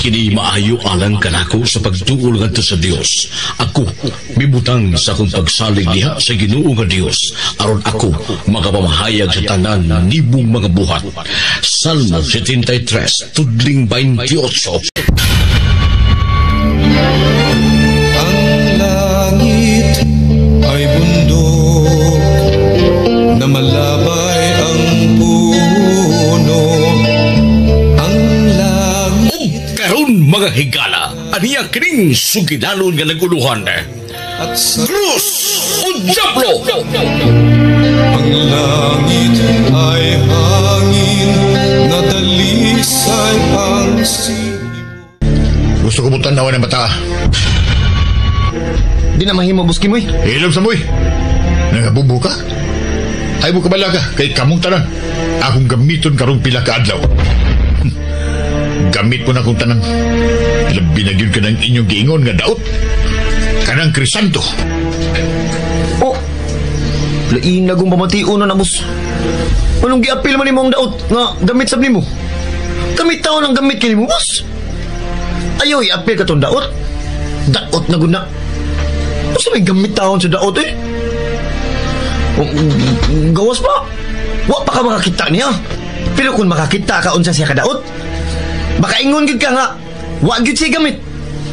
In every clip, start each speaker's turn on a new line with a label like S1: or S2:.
S1: Kini maayo alang kanako sa pagduol ngadto sa Dios. Ako mibutang sa akong pagsalig diha sa Ginoo nga Dios aron ako makapamahayag sa tanan nimong mga buhat. Salmo 73, tudling 28.
S2: Ang langit ay bundok na malabay ang puno. Ang langit
S1: Ug karon, mga higala, aniya kining sugilanon nga naguluhan.
S2: At sa
S1: Krus o Diablo!
S2: Ang langit ay hangin na dalisay ang simoy.
S3: Gusto ko mo tanawan ng bata.
S4: Di na mahimo, Boss Kimoy.
S3: Hilom sa moy. Nangabubo ka? Ay mo kabala ka kay kamong tanan. Akong gamiton karong pila ka adlaw. Gamit mo na akong tanan. Labi na gyud ka ng inyong giingon nga daot. Kanang Crisanto.
S4: Oh, lain na kong pamation na na, boss. Anong giapil man nimo ang daot nga gamit sab nimo? Gamit taon ang gamit kini mo, boss. Ayaw i-apil ka tong daot. Daot na guna. Unsa may gamit taon sa daot eh? Oh, gawas pa. Wa pa ka makakita niya. Pero kung makakita ka unsa siya kadaot, baka ingon gid ka nga, wa gyud siya gamit.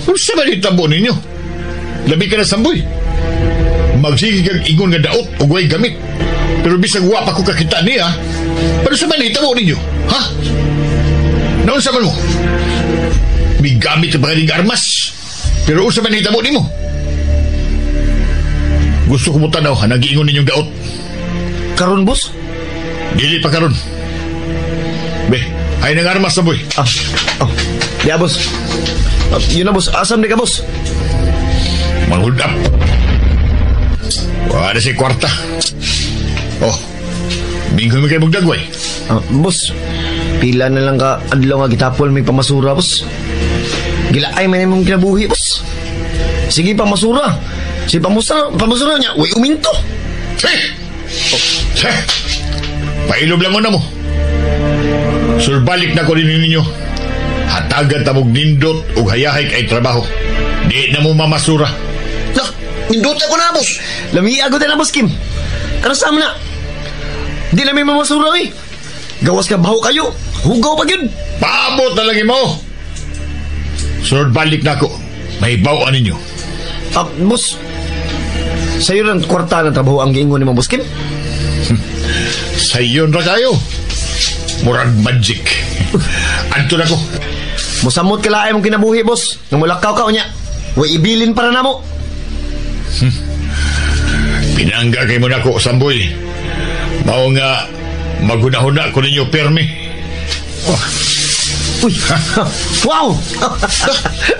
S3: Unsa man itabo ninyo? Labi ka na, Samboy. Magsige kag ingon nga daot ug way gamit. Pero bisag wa pa ko kakita niya, pero sa man itabo ninyo? Ha? Naunsa man mo? May gamit ka pa kaning armas. Pero unsa man hitabo nimo? Gusto ko mo tanaw, nagiingon ninyong daot.
S4: Karon, boss?
S3: Dili pa karon. Be, ay nang armas na, boy.
S4: Ah, oh. Ya, boss. Ah, yun na, boss. Asam di ka, boss?
S3: Mang-hold up. Wala si kwarta. Oh, minghoy mo kay mugdagway.
S4: Ah, boss, pila na lang ka adlaw nga gitapol may pamasura, boss. Gilaay man imong kinabuhi, boss. Sige, pamasura. Si pamusura, pamasura niya, way uminto.
S3: Che! Che! Pailob lang mo na mo. Sur balik na ko rin ninyo. Hatagan tamog nindot ug hayahay kay trabaho. Di na mo mamasura.
S4: Na, nindot ako na, boss. Lami ako na, boss Kim. Ano sa na? Di na may mamasura, eh. Gawas ka baho kayo. Hugaw pa yun.
S3: Paabot na lang mo. Sur balik na ko. May bawaan ninyo.
S4: Ah, boss. Sa'yo lang kwarta ng trabaho ang giingon ni mo, boss Kim.
S3: Sayon ra kayo. Murag magic. Anto na ko.
S4: Musamot ka laay mong kinabuhi, boss. Nang mulakaw ka, unya. Way ibilin para na mo.
S3: Pinangga kay mo nako, Samboy. Mao nga magunahuna ko ninyo permi.
S4: Oh. Uy! Wow!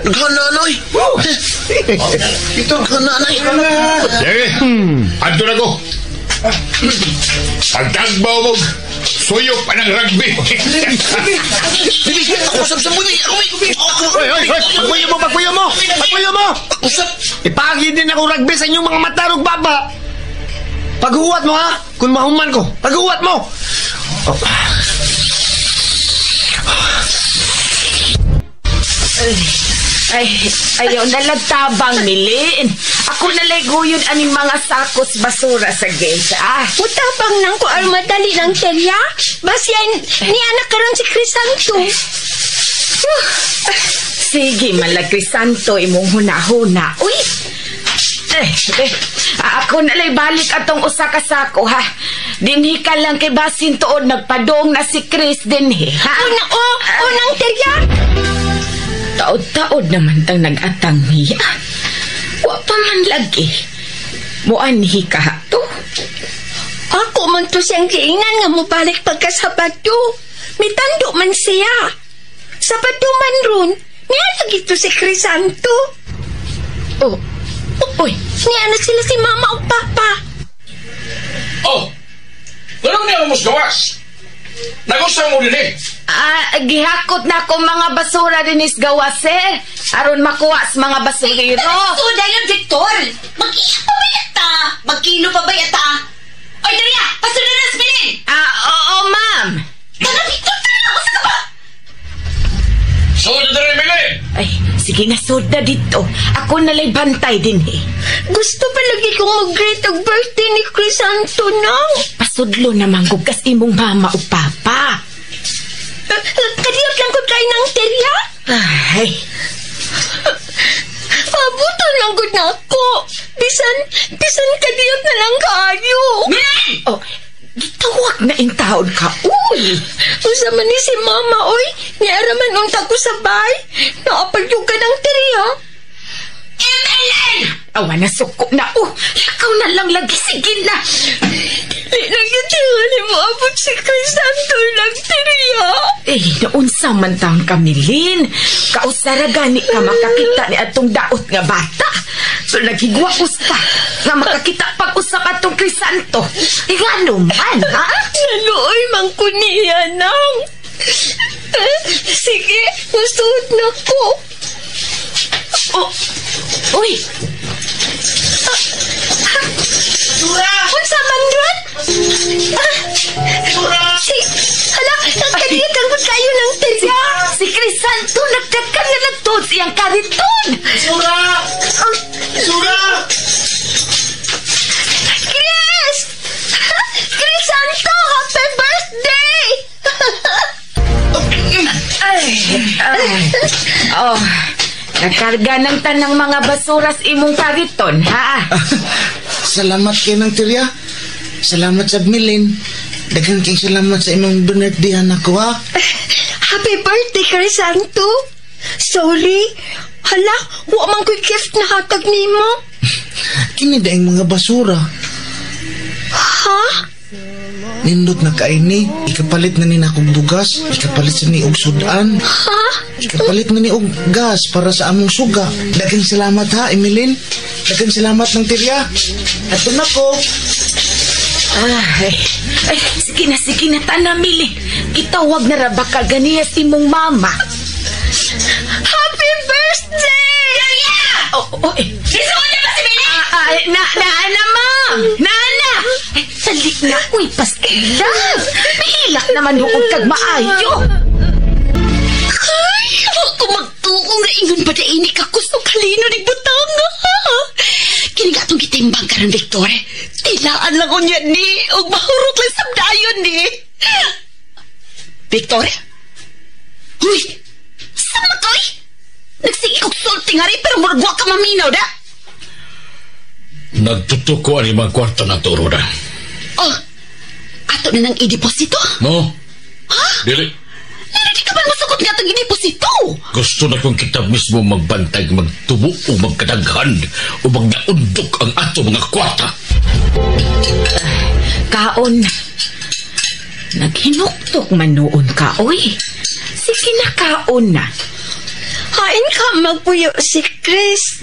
S5: Nanay! Ito, nanay!
S3: Sige, anto na ko. Pagtagbaw mo, suyop pa ng rugby.
S5: Ako usap sa muli!
S4: Oy, oy, oy! Pagpuyo mo, pagpuyo mo! Pagpuyo mo!
S5: Usap!
S4: Ipagi din ako rugby sa inyong mga mata ug baba. Paghuwat mo ha, kung mahuman ko. Paghuwat mo! Oh.
S6: Ay, ayaw na lang tabang, Milin. Ako nalayguyon aning mga sakos basura sa gate, ah.
S7: Mutabang nang ko aron madali ng telya. Basyan, ni anak karon si Crisanto.
S6: Sige, malag Crisanto, imong huna-huna. Uy! Eh, eh, ako nalay balik atong usa ka sako, ha. Dinhi ka lang kay basin tuod nagpadong na si Chris dinhi, ha?
S7: Una, oh, unang telya.
S6: Taod-taod naman tang nag-atang niya. Wa pa man lagi. Muanhi ka to.
S7: Ako man to siyang giingnan nga mobalik pagkasabado. Mitando man siya. Sabado man ron, niya lagi to si Crisanto.
S6: Oh, uy.
S7: Niya na sila si mama o papa.
S8: Oh, ganun niya mo gawas. Nagustuhan mo din eh.
S6: Ah, gihakot na ako mga basura dinis gawas, sir. Aron makuha sa mga basurero.
S9: So, dayon, Victor! Mag-iyak pa ba yata? Magkilo pa ba yata? Oy, Daria! Pasunod na sa bilin!
S6: Ah, oo, ma'am.
S9: Tara, Victor! Tara! Usa ka ba?
S8: So, dito rin, Milin.
S6: Sige na, sud na dito. Ako nalay bantay din eh.
S7: Gusto pa lagi kong mag-greet og birthday ni Crisanto nang.
S6: Pasudlo naman gugas imong mama o papa.
S7: Kadiyot lang ko kayo ng terya.
S6: Ay,
S7: Pabuto lang gud na ako. Bisan, bisan kadiyot na lang kaayo.
S6: Oh, gitawag na in taon ka, uy.
S7: Usa man ni si mama, oy. Niara man unta ko sa bay. Naapalyog ka ng terya.
S6: MLN! Awa na suko na, oh. Lakaw na lang lagi, sige na.
S7: Di lang yun tingali mo abot si Crisanto lang terya.
S6: Eh, naunsa man taon ka, Milin. Kausara gani ka makakita ni atong daot nga bata. So, nagigwa usta nga makakita pag-usap atong Crisanto. Eh, ngano man, ha?
S7: Naluoy man ko niya nang. Sige, musuot na ko.
S6: Oh, uy,
S7: Sura! Unsa man yun? Sura! Si, hala, kadiyot lang po kayo ng terya.
S6: Si Crisanto nagdagan nga nagtuod siyang kariton.
S8: Sura! Sura!
S7: Chris! Crisanto, happy birthday!
S6: Ay, ay. Oh, nagkarga ng tanang mga basuras imong kariton, ha?
S5: Salamat kay ng Tirya. Salamat sa Milin. Daghan kay salamat sa imong birthday anak ko ha.
S7: Happy birthday, Crisanto! Sorry. Hala, wa man ko'y gift na hatag nimo.
S5: Kini daing mga basura.
S7: Ha?
S5: Nindot na kaini. Ikapalit na ni nakong bugas. Ikapalit sa ni og sudan.
S7: Ha?
S5: Ikapalit na ni og gas para sa among suga. Daghang salamat ha, Emilin. Daghang salamat ng Tirya. Ato na ko.
S6: Ay, ay, sige na, tanamili. Kitawag na ra baka ganiya si mong mama.
S7: Happy birthday!
S6: Oh, oh, eh.
S9: Isuod na ba si Mili?
S6: Ah, na, na, na, ma'am! Na, na! Eh, salik na, uy, pastilan! Mahilak naman huod kag maayo!
S9: Ay, wa ko magtuo nga ingon pa daini ka kusog kalino ni butang. Kini nga atong gitimbang karon Victor. Tilaan lang unya ni ug mahurot lang sabdayon ni. Victor? Huy! Sama to eh? Nagsige kog sulti nga rin pero murag wa ka maminaw da.
S1: Nagtutuko ani mga kwarta na to, Roda.
S9: Oh, ato na nang i-deposito.
S1: No?
S9: Ha?
S1: Dili.
S9: Pero di ka man masukot nga atong i-deposito.
S1: Gusto na kong kita mismo magbantay, magtubo o magkadaghan o magnaundok ang ato mga kwarta.
S6: Kaon. Naghinuktok man noon ka, oy. Sige na, kaon na.
S7: Hain ka magpuyo si Chris.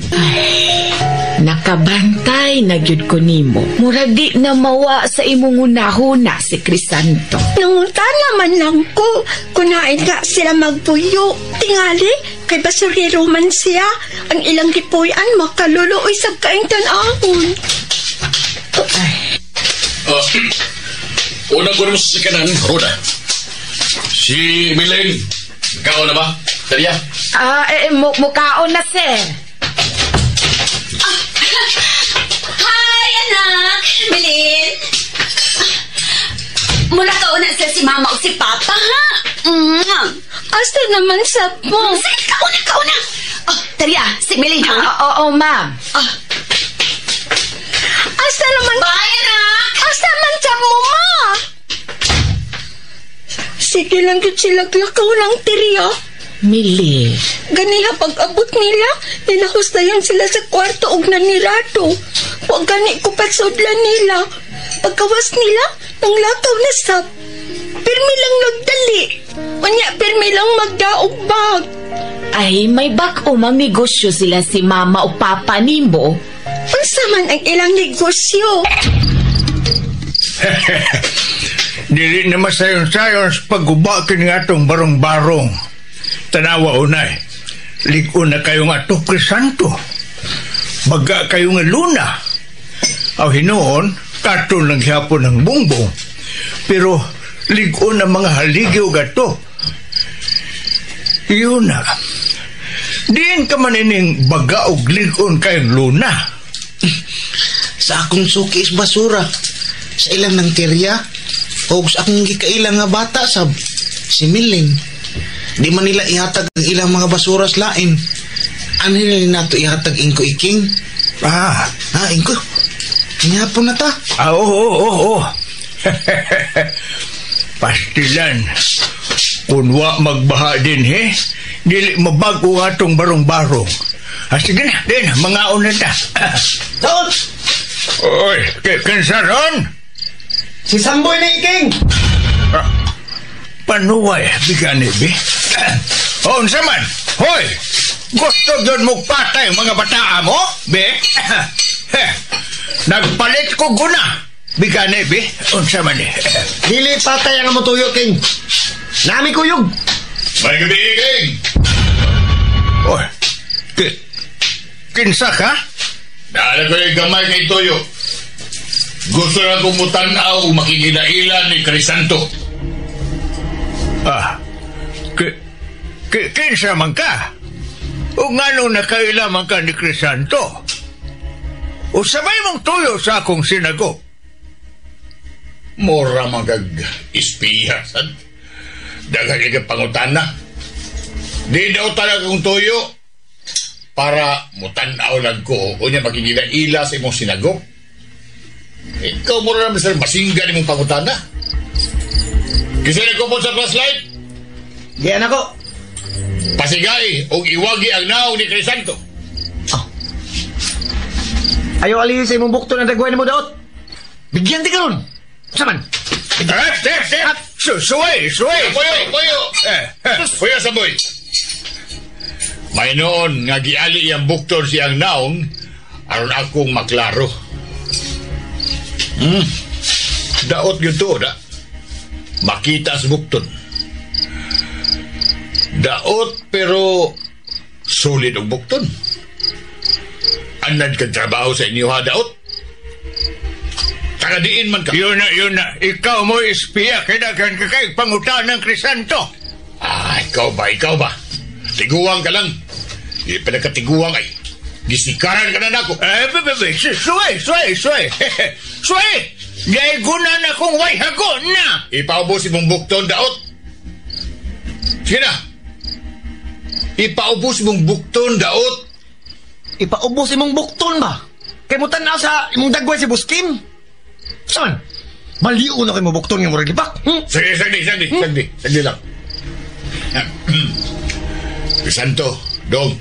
S6: Nakabantay na gyud ko nimo. Murag di na mawa sa imong hunahuna si Crisanto.
S7: Nangunta naman lang ko. Kunain ka sila magpuyo. Tingali, kay basurero man siya. Ang ilang gipuyan makaluluoy sa kaing tan-ahon.
S1: Una ko naman sa sikanan, Roda. Si Milen, kaon na ba? Tariya?
S6: Ah, eh, mukaon na, sir.
S9: Hi, anak! Milin! Mula ka una sa si mama o si papa, ha? Mm.
S7: Asa naman sa mo?
S9: Sige, kauna, kauna! Oh, Tariya, si Milin, ha?
S6: Oo, ma'am.
S9: Oh.
S7: Asa naman?
S9: Bye, anak!
S7: Asa man sa mo, ma? Sige lang yun sila glakaw ng tiriya.
S6: Mili.
S7: Ganiha pag-abot nila, nilahos na yan sila sa kwarto og nanirado. Huwag gani ko pasudlan nila. Pagkawas nila, nang lakaw na sab. Pirmi lang nagdali. Unya, pirmi lang magdaog bag.
S6: Ay, may bag-o mang negosyo sila si mama o papa nimo.
S7: Unsa man ang ilang negosyo?
S3: Dili na masayon-sayon sa pagguba kini atong barong-barong. Tanawa unay, lig-on na kayo nga ato Crisanto. Baga kayo nga luna. Aw hinuon, katon lang hapon ng bungbong. Pero lig-on ang mga haligyo gato. Iyon na.
S8: Diin ka man ining baga og lig-on kayong luna.
S5: Sa akong suki is basura. Sa ilang ng tirya. O sa akong gikailang nga bata sab. Si Milin. Di man nila ihatag ang ilang mga basura sa lain. Ano nila nato ihatag ingko iking?
S8: Ah,
S5: Ha, ingko. Ngapon na ta.
S8: ah, oo. Pastilan. Kung wa magbaha din, he, dili mabago atong barong-barong. Ah, sige na, din, mangaon na ta.
S4: Daot!
S8: Oy, kinsa ron?
S4: Si Samboy na iking!
S8: Ah, panuway, bigani, bi. Oh, unsa man? Hoy, gusto yun mo patay mga bataa mo, be? Nagpalit ko guna. Bigani, bi. Unsa man eh?
S4: Dili patay ang among tuyo, King. Nami kuyog.
S3: May gabi, King!
S8: Oy, kinsa ka?
S3: Dala ko yung gamay kay Toyo. Gusto na kong mutanaw makikidaila ni Crisanto.
S8: Ah, kinsa man ka? O ngano nakaila man ka ni Crisanto? O sabay mong tuyo sa akong sinagop?
S3: Mura man kag ispiya, sad. Daghan kay pangutana. Di daw talaga kong tuyo para mutanaw lang ko o niya makikidaila sa imong sinagop. Ikaw mura naman sir, masingga ni mong pangutana. Kasi nagkupon sa flashlight,
S4: Diyan ako.
S3: pasigay o iwagi ang naong ni Crisanto.
S4: Ayaw alihin sa imong bukto na dagway nimo daot. Bigyan ti karon. Unsa man?
S8: Tep. Suway.
S3: Puyo.
S8: Eh.
S3: Puyo, Samboy. May noon nga giali iyang bukton siyang naong aron akong maklaro. Daot yun to, da. Makita sa bukton. Daot pero solid og bukton. Anad kag trabaho sa inyo ha, daot. Tagadiin man ka.
S8: Yun na. Ikaw mo ispiya, kaya ka kay pangutan ng Crisanto.
S3: Ah, ikaw ba? Tiguang ka lang. Di pa nagkatiguang ay. Gisikaran ka na nako.
S8: Eh, bebe, suway. Suway! Guna na kong way hago na.
S3: Ipaubos imong bukton, daot. Sige na. Ipaubos imong bukton, daot.
S4: Ipaubos imong bukton ba? Kay mo tan-aw sa imong dagway si Buskim. Saan? Maliw na kay mo bukton nga murag lipak.
S3: Sige, sagdi lang. Crisanto, dong.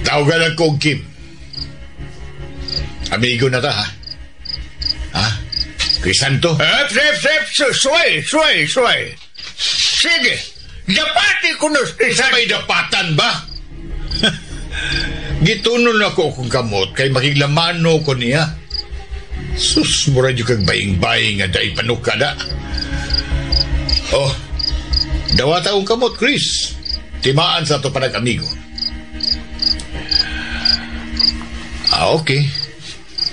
S3: Tawagan lang ko og Kim. Amigo na ta, ha? Ha? Crisanto?
S8: Sep, suway. Sige, dapati ko na
S3: Sa may dapatan ba? Gitunon ako kung kamot kay makiglamano ko niya. Sus, mura dyan kag baying-baying nga dahil panuka na. Oh, dawata akong kamot, Chris. Timaan sa ito panag-amigo. Ah, okay.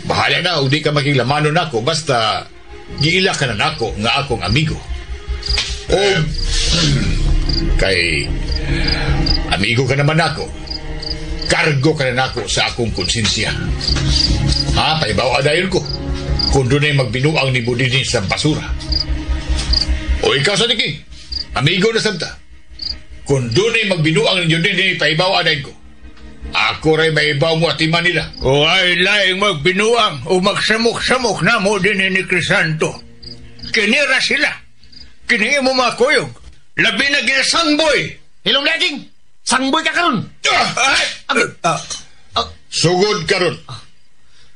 S3: Bahala na, hindi ka makiglamano na ako. Basta, giila ka na nako nga akong amigo. O, kay amigo ka naman ako. Kargo ka na nako sa akong konsensya. Ha, paibaw adayon ko. Kung doon ay magbinuang ni Budini sa basura. O ikaw sa Niki, amigo na santa. Kung doon ay magbinuang ninyo din, paibaw adayon ko. Ako rin maibaw mo at ima nila.
S8: O ay laing magbinuang o magsamok-samok na mo din ni Crisanto. Kinira sila. Kini mo mga kuyog. Labi na ginasangboy.
S4: Hilom laging! Sangboy ka karon!
S3: Sugod karon.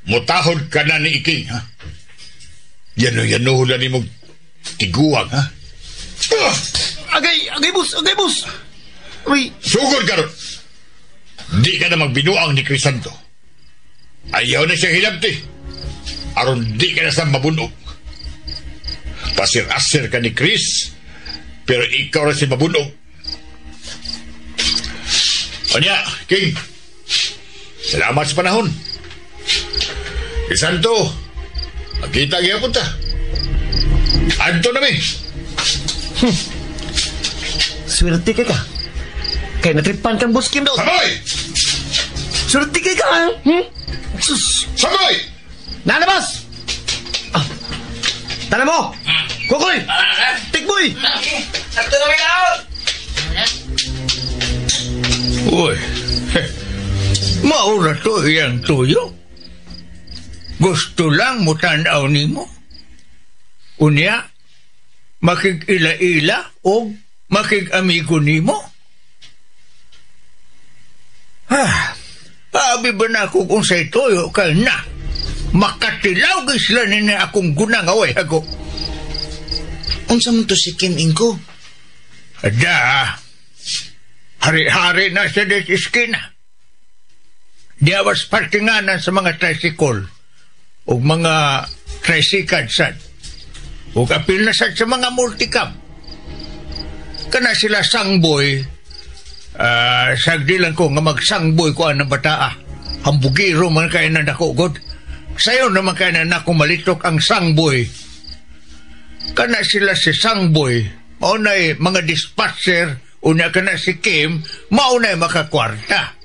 S3: Mutahod ka na ni Iking, ha? Yano-yano na ni mong tiguang, ha?
S4: Agay bus! Uy.
S3: Sugod karon. Di ka na magbinuang ni Crisanto. Ayaw na siya hilabti. Aron di ka na sa mabunog. Pasir-asir ka ni Chris, pero ikaw rin si mabunog. Anya, King. Salamat sa panahon. Crisanto, magkita gyapon ta. Adto na mi.
S4: Swerte ka. Kay natripan kang Boss Kim daw.
S3: Samoy!
S4: Sulti kay ka, ha? Sus!
S3: Samoy!
S4: Nalabas! Ah. Tala mo! Kukoy! Tikboy!
S10: Ato na may out!
S8: Uy, maura to iyang tuyo. Gusto lang mo tanaw nimo. Unya, makig-ila-ila o makig-amigo nimo. Ha, abi ba na ako kung sa'y tuyo kay na. Makatilaw gay sila nina akong gunang away hago.
S5: Unsa man to si Kim Ingko?
S8: Ada, hari-hari na sa des iskina. Diawas parkinganan sa mga tricycle o mga tricycad sad. O apil na sad sa mga multicab. Kana sila sangboy, sagdi lang ko nga magsangboy ko ang bataa. Hambugiro man kayo na dako, God. Sayo naman kayo na nako malitok ang sangboy. Kana sila si sangboy, maunay mga dispatcher, una kana si Kim, maunay makakwarta.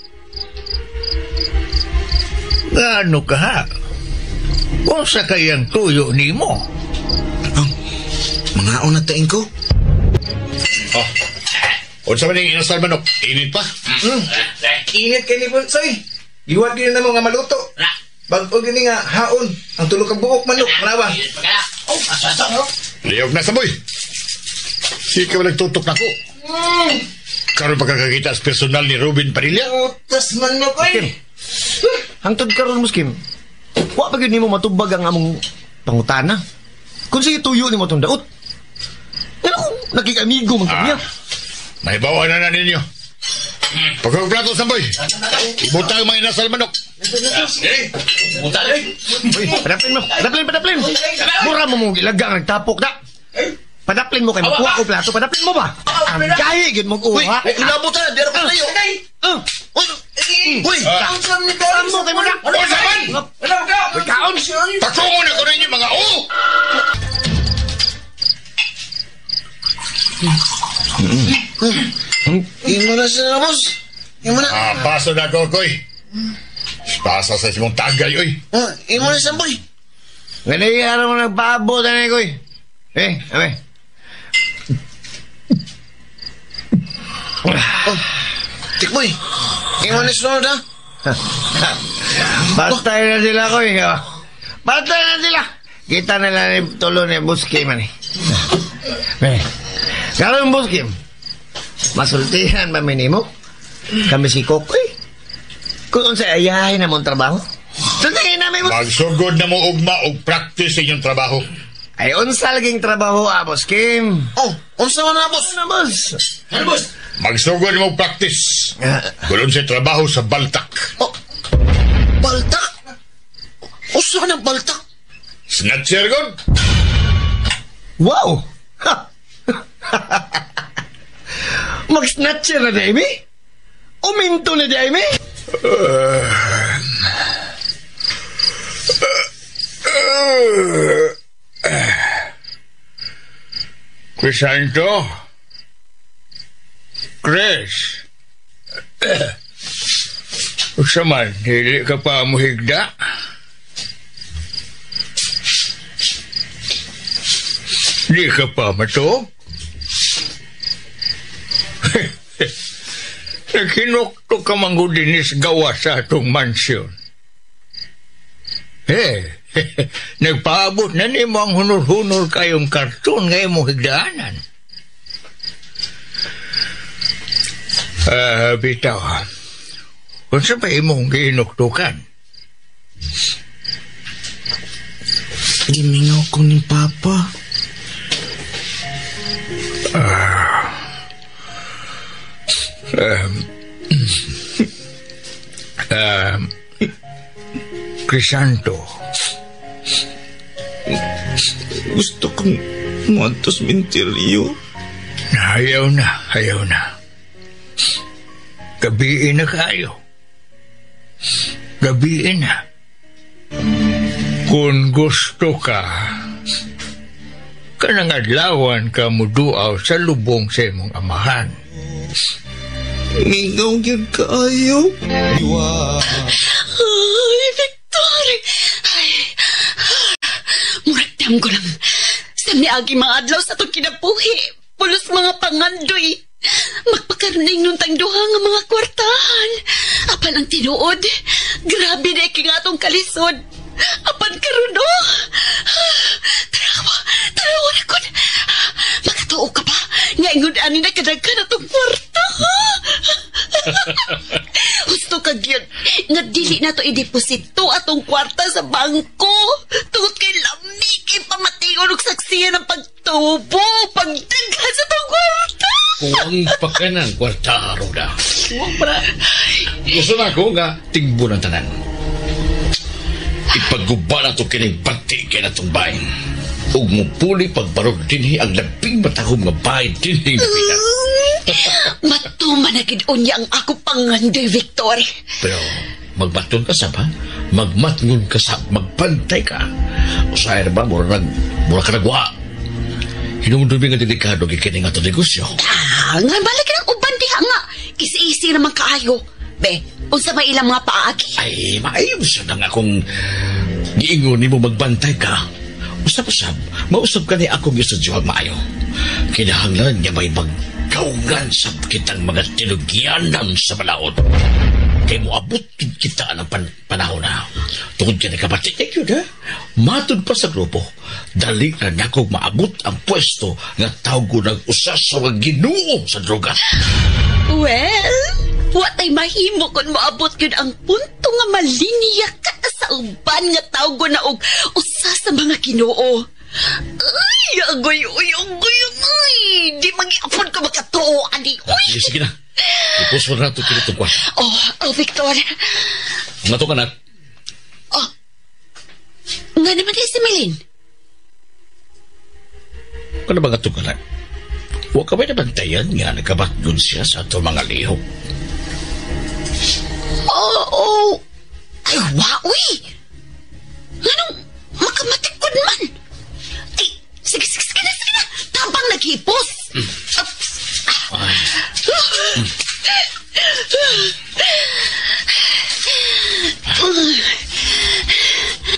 S8: Gaano ka ha? Unsa kayang tuyo nimo?
S5: Oh, mga una tain ko.
S3: Oh. Unsa man yung inasal manok? Init pa?
S10: Init kay ni Bonsoy. Giwat gyud na mo nga maluto. Bag-o gini nga haon ang tulo ka buok manok, manawa.
S3: Liyog na saboy. Sige ka nagtutok na ko. Karon pagkakakita sa personal ni Ruben Padilla.
S10: Utas manok oy.
S4: Hangtod karon mo, Kim. Wa pa gyud nimo matubag ang among pangutana. Kung sige tuyo nimo tong daot. Ngano kung nakikamigo man kami?
S3: May bawa na ninyo. Pagkagplato, Samboy. Ibutang mga inasal manok.
S4: Uy, padaplin mo. Padaplin, padaplin. Mura mo mong ilaga ang nagtapok da. Padaplin mo kay makuha ko plato. Padaplin mo ba? Ang gahi gyud mo uha.
S5: Inabot na, dira pa tayo.
S4: Uy,
S5: Uy,
S4: mo kay mo na.
S3: Unsa man?
S4: Uy, kaon.
S3: Patungo na ko ninyo mga o.
S5: Imo na sila, boss. Imo na.
S3: Ah, paso na ko, koy. Pasa sa imong tagay, oy.
S5: Imo na, Samboy.
S4: Gani araw mo nagpaabot ani koy. Eh, ame.
S5: Oh, Tikboy. Imo na sunod, ha?
S4: Bantay na sila, koy. Bantay na sila. Kita na lang ni tulo ni Buski man eh. Eh, karon Buski, masultihan ba minimo? Kami si Kokoy. Kung unsa ayahin na mong trabaho. Sultihin namin mo.
S3: Magsugod na mo ugma og practice sa inyong trabaho.
S4: Ay, unsa laging trabaho, Boss Kim?
S5: Oh, unsa man na, boss?
S4: Ano, boss?
S10: Ano, boss?
S3: Magsugod na mo practice. Kung unsa trabaho sa baltak.
S5: Oh, baltak? Unsa ka ng baltak?
S3: Snatcher, god?
S4: Wow! Mag-snatcher na di, Amy? Uminto na di, Amy?
S8: Crisanto? Chris? Unsa man, dili ka pa muhigda? Di ka pa matuog? Naghinukto ka manggudinis gawa sa atong mansyon. Eh, nagpaabot na nimo ang hunor-hunor kayong karton nga imong higdaanan. Bitaw, unsa pa imong giinuktukan?
S5: Gimingaw ko ni Papa.
S8: Crisanto.
S2: Gusto kong muadto sa menteryo.
S8: Ayaw na, ayaw na. Gabiin na kayo. Gabiin na. Kung gusto ka, kanang adlawan ka muduaw sa lubong sa imong amahan.
S2: Mingaw gyud kaayo.
S9: Ay, Victor! Ay, murag dam ko lang. Sa miagi mga adlaw sa itong kinabuhi, pulos mga pangandoy. Magpakarning nung tang duha nga mga kwartahan. Apan ang tinuod, grabe na iking atong kalisod. Apan karon oh. Tarawa, tarawa na ko. Makatuo ka pa, nga ingon ani na kadaghan atong kwarta. Gusto ka gyud nga dili na to ideposito atong kwarta sa bangko. Tungod kay lami kay pamatigon og saksiyan ang pagtubo, pagdaghan sa atong kwarta.
S1: Kuwang pa ka ng kwarta, Roda. Kuwang pa na. Gusto na ako nga tingbo ng tanan. Ipagguba na ito kining banti kay na itong bahay. Ug mupuli pagbarog dinhi ang labing matahom nga bahay dinhi napita.
S9: Matuman na gid unya ang ako pangandoy, Victor.
S1: Pero magbaton ka sab, ha? Magmatngon ka sab, magbantay ka. Usahay na ba, mura ka nagwa. Hinungdumi nga delikado kini nga ito negosyo.
S9: Ah, nga balik ng uban diha nga. Isi-isi naman kaayo. Be, unsa may ilang mga paagi?
S1: Ay, maayo sa nang akong giingon nimo magbantay ka. Usab-usab, mausab ka ni akong gistudyohan maayo. Kinahanglan niya may magkaungan sa kitang mga tinugyanan sa balaod. Kay moabot kita ang panahon na. Tungod ka nagkabatik, thank you, ha? Matod pa sa grupo. Dali na nako maabot ang pwesto nga tawag ko ng usa sa mga Ginoo sa droga.
S9: Well, watay mahimo kung maabot yun ang punto nga malinya ka sa uban nga tawag ko na og usa sa mga Ginoo. Ay, agoy, uy, agoy, uy. Di magiapon ka makatuo, ani, uy.
S1: Sige, sige na. Ipusor na ito kinitong kwan.
S9: Oh, Victor.
S1: Nga to ka na.
S9: Oh, nga naman si Melin.
S1: Ano ba nga ito ka na? Huwag ka ba nabantayan nga nagkabatgon siya sa itong mga lihok?
S9: Oo. Ay, wa, uy. Nganong makamatikod man. Ay, sige, sige, sige na, sige na. Tabang naghipos.
S1: Ay.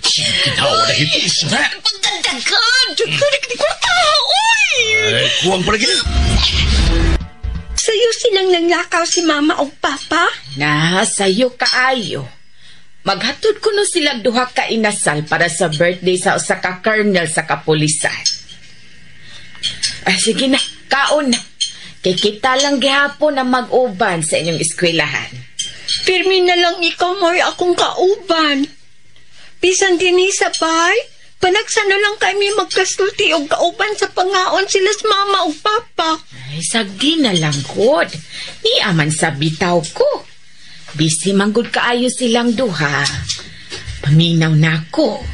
S1: Sige na, wala hipos na.
S9: Pagdagdagan! Dagdagan! Uy!
S1: Ay, kuwang pala gina.
S7: Sa'yo silang nanglakaw si mama o papa?
S6: Na, sa'yo kaayo. Maghatod ko no silang duha ka inasal para sa birthday sa usa ka colonel sa kapulisan. Ay, sige na, kaon na. Kay kita lang gihapon ang mag-uban sa inyong eskwelahan.
S7: Pirmi na lang ikaw mo'y akong kauban. Bisan dinhi sa bahay, panagsa na lang kami magkasulti og kauban sa pangaon sila sa mama o papa.
S6: Ay, sagdi na lang, kod. Niaman sa bitaw ko. Busy manggod kaayo silang duha. Paminaw na ako.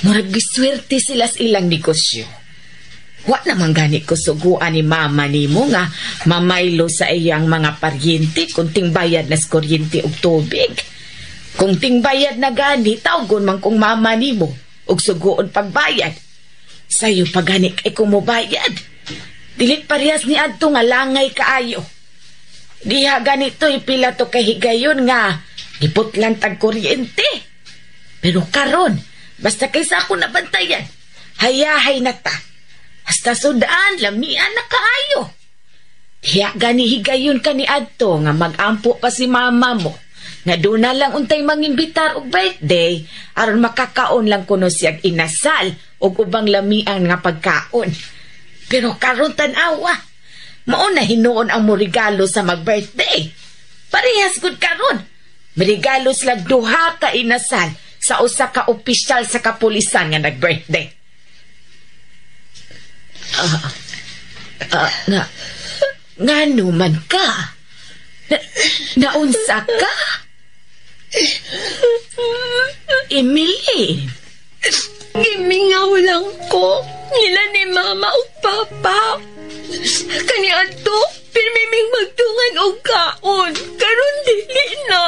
S6: Murag giswerte sila sa ilang negosyo. Wa naman gani ko suguan ni mama nimo nga mamaylo sa iyang mga paryente kung tingbayad na sa kuryente og tubig. Kung tingbayad na gani, tawgon man kong mama nimo og suguon pagbayad. Sayo pa gani kay kumubayad. Dili parehas ni adto nga langay kaayo. Diha ganito ipila to kay higayon nga giputlan tag kuryente. Pero karon, basta kaysa ako nabantayan, hayahay na ta. Hasta sudaan, lamian na kaayo. Diha gani higayon ka ni adto nga magampo pa si mama mo. Nga doon na lang untay mangimbitar og birthday aron makakaon lang kuno siyag inasal og ubang lamian nga pagkaon. Pero karon tan-awa, mao na hinuon ang morigalo sa mag-birthday. Parehas gud karon. Mirigalo sila duha ka inasal sa usa ka opisyal sa kapulisan nga nag-birthday. Ngano man ka? Naunsa ka? Emily.
S7: Gimingaw lang ko nila ni mama o papa. Kani adto, pirmiming magtungan og kaon. Karon dili na.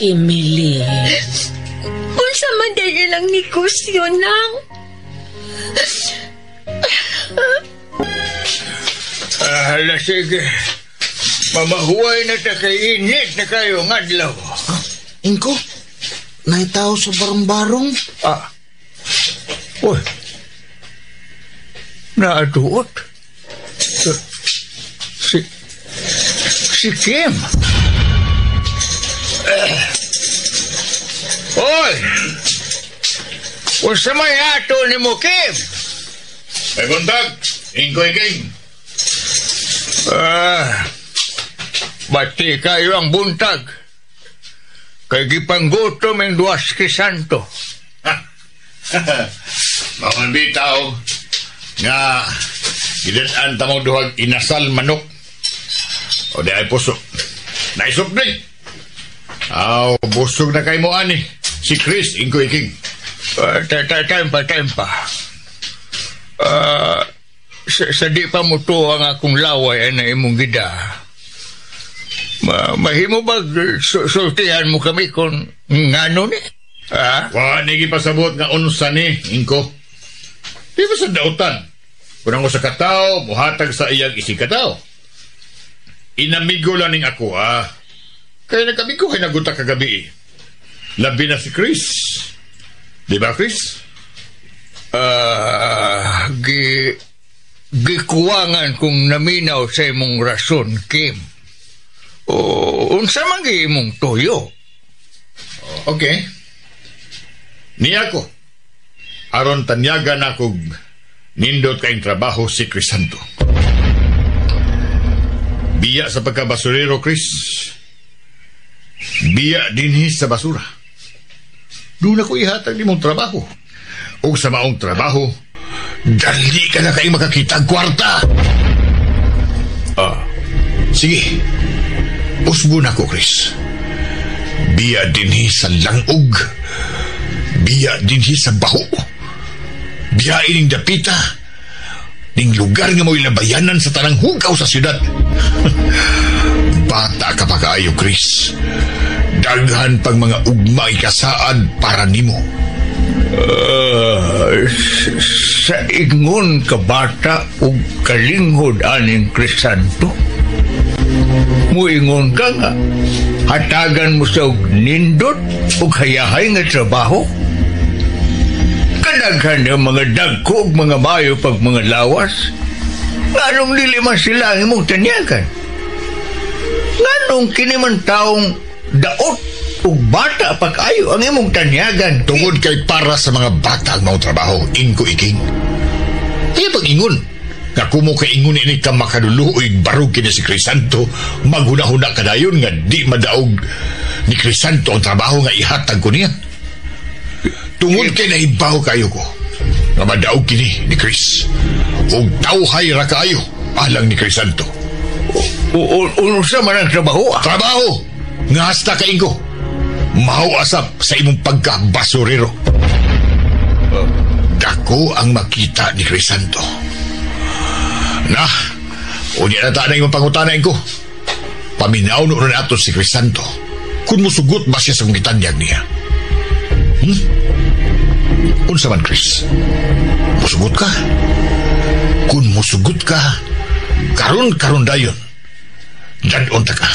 S6: Emily.
S7: Unsa man dahil ilang negosyo nang?
S8: Hala, sige. Mamahuay na ta kay init na kayo ng adlaw.
S5: Ingko, naitaw sa barong-barong.
S8: Ah. Uy. Naaduot. Si Kim. Oy! Unsa may ato ni mo, Kim?
S3: May buntag, Ingko Iking.
S8: Ah, bati kayo ang buntag. Kay gipanggutom ang duwas Crisanto.
S3: Maman bitaw nga gidad-an tamong duhag inasal manok. O di ay puso. Naisop ni. Aw, busog na kay mo ani. Si Chris, Ingko Iking.
S8: Time pa. Sa di pa mo to ang akong laway na imong gida. Mahimo ba sultihan mo kami kung ngano ni? Ha?
S3: Wa ni gipasabot nga unsa ni, Ingko. Di ba sa dautan? Kung ang usa ka tawo, muhatag sa iyang isig ka tawo. Inamigo lang ning ako, ha? Kaya nagkamigo kay naguta kagabi. Labi na si Chris. Di ba, Chris?
S8: Gikuwangan kung naminaw sa imong rason, Kim. O, unsa man gi imong tuyo?
S3: Okay. Niya ko. Aron tanyagan akong nindot kayong trabaho si Crisanto. Biya sa pagkabasurero, Chris. Biya dinhi sa basura. Doon ako ihatag ni mong trabaho. O sa maong trabaho, dali ka na kayo makakita ang kwarta. Sige. Usbo na ko, Chris. Biya dinhi sa langog. Biya dinhi sa baho. Biya ining dapita. Ning lugar nga mo'y labayanan sa tanang hugaw sa syudad. Bata ka pa kaayo, Chris. Daghan pang mga ugma ikasaad para nimo.
S8: Sa ingon ka bata ug kalinghod aning Crisanto. Muingon ka nga, hatagan mo sa og nindot ug hayahay nga trabaho. Kadaghan ng mga dagko ug mga mayo pag mga lawas. Nganong dili man sila ang imong tanyagan? Nganong kini man taong daot ug bata pa kaayo ang imong tanyagan?
S3: Tungod kay para sa mga bata ang maong trabaho, Ingko Iking. Kaya pag ingon, nga kumo kay ingon ini ka makaduluoy barog kini si Crisanto, maghuna-huna kadayon nga di madaog ni Crisanto ang trabaho nga ihatag ko niya. Tungod kay nahibaw kayo ko, nga madaog kini ni Chris, ug tawhay ra kaayo alang ni Crisanto.
S8: Unsa man ang trabaho?
S3: Trabaho! Nga hasta ka Ingko, mauasap sa imong pagkabasurero. Dako ang makita ni Crisanto. Na, unya na ta na imong pangutana, Ingko. Paminaw no na nato si Crisanto. Kung musugot ba siya sa kong gitanyag niya? Unsa man, Chris? Musugot ka? Kung musugot ka, karon-karon dayon. Dadon ta ka.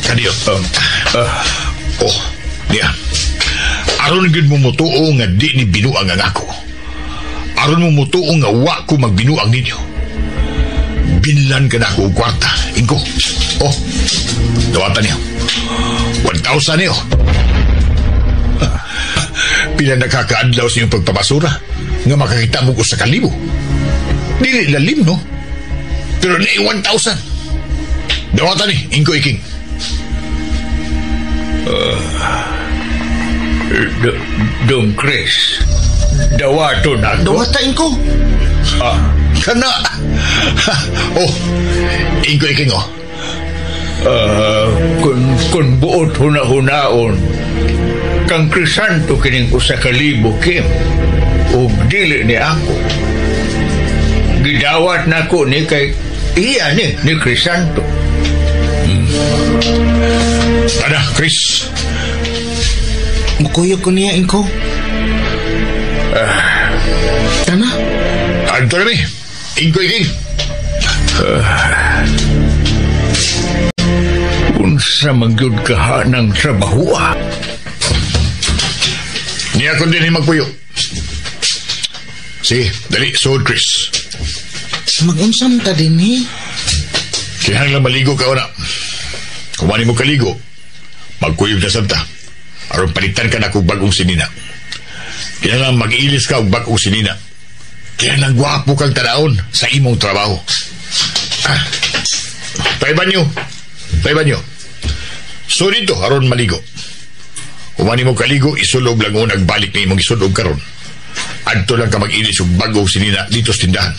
S3: Kadiyo. Oh, niya. Aron gyud mo mutuo nga di ni binuang ang ako. Aron mo mutuo nga wa ko magbinuang ninyo. Binlan ka na ako og kwarta, Ingko. Oh, dawatan niyo. 1,000 niyo. Pila nakakaadlaw sa inyong pagpabasura nga makakita mo ko sa kalibo. Dili lalim, no? Pero ni 1,000. Dawatan ni, Ingko Iking.
S8: Dong Chris, dawaton ako.
S5: Dawata, Ingko.
S3: Kana. Oh, Ingko Iking, oh.
S8: Kung buot huna-hunaon, kang Crisanto kining usa ka libo, Kim, ug dili ni ako. Gidawat nako ni kay iya ni Crisanto.
S3: Tara, Chris.
S5: Mukuyog ko niya, Ingko. Tana.
S3: Adto kami. Ingko Iking.
S8: Unsa man gyud kaha ng trabaho ah.
S3: Niya ko din magpuyo. Sige, dali, suod Chris.
S5: Magunsam ta din eh.
S3: Kinahanglan maligo ka una. Kung wani mo kaligo, magkuyog na sabta. Aron palitan ka na kung bagong sinina. Kinahanglan mag-ilis ka og bagong sinina. Kinahanglan gwapo kang tanaon sa imong trabaho. Ah, tayo banyo. Tayo banyo. So dito, aron maligo. Kung wani mo kaligo, isulob lang o nagbalik na imong isulob karon. Adto lang ka mag-ilis og bagong sinina dito sa tindahan.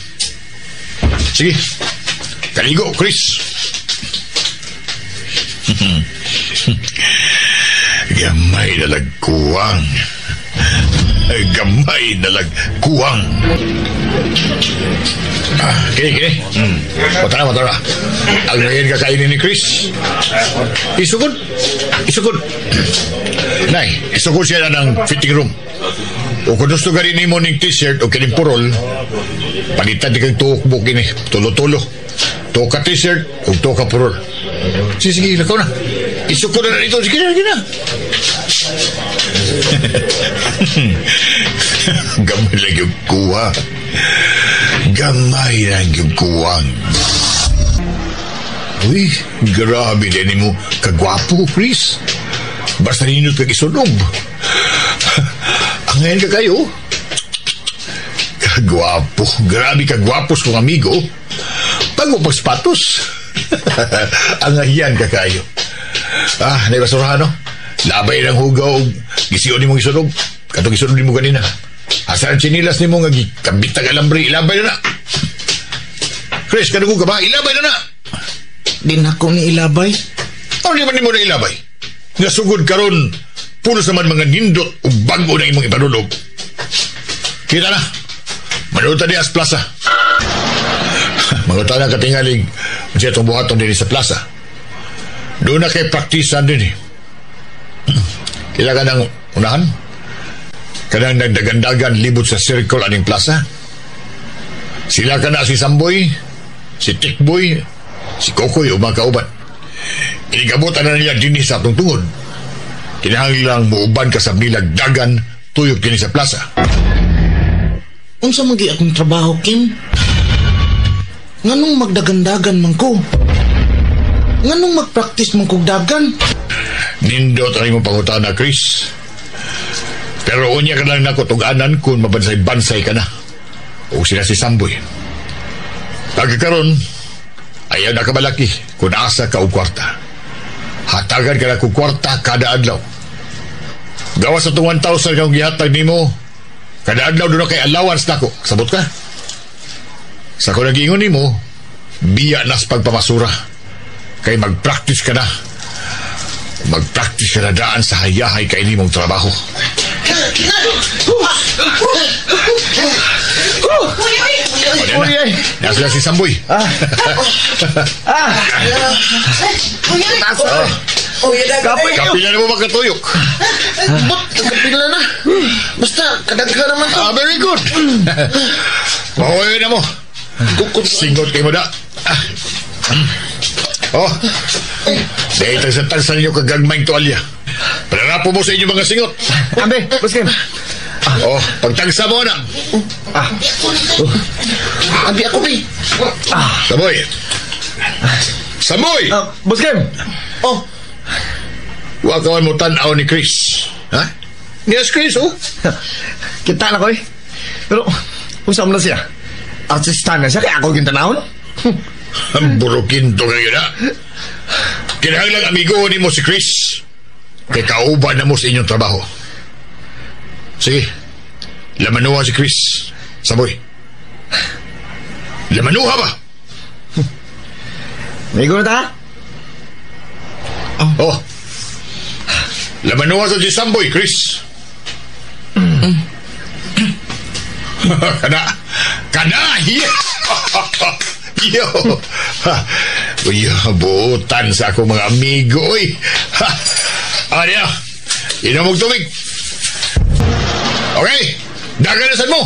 S3: Sige. Kaligo, Chris. Gamay na lagkuwang. Gamay na lagkuwang. Ah, kini, kini. Matara, matara. Ang ngayon kakainin ni Chris. Isugod. Isugod. Nay, isugod siya na ng fitting room. O kung gusto ka rin mo ning t-shirt o kining purol, palitan di kang tuhok mo kini. Tulo-tulo. Tuhok ka t-shirt o tuhok ka purol. Sige, sige, lakaw na. Isugod na dito. Sige na, sige na. Gamay lang yung kuha. Gamay lang yung kuwang. Uy, grabe din mo. Kagwapo, Chris. Basta ninot kag isunog. Ang ngayon ka kayo. Kagwapo. Grabe kagwapo kong amigo. Bago pagsapatos. Ang ahiyan ka kayo. Ah, naibasurahan, no? Labay ng hugaw. Gisiyon ni mong isunog. Katong isunog ni mo kanina. Asa ang chinilas ni mo nga gikabitag alambre. Ilabay na na. Chris, kanugo ka ba? Ilabay na na.
S5: Di na ko ni ilabay.
S3: Ano di man ni mo na ilabay? Nga sugod karon, pulos naman mga nindot o bago na imong ipanunog. Kita na. Manuta di as plaza. Manguta na katingalig siya itong buhaton din sa plaza. Doon na kay praktisan din eh. Kila ka ng unahan? Kanang nagdagandagan libot sa circle aning plaza? Sila ka na si Samboy, si Tikboy, si Kokoy o mga kauban. Inigabot na nila din sa atong tungod. Kinahanglang muuban ka sa nilag dagan tuyok din sa plaza.
S5: Unsa man gyud akong trabaho, Kim? Nganong magdagandagan man ko? Nganong magpractice man kog dagan?
S3: Nindot ang imong pangutana, Chris. Pero unya ka lang nako tuganan kung mabansay-bansay ka na. O sila si Samboy. Pagkakaroon, ayaw na kamalaki kung asa ka og kwarta. Hatagan ka na kung kwarta kada adlaw. Gawas sa itong 1,000 kang gihatag nimo, kada adlaw doon na kay allowance nako. Sabot ka? Sa kung nag-iingon nimo, biya nas pagpamasura. Kay mag-practice ka na. Mag-practice ka na daan sa hayahay kay nimong trabaho. Uy, uy! Nasa si Samboy. Kapila na mo magkatuyok.
S5: Bot, kapila na. Basta, kadagka naman to.
S3: Ah, very good. Mahuwi na mo. Singot kayo mo da. Oh, dahil tagsa-tagsa ninyo kagagmayng tuwalya. Panarapo mo sa inyong mga singot.
S4: Ambe, Boss Kim.
S3: Oh, pagtagsa mo na.
S5: Abi ako, bi.
S3: Samoy. Samoy!
S4: Boss Kim.
S5: Oh,
S3: Wakawan mo tanaw ni Chris. Ha? Niya si Chris, oh.
S4: Kita na ko eh. Pero, usam na siya. Artista na siya, kaya ako yung tanahon.
S3: Ang burukin to kayo na. Kinahanglang amigo ni mo si Chris. Kay kauban na mo sa inyong trabaho. Sige. Lamanuha si Chris. Saboy. Lamanuha ba?
S4: May na ta?
S3: Oh. Lamanuha sa si Samboy, Chris. Kana. Kana! Yeah! Yo! Uy, buutan sa akong mga amigo, uy. Ha! Ano niya? Inom og tubig. Okay. Dagan na sad mo.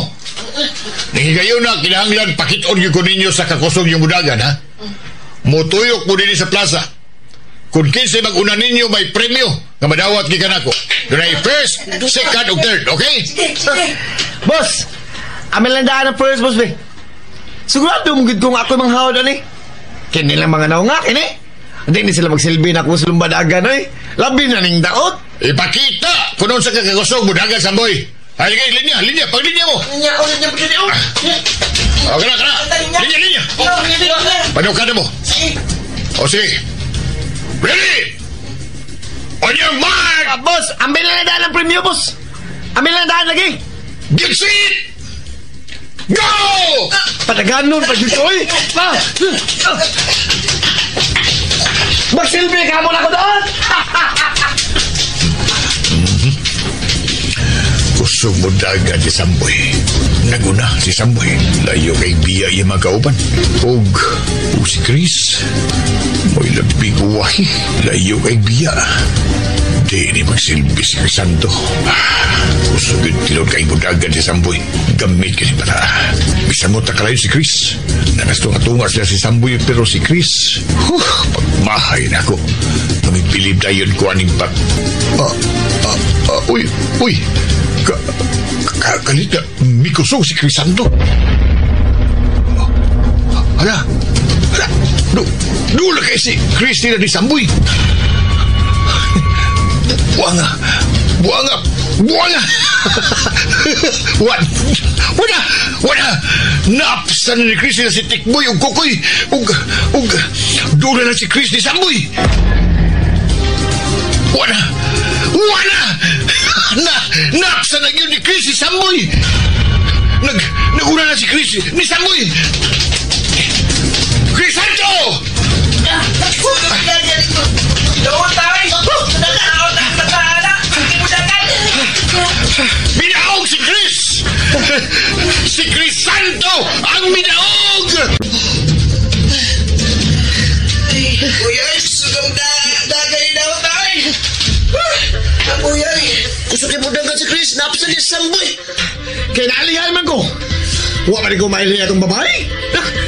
S3: Nanghigayon na, kinahanglan, pakiton yun ko ninyo sa kakusog yung mudagan, ha? Mutuyok mo din sa plaza. Kung kinsay mag-una ninyo may premyo nga madawat gikan ako. Dunay first, second ug third, okay?
S4: Boss, amin lang daan ang first, boss, be. Sigurado mo gid kung ako manghawad ani. Kini lang mga naunga, kini. Hindi ni sila magsilbi na kung sulumbadagan, oy. Labi na ning daot.
S3: Ipakita kung unsa ka kakusog mudagan, Samboy. Ay, sige, linya, linya, paglinya mo.
S5: Linya, oh, linya, linya.
S3: Oh, kana, kana. Linya, linya. Panukada mo. O, sige. Ready? On your mark!
S4: Ah, boss, amin lang daan ang premyo, boss. Amin lang daan lagi.
S3: Get set! Go!
S4: Padaganon pa dito, oy. Ah. Magsilbi ka mo na ko doon.
S3: Kusog mo dagan si Samboy. Naguna si Samboy. Layo kay biya iya mga kauban. Og si Chris. Mo'y labing uwahi. Layo kay biya. Di ni magsilbi si Crisanto. Kusog yun tilod kay budagan si Samboy. Gamit kasi bata. Bisan mo takalayo si Chris. Nangastunga-tunga sila si Samboy pero si Chris. Huh, pagmahay na ako. Namipilib na yun ko aning bat. Uy, uy. Kalit na, mikusog si Crisanto. Hala, hala, dula kay si Christina ni Samboy. Buanga, buanga, buanga. Wala, wala. Naapsan ni Christina si Tikboy ug Kukoy. Ug, dula na si Chris ni Samboy. Wala, wala. Naapsan na yun ni Chris ni Samboy. Naguna na si Chris ni Samboy. Crisanto! Minaog si Chris! Si Crisanto ang minaog!
S5: Kuya, sugam dagay daw tayo. Kuya, kusog kay budagan si Chris, napsan ni Samboy.
S4: Kaya naalihan man ko. Wa man ko mailihan atong babae.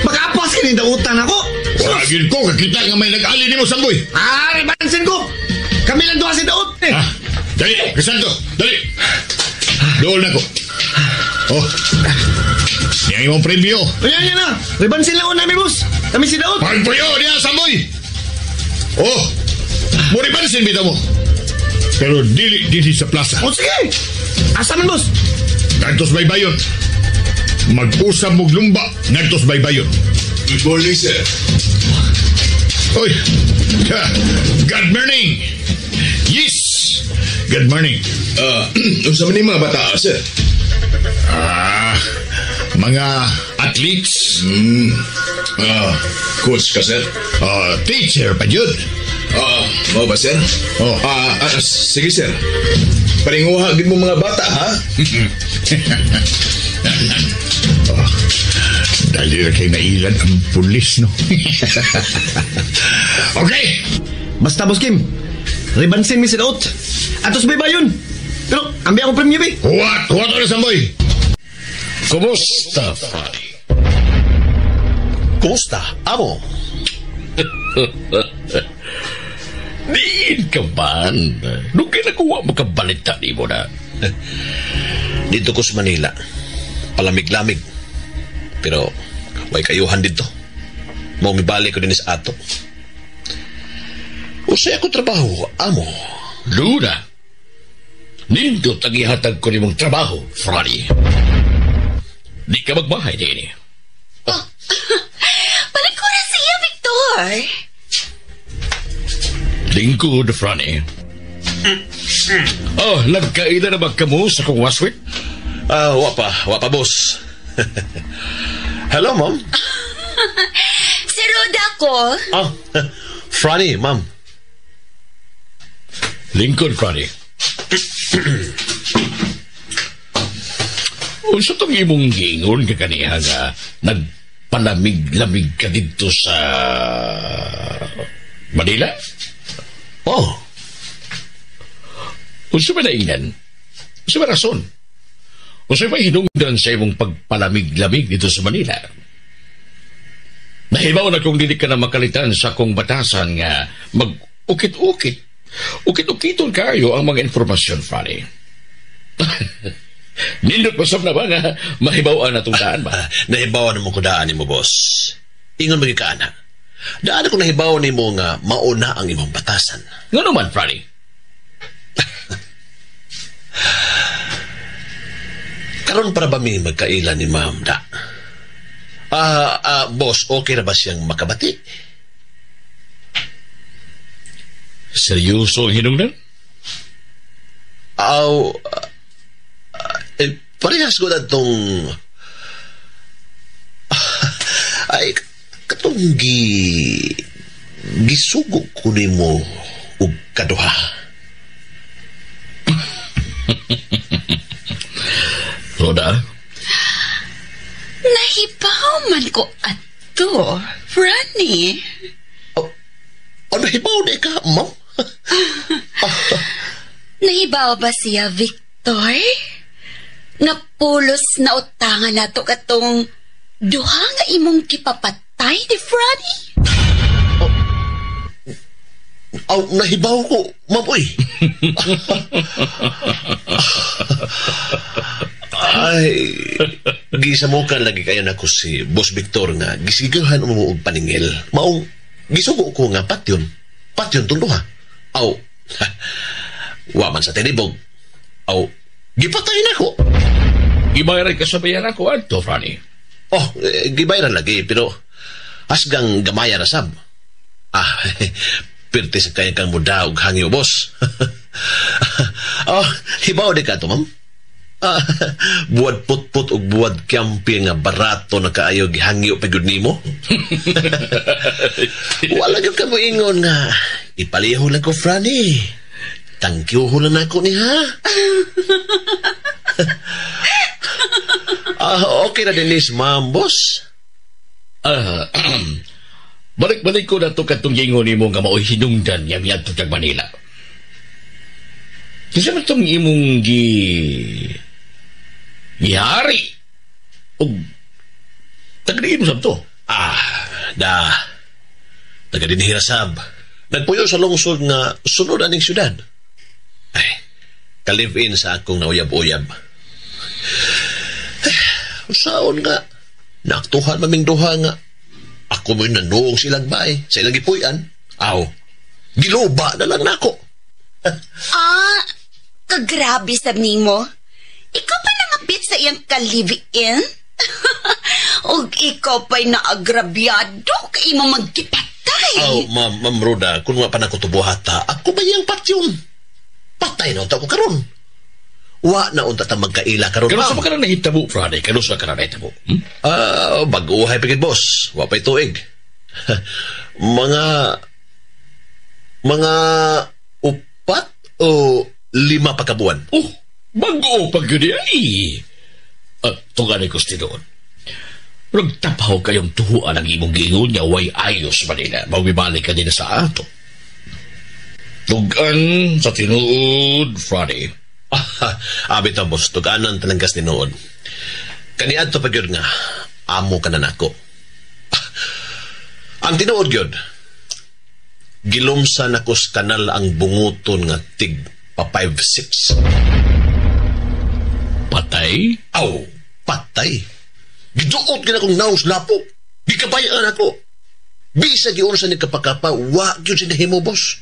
S4: Makapas kini dautan ako.
S3: Wala yun ko, kakita nga may nag-ali nimo, Samboy.
S4: Ah, ribansin ko. Kami lang duha si daot. Eh.
S3: Ah, dali, Crisanto, dali. Dool na ko. Oh, niya imong premyo.
S4: Ayan, yan na. Ribansin lang ko namin, boss. Kami si Daot.
S3: Pagpuyo niya, Samboy. Oh, mo ribansin bitaw mo. Pero dili dili sa plaza.
S4: O sige. Asa man, boss?
S3: Ngadtos baybayon. Mag-usab mog lumba, ngadtos baybayon.
S2: Good morning, sir.
S3: Oy, good morning. Yes, good morning.
S2: Unsa man ni mga bata, sir?
S3: Ah, mga athletes.
S2: Coach ka, sir?
S3: Teacher pa yun.
S2: Mao ba, sir?
S3: Oh.
S2: Sige, sir. Paringuha gid mo mga bata, ha?
S3: Oh, dali na kay nailan ang pulis, no? Okay!
S4: Basta, Boss Kim. Ribansin mi si Daot. Atos bay ba yun? Pero, ambi akong premyo, bay.
S3: Huwat! Huwat na, Samboy!
S1: Kumusta, Fari?
S11: Kumusta, amo?
S1: Diin ka man. Nung kinakuha mo kabalita ni mo na.
S11: Dito ko sa Manila. Palamig-lamig. Pero, way kayuhan dito. Mao mibalik ko din sa ato. Usay ako trabaho, amo.
S1: Luna, nindot ang ihatag ko nimong trabaho, Franny. Di ka magbahay din eh.
S9: Oh. Balik ko na siya, Victor.
S1: Lingkod, Franny. Oh, nagkaila na ba kamo sa kong waswit?
S11: Wapa, boss. Hello, ma'am.
S9: Si Roda ko.
S11: Ah, Franny, ma'am.
S1: Lingkod, Franny. Unsa tong imong giingon ka kaniha nga nagpalamig-lamig ka dito sa Manila?
S11: Oh.
S1: Unsa ba naingnan? Unsa ba rason? Unsa ba hinungdan sa imong pagpalamig-lamig dito sa Manila? Nahibaw na kung dili ka na makalitan sa akong batasan nga mag Ukit-ukit. Ukit-ukiton kayo ang mga informasyon, Franny. Nindot pa sab na ba nga mahibaw-an na itong daan ba?
S11: Nahibawan mo ko daan nimo, boss. Ingon magi ka, ana. Daan ako nahibaw nimo nga mauna ang imong batasan.
S1: Nga naman, Franny?
S11: Karon para ba mi magkaila ni ma'am da? Boss, okay na ba siyang makabati?
S1: Seryoso ang hinungdan?
S11: Aw, parehas ko na itong... ay, katong gisugo ko nimo og kaduha.
S1: Roda?
S9: Nahibaw man ko ato, Franny.
S11: Oh, nahibaw na ka, ma'am?
S9: Nahibaw ba siya, Victor? Nga pulos na utangan nato katong duha nga imong kipapatay ni Franny?
S11: Oh, nahibaw ko, ma'am, uy. Ay, gisamukan lagi kayo na ko si Boss Victor nga gisigahan mo og paningil. Maong gisugo ko nga patyon. Patyon tong duha. Aw, wa man sa tinibog. Aw, gipatay na ko.
S1: Gibayaran ka sa bayaran ko adto, Franny.
S11: Oh, gibayaran lagi, pero asgang gamaya ra sab. Ah, pirti sa kaya kang muda og hangyo, boss. Oh, hibaw di ka to, ma'am. Buwad putput og buwad kyampi nga barato na kaayo gihangyo pa gyud nimo. Wala gyud ka moingon nga ipaliho lang ko, Franny. Thank you lang ako ni ha. Okay na dinis, ma'am, boss.
S1: Balik-balik ko na to katong gingon nimo nga maoy hinungdan nga miadto tag Manila. Kasi man itong imong gihari og tagdiin mo sab to.
S11: Da. Taga dinhi sab. Nagpuyo sa lungsod nga sunod aning syudad. Ay, ka-live-in sa akong nauyab-uyab. Ay, usaon nga naaktuhan maming duha nga ako mo'y nanuong silang baay sa ilang gipuy-an. Aw, giluba na lang nako.
S9: Kagrabe sab nimo. Ikaw pa nangapit sa iyang ka-live-in? Og ikaw pa'y naagrabyado kay imo magkipatay.
S11: Aw, ma'am Roda, kung wa pa nako tubuhata, ako ba iyang patyon? Patay na unta ko karon. Wa na unta ta magkaila karon.
S1: Kano sa pa ka na nahitabo, Friday? Kano sa ka na nahitabo? Hmm?
S11: Bag-uhay pigid, boss. Wa pa'y tuig. Mga 4 o 5 pa kabuan.
S1: Oh, bago pag yun ay. At tunganay ko doon. Nagtapaw kayong tuhuan ang imong giingon nga way ayos Manila. Mawibalik ka din sa ato. Tugan sa tinuod, Friday.
S11: Abi ta, boss, tuganan talangkas tinuod. Kaniadto pa gyud nga amo ka na nako. Ang tinuod gyud, gilumsa nako sa kanal ang bunguton nga tig pa 5'6".
S1: Patay?
S11: Aw, patay. Giduot gid akong naos lapo. Gikabayan ako. Bisa giunsa ni kapakapa, wa gyud siya nahimo, boss.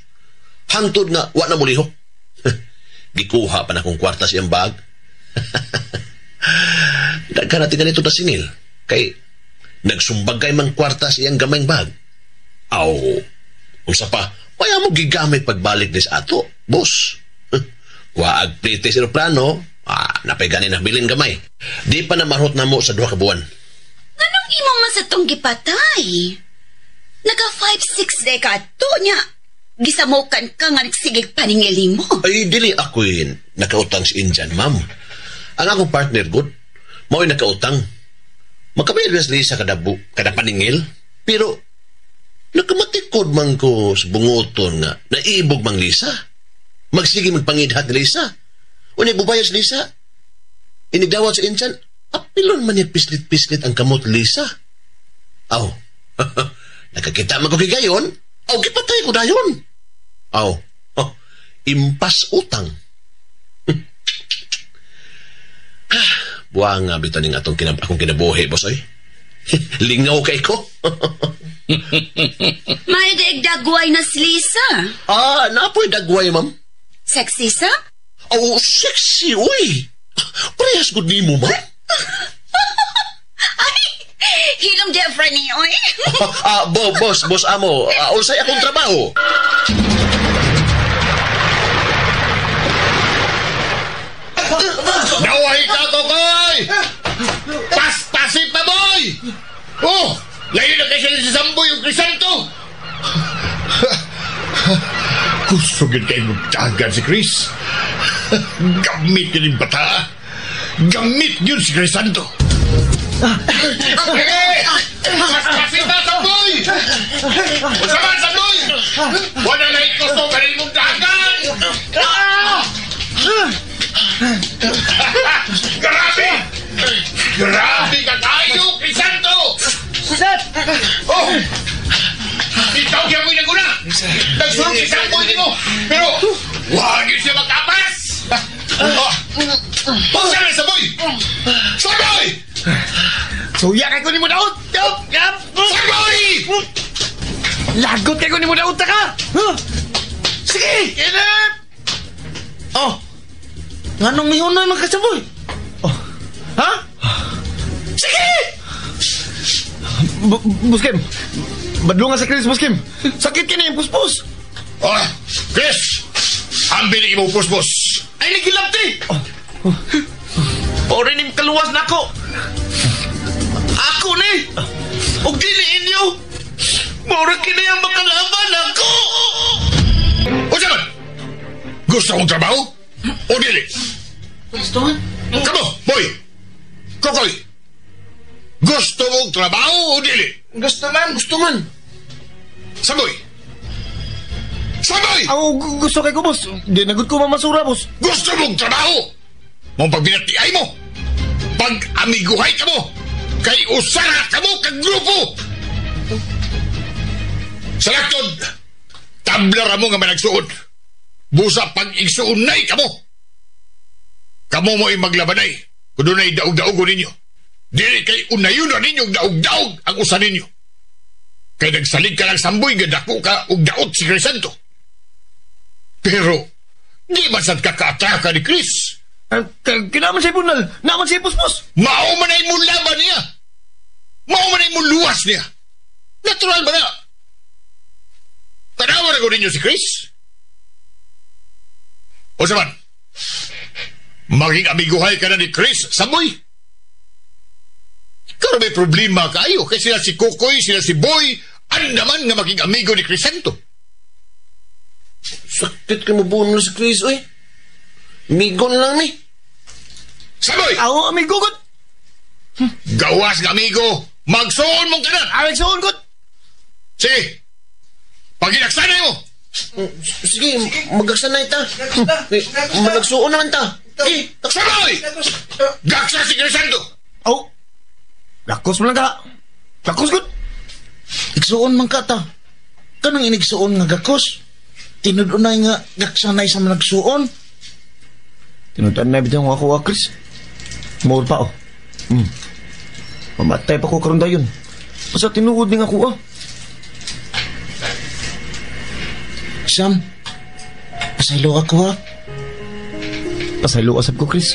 S11: Hangtod nga wa na mulihok. Gikuha pa na akong kwarta siyang bag. Daghan natin ganito na singil. Kay nagsumbag kay mang kwarta siyang gamayng bag. Aw, unsa pa, waya mo gigamit pagbalik ni sa ato, boss. Waag plite sa aeroplano, napay ganin na bilin gamay. Di pa na marhot na mo sa 2 ka buwan.
S9: Anong imo man sa tong gipatay? Naka 5'6" de ka ato niya. Gisamukan ka nga nagsigig paningili mo.
S11: Ay, dili ako'y nakautang sa Indian, ma'am. Ang akong partner, good, mao'y nakautang. Magkabayad ba sila sa kada paningil? Pero, nakamatikod man ko sa bunguton nga naibog mang Lisa. Magsige magpangidhat ni Lisa. O nagbubayad si Lisa. Inigdawat sa Indian, apilon man niya pislit-pislit ang kamot Lisa. Aw, nakakita man ko kigayon. Aw, gipatay ko dayon. Aw, oh, impas utang. Buang nga bitaw ning atong akong kinabuhi, boss oy. Lingaw kay ko.
S9: May dagway na si Lisa.
S11: Ah, napoy dagway, ma'am.
S9: Sexy sa?
S11: Oh, sexy, uy. Parehas gud nimo, ma'am.
S9: Ay, hilom di, Franny, oy.
S11: Boss amo, unsay akong trabaho?
S3: Naway ka, Kokoy! Paspasi pa, boy! Oh, layo na kayo sa Samboy o Crisanto! Kusugin kayo magtagan si Chris. Gamit yun yung bata. Gamit yun si Crisanto. Paspasi pa, Samboy! Usaman, Samboy! Wala na ikusto ka rin mong dagan! Grabe! Grabe ka tayo, Crisanto!
S4: Sir!
S3: Oh! Ikaw siya mo'y naguna! Nagsulong si Samboy ni mo! Pero, huwag yun siya magkapas! Oh! Saan na, Samboy? Samboy!
S4: Suya kay ko ni mo daot!
S3: Samboy!
S4: Lagot kay ko ni mo daot ka! Sige!
S3: Inip!
S5: Oh! Nganong mihunoy man ka, Samboy? Oh. Ha? Sige!
S4: Buskim! Badlungan sa Chris, Buskim! Sakit ka na yung puspos!
S3: Oh, Chris! Ambil ni imong puspos!
S5: Ay, nagilapti! Oh. Pore ning kaluwas na ako! Ako ni! Og dili inyo! Mura kini ang makalaban ako!
S3: O man! Gusto kong trabaho? O dili?
S5: Gusto man?
S3: Kamo, boy! Kokoy! Gusto mong trabaho o dili?
S10: Gusto man!
S5: Gusto man!
S3: Samboy! Samboy!
S4: Ako gusto kay ko, boss. Di nagod ko mamasura, boss.
S3: Gusto mong trabaho! Mong pagbinatiay mo! Pag-amiguhay ka mo! Kay usara ka mo kag grupo! Sa laktod, tabla ra mo nga managsuod. Busa pag-igsuunay ka mo! Kamo mo'y maglabanay. Kung doon ay daog-daog ninyo. Dili kay unayon na ninyo daog-daog ang usa ninyo. Kay nagsalig ka lang samboy nga dako ka og daot si Crisanto. Pero, di man sad ka kaataka ni Chris.
S4: Kinaman siya punal, naman siya puspos.
S3: Mao man ay mulaban niya. Mao man ay muluwas niya. Natural ba na? Tanawa na ko ninyo si Chris. O saman, maging amiguhay ka na ni Chris, Samboy. Pero may problema kayo kay sila si Kokoy, sila si Boy, andaman nga maging amigo ni Crisanto.
S11: Sakit ka mabuno si Chris, oy. Migon lang ni.
S3: Samboy!
S4: Ako, amigo ko.
S3: Gawas nga amigo, magsuon mong kanan.
S4: Ah, magsuon ko.
S3: Sige, paginaksanay mo.
S11: Sige, magaksanay ta. Malagsuon naman ta. Sige,
S3: Samboy! Gaksa si Crisanto!
S4: Oh, lakos mo lang ka. Lakos ko.
S5: Igsuon man ka ta. Kanang inigsuon nga gakos. Tinudunay nga gaksanay sa managsuon.
S4: Tinudan na bitaw ako, Chris. More pa, oh. Mamatay pa ko karon dayon. Basta tinuod ning ako, ah.
S5: Sam, pasaylo ako, ha?
S4: Pasaylo asab ko, Chris.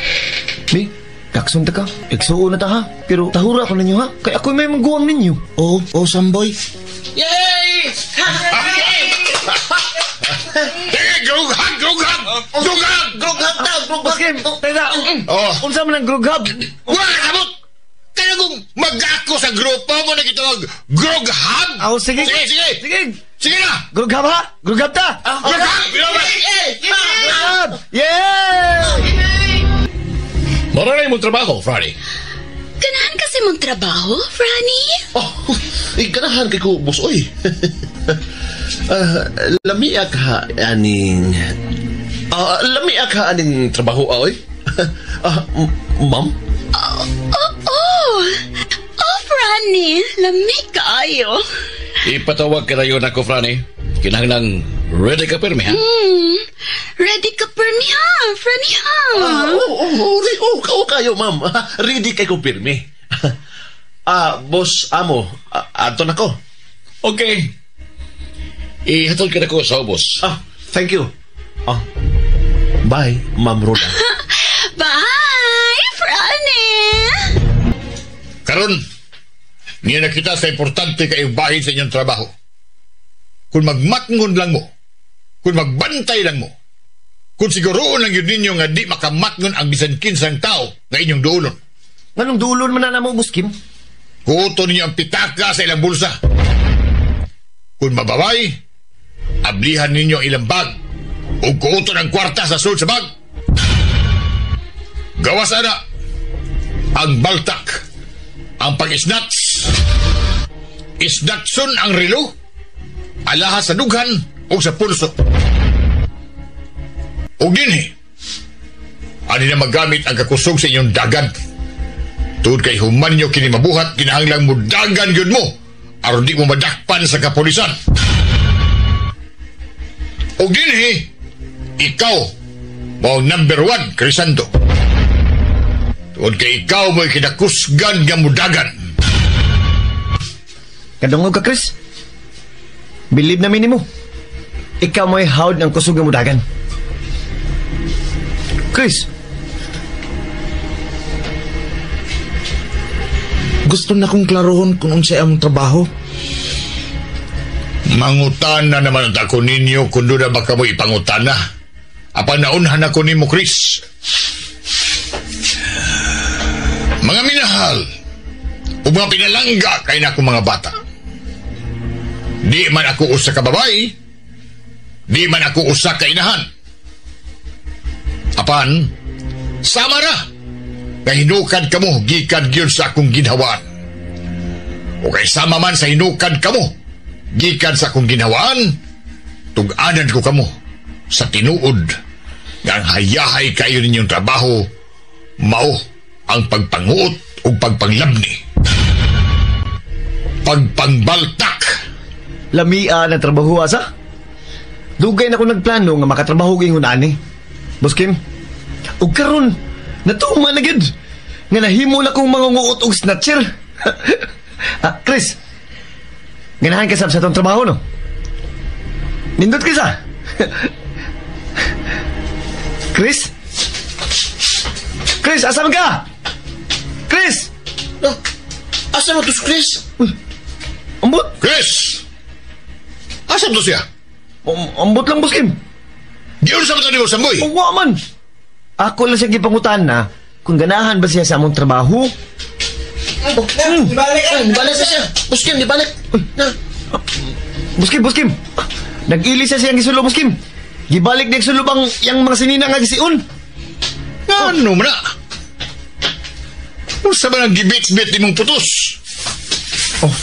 S4: Bi, kaksun ta ka. Igsuon na ta, ha? Pero tahura ko ninyo, ha? Kaya ako'y may mangguwang ninyo.
S5: Oo, oh, Samboy.
S10: Yay!
S3: Teka, grughag, grughag! Grughag!
S5: Grughag ta, grughag!
S4: Baskim, teka.
S3: Oh.
S4: Unsa man ang grughag?
S3: Wala ka sabot! Kaya kung mag-ako sa grupo mo na kitawag grughag!
S4: Oh, sige.
S3: Sige, sige!
S4: Sige!
S3: Sige na!
S4: Grughag, ha? Grughag ta!
S3: Grughag!
S4: Grughag! Yeah!
S1: Maranay mong trabaho, Franny.
S9: Ganahan kasi mong trabaho, Franny?
S11: Oh, ganahan kay ko, boss, oy. Lamia ka aning... lamia ka aning trabaho, oy. Ma'am?
S9: Oh, Franny, lami kaayo.
S1: Ipatawag ka na yun ako, Franny. Kinahanglang ready ka pirmi, ha?
S9: Ready ka pirmi, ha? Franny, ha?
S11: Oo, kayo, ma'am. Ready kay ko pirmi. Boss Amo, adto na ko.
S1: Okay. Ihatod ka na ko sa ubos.
S11: Thank you. Bye, Ma'am Roda.
S9: Bye, Franny!
S3: Karon, niya nakita sa importante kayo bahin sa inyong trabaho. Kung magmatngon lang mo, kung magbantay lang mo, kung siguroon lang yun ninyo nga di makamatngon ang bisan kinsang tao nga inyong duulon.
S4: Nganong duulon man na mo, Boss Kim?
S3: Kuto ninyo ang pitaka sa ilang bulsa. Kung mababay, ablihan ninyo ang ilang bag o kuto ng kwarta sa sulod sa bag. Gawas ana ang baltak, ang pag-isnats, isnatson ang relo, alahas sa dughan o sa pulso. O dinhi, ani na magamit ang kakusog sa inyong dagan. Tuod kay human nyo kini mabuhat, kinahanglang mo dagan yun mo, aron di mo madakpan sa kapulisan. O dinhi, ikaw mo number 1, Crisanto. Tuod kay ikaw mo'y kinakusgan nga mudagan.
S4: Kadungog ka, Chris. Bilib na minimo. Ikaw mo'y hawd ng kusog nga mudagan. Chris.
S5: Gusto na kong klarohon kung unsay among trabaho.
S3: Mangutana naman ang ako ninyo kung doon na baka mo ipangutana. Apan naunhan ako nimo, Chris. Mga minahal, o mga pinalangga kay na akong mga bata. Di man ako usa ka babae, di man ako usa ka inahan. Apan, sama na, nga hinukad kamo gikan gyud sa akong ginhawaan. O kay sama man sa hinukad kamo gikan sa akong ginhawaan, tug-anan ko kamo sa tinuod nga ang hayahay kayo ninyong trabaho mao ang pagpanguot o pagpanglabni, pagpangbaltak.
S4: Lamia na trabaho asa? Dugay na ko nagplano nga makatrabaho ging hunani. Boss Kim, ug karon natuuma na gyud nga nahimo na kong mangunguot og snatcher. Chris, ganahan ka sab sa atong trabaho, no? Nindot ka sa? Chris? Chris, asa man ka? Chris!
S11: No, asa man to si Chris?
S4: Uy, ambot!
S3: Chris! Asa to siya?
S4: Ambot lang, Boss Kim.
S3: Giyon sa mata ni Boss Samboy?
S4: Uwa man. Ako lang siya gipangutan na kung ganahan ba siya sa among trabaho.
S5: Ibalik!
S11: Ibalik siya. Boss Kim, ibalik.
S4: Boss Kim, Boss Kim. Nag-ili siya siyang gisulo, Boss Kim. Gibalik niya gisulo bang yang mga sinina nga gisiun.
S3: Ano man na? Unsa ba nang gibit-bit nimong putos?
S5: Oh.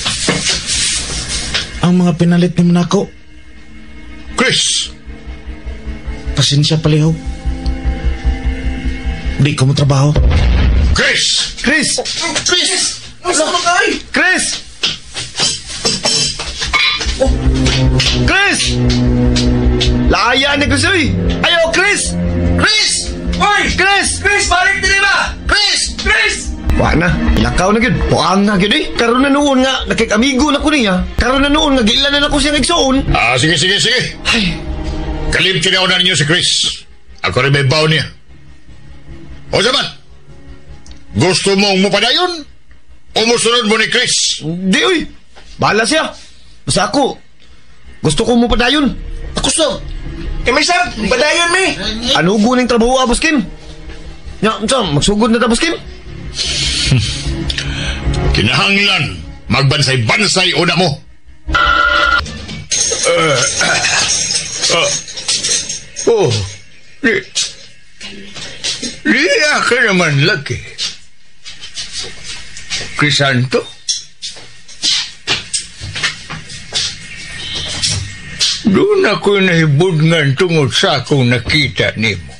S5: Ang mga pinalit ni Monaco.
S3: Chris!
S5: Pasensya palihog. Di ko mo trabaho.
S3: Chris!
S4: Chris!
S11: Chris!
S4: Chris! Oh. Chris! Laaya ni Chris, uy! Ayaw, Chris!
S11: Chris!
S10: Uy!
S4: Chris!
S10: Chris, balik din ba?
S11: Chris!
S10: Chris!
S4: Wa na, ilakaw na gyud. Puang na gyud eh. Karon na noon nga nakikamigo na ko niya. Karon na noon nga giilan na ko siyang igsuon.
S3: Sige, sige, sige.
S4: Ay.
S3: Kalimti na una ninyo si Chris. Ako rin may baw niya. O saman, gusto mong mupadayon? O musunod mo ni Chris?
S4: Di uy. Bahala siya. Basta ako, gusto ko mupadayon.
S11: Ako sab.
S10: Kami sab, padayon mi.
S4: Ano guning trabaho, Boss Kim? Ya, unsa, magsugod na ta, Boss Kim?
S3: Kinahanglan, magbansay-bansay una mo.
S8: Oh, liya ka naman lagi. Crisanto? Doon ako'y nahibudngan tungod sa akong nakita nimo.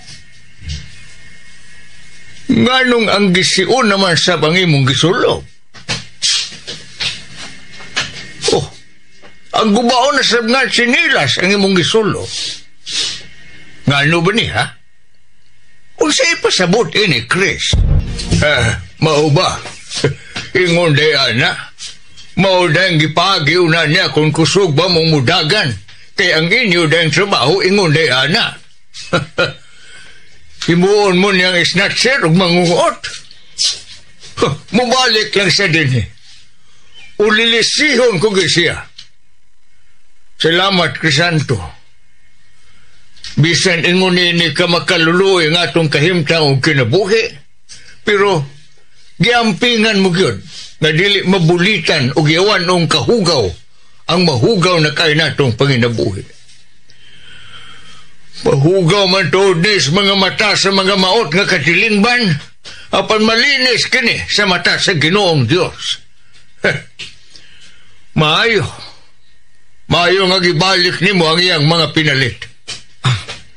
S8: Nganong ang gisiun naman sa bangimong gisulob? Oh, Ang gubaon na sab nga sinilas ang imong gisulo. Ngano ba ni, ha? Unsa ipasabot ini, Chris? Mao ba? Ingon day, ana. Mao dayang gipagiw na niya kung kusog ba mong mudagan. Kay ang inyo dayang trabaho, ingon day, ana. Himuon mo niyang snatcher ug mangunguot. Mubalik lang siya din eh. Ulilisihon ko siya. Salamat, Crisanto. Bisan ingon ni ka makaluluoy nga atong kahimtang og kinabuhi, pero giampingan mo gyud nga dili mabulitan og yawan og kahugaw ang mahugaw na kay natong panginabuhi. Mahugaw man tuod ni sa mga mata sa mga maot nga katilingban, apan malinis kini sa mata sa Ginoong Dios. Maayo. Maayo nga gibalik nimo ang iyang mga pinalit.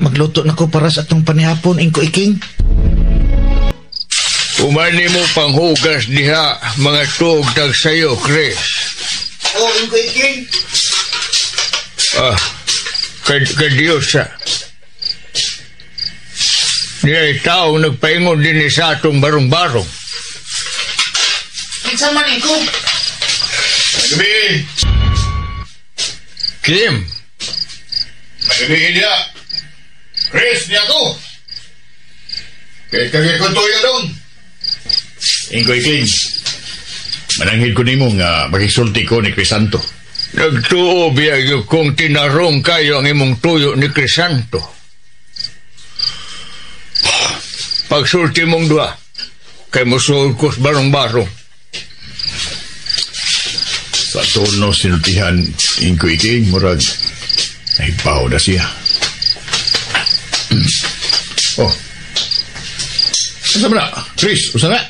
S5: Magluto na ko para sa atong panihapon, Ingko Iking.
S8: Umani mo panghugas diha mga tuog tag sayo, Chris.
S5: Oh, Ingko Iking.
S8: Ka Diyos siya. Niya taong nagpaingon din sa atong barong-barong.
S5: Kinsa man, Ingko?
S3: Gabi!
S8: Kim!
S3: Magabi niya! Chris, niya ko! Kaya kagay ko tuyo doon! Ingkoy King, mananghid ko nimo nga makisulti ko ni Crisanto.
S8: Nagtuo biya kung tinarong kayo ang imong tuyo ni Crisanto. Pagsulti mong dua, kay musuod ko sa barong-barong.
S3: Sa tono sinultihan, Ingkoy King, murag, nahibaw na siya. Oh. Usa ba na? Chris, usa na?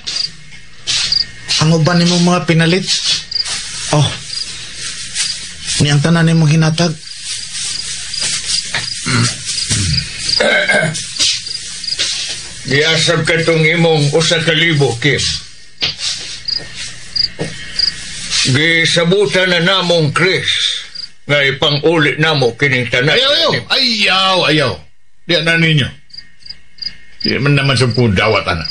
S5: Ang uban nimo mga pinalit? Oh. Ni ang tanan nimo hinatag.
S8: Giasab ka tong imong 1,000, Kim. Gisabutan na namong Chris nga ipang-uli namo kining tanan.
S3: Ayaw, ayaw. Ayaw, ayaw. Di na ninyo. Di man naman sa kong dawat, ana.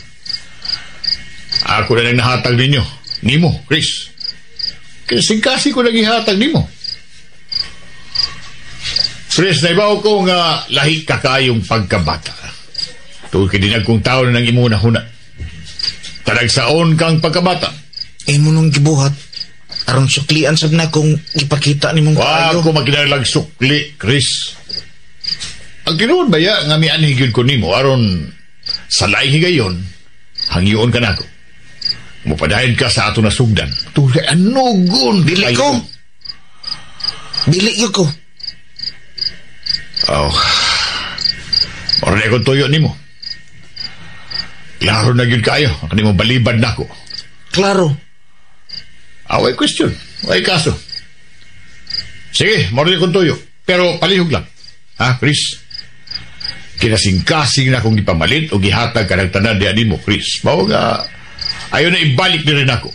S3: Ako na lang nahatag ninyo. Nimo, Chris. Kasi kasi ko nagihatag nimo. Chris, naibaw ko nga lahi ka kayong pagkabata. Tungkol kay dinag kong tao na nang imong nahuna. Talagsaon kang pagkabata.
S5: Imo nung gibuhat. Aron suklian sab na kung ipakita nimong
S3: kaayo. Wa ko makinahanglang sukli, Chris. Ang tinuod ba ya nga mianhi gyud ko nimo aron sa laing higayon hangyoon ka nako. Mupadayon ka sa ato na sugdan. Tungkol kay anugon.
S5: Dili ko. Dili gyud ko.
S3: Oh. Mora na akong tuyo nimo. Klaro na gyud kayo. Ang kanimo balibad nako.
S5: Klaro.
S3: Away question. Way kaso. Sige, mora na akong tuyo. Pero palihog lang. Ha, Chris? Kinasingkasing na akong gipamalit o gihatag ka ng tanan diya nimo, Chris. Mao nga, ayaw na ibalik ni rin ako.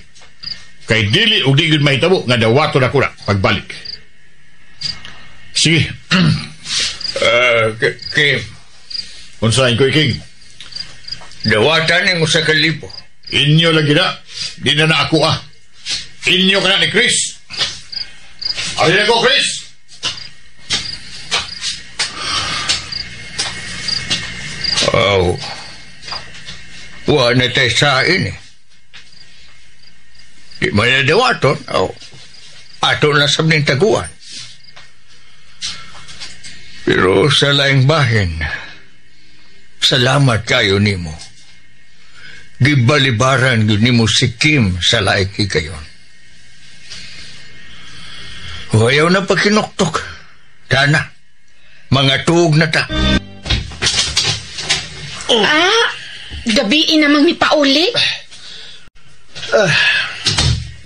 S3: Kay dili o di yun mahitabo nga dawato na ko na pagbalik. Sige.
S8: Kim.
S3: Unsahin ko, King?
S8: Dawatan ni 1,000.
S3: Inyo lagi na. Di na na ako ah. Inyo ka na ni Chris. Ayun ako, Chris.
S8: Oh. Wa na tayo sain eh. Di man na dawaton. Oh. Ato na sab ning taguan. Pero sa laing bahin, salamat kayo nimo. Gibalibaran gyud nimo si Kim sa laing higayon. Ayaw na pagkinuktok. Tana, mga tuog na ta.
S6: Oh. Ah, gabi namang mipauli.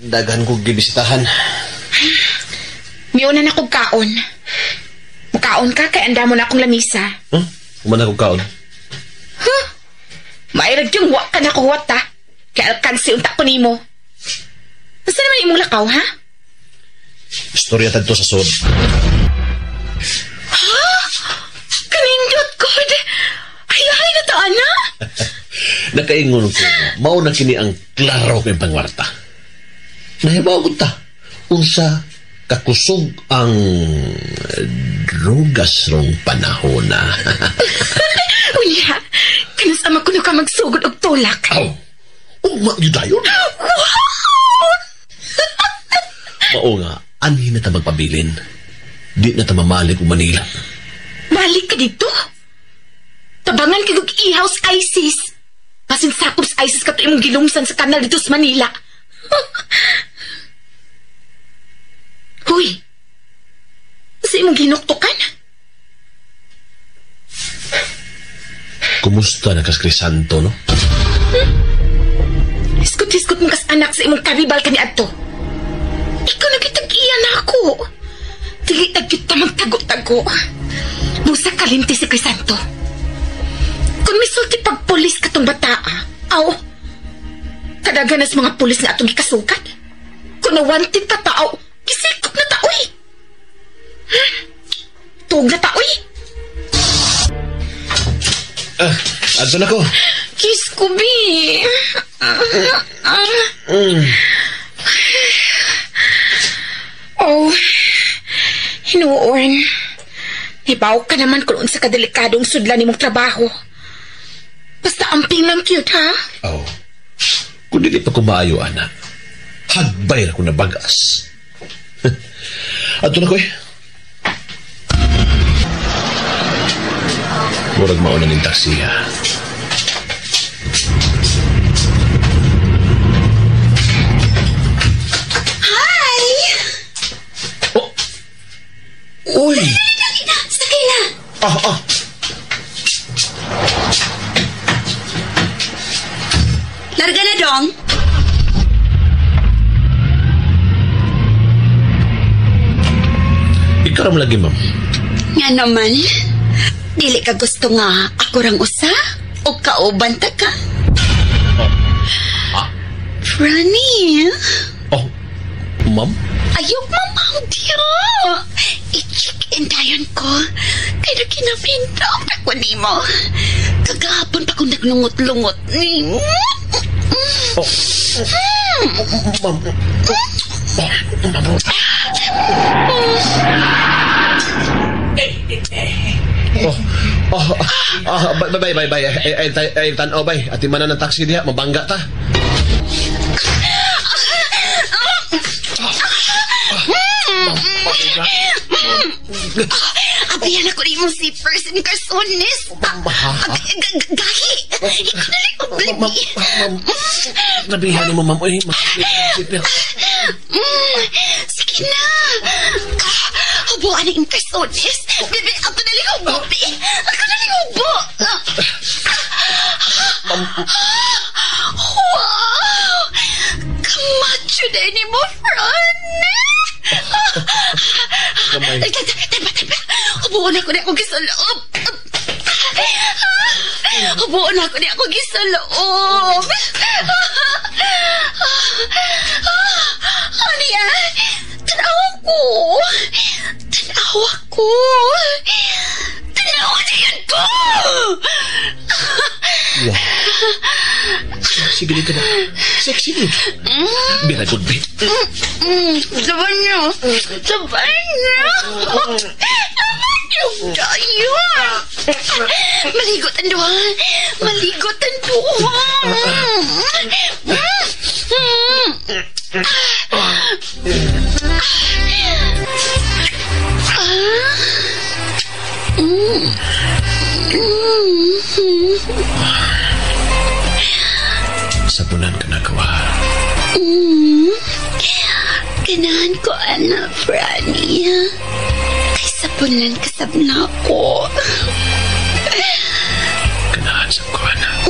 S11: Daghan kog gibisitahan.
S6: Miuna na kog kaon. Mukaon ka kay anda mo na akong lamisa.
S11: Huh? Human akong kaon.
S6: Huh? Mairag yung wa ka na kuwat ta. Kay alkansi unta ko nimo. Basta naman imong lakaw, ha?
S11: Istorya tadto sa sod.
S6: Ha? Kanindot god. Ay na ta ana.
S11: Nakaingon ko, mao na kini ang klaro kay pangwarta. Nahibaw ta unsa kakusog ang drogas rong panahon na.
S6: Unya, kanus ama kuno ka magsugod og tulak.
S11: Aw. Ugma gyud dayon.
S6: Wow!
S11: Mao nga, anhi na ta magpabilin. Di na ta mamalik og Manila.
S6: Balik ka dito? Tabangan kay og ihaw sa ISIS. Basin sakop sa ISIS kato imong gilungsan sa kanal dito sa Manila. Huy! Sa imong ginuktukan?
S11: Kumusta na kas Crisanto, no?
S6: Hiskot-hiskot mong kas anak sa imong karibal kani adto. Ikaw nagitag-iya na ako. Dili tag-gyud ta magtago-tago. Busa kalimti si Crisanto. Kung misulti pagpulis katong bataa, aw, kadaganas mga pulis nga atong gikasukat. Kung nawanted ta tao, gisikop na taoy. Tuog na taoy.
S11: Adto na ko.
S6: Kiss ko, bi. Oh, hinuon. Hibaw ka naman kung unsa kadelikadong sudlan nimong trabaho. Basta amping lang cute, ha?
S11: Oh. Kung dili pa ko maayo, ana, hagbay ra ko na bagas. Adto na ko eh. Murag mauna ning taxi, ha?
S9: Hi!
S11: Oh! Uy!
S9: Dali na! Sakay na!
S11: Ah!
S9: Larga na, Dong!
S11: Ikaw ram lagi, ma'am.
S9: Nga naman, dili ka gusto nga ako rang usa o kauban ta ka?
S11: Ah?
S9: Franny!
S11: Oh, ma'am?
S9: Ayok, ma'am, diya! I-check in dayon ko. Kaya na kinamintang ako ni mo. Kagahapon pa kong naglungot-lungot ni mo.
S11: Oh. Ma'am. Oh, ma'am. Oh, bye, bye, bye. Ay, tanaw, bay. Ati man na ng taxi diha, mabangga ta.
S9: Abiyan ako rin mong zippers and garsones. Gahi. Ikaw na lang oblibi.
S11: Nabihan mo, ma'am. Uy, zipper.
S9: Sige na. Hubuan na yung garsones. Bebe, ako na lang hubo, be. Ako na lang hubo. Wow! Kamacho na ni mo, Fran.
S11: Gamay.
S9: Tama, tama. Hubuan ako na akong gisaloob. Hubuan ako na akong gisaloob. Ano yan? Tanawa ko. Tanawa ko. Tanawa na yun ko.
S11: Wow. Sexy gini ka na. Sexy gini. Bira good, babe.
S9: Saban niyo. Saban niyo. Saban niyo tayo. Maligot ang duha. Maligot ang duha.
S11: Sabunan ka na kawa.
S9: Ganahan ko, anak, Franny. Kay sabunan kasab na ako.
S11: Ganahan sa ko, anak.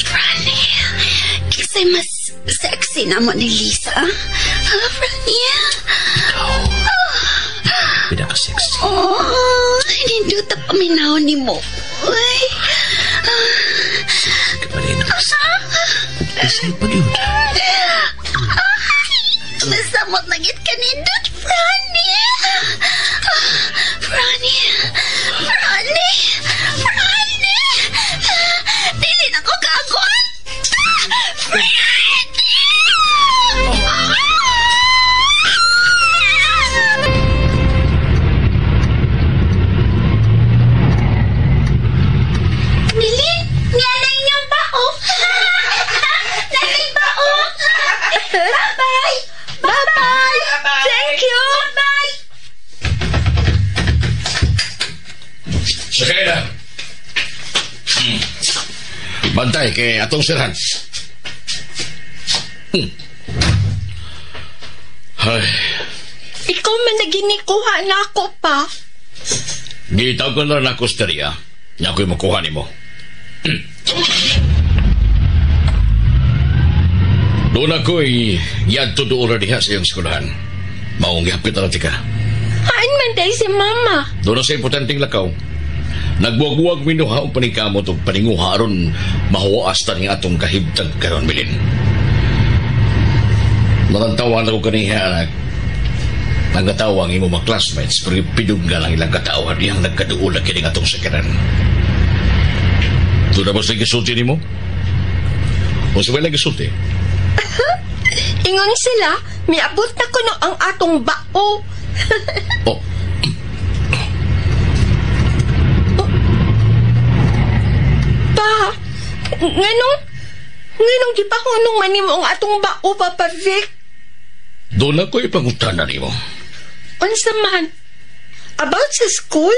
S9: Franny, kinsay mas sexy na mo ni Lisa? Ha, Franny?
S11: Ikaw. Pinaka-sexy.
S9: Oh, nindot ang paminaw ni mo. Uy.
S11: Isay pa yun.
S9: Masamot na git kanindot, Franny. Franny. Franny. Franny. Dili na ko kaagwanta. Franny! Dili, niya na inyong bao. Nanay bao. Bye-bye.
S7: Bye-bye. Thank you.
S9: Bye-bye.
S1: Sakay na. Bantay kay atong sirhan. Ay,
S7: Ikaw man naginikuha na ako pa.
S1: gitawag ko na ako sterya. Nga ako'y makuha nimo. Doon ako'y yadto doon na diha sa iyong eskwelahan. Maong gihapit na tika.
S7: Haan man day si mama.
S1: Doon na sa importanteng lakaw. Nagbuwag-buwag minuha og paningkamot og paninguha aron mahuwaas ta ning atong kahibtag karon Milin. Nalantawan ako kaniha anak. Nagkatawa ang imong mga classmates pero pidugga lang ilang katauhan iyang nagkaduol na kining atong sakyanan. Doon na ba sa gisulti nimo? O sa lang gisulti?
S7: Ingon sila, miabot na kuno ang atong bao.
S1: Oh.
S7: Pa, nganong di pa hunong manimo ang atong bao, Papa Vic?
S1: Doon ako'y pangutana nimo.
S7: Unsa man? About sa school?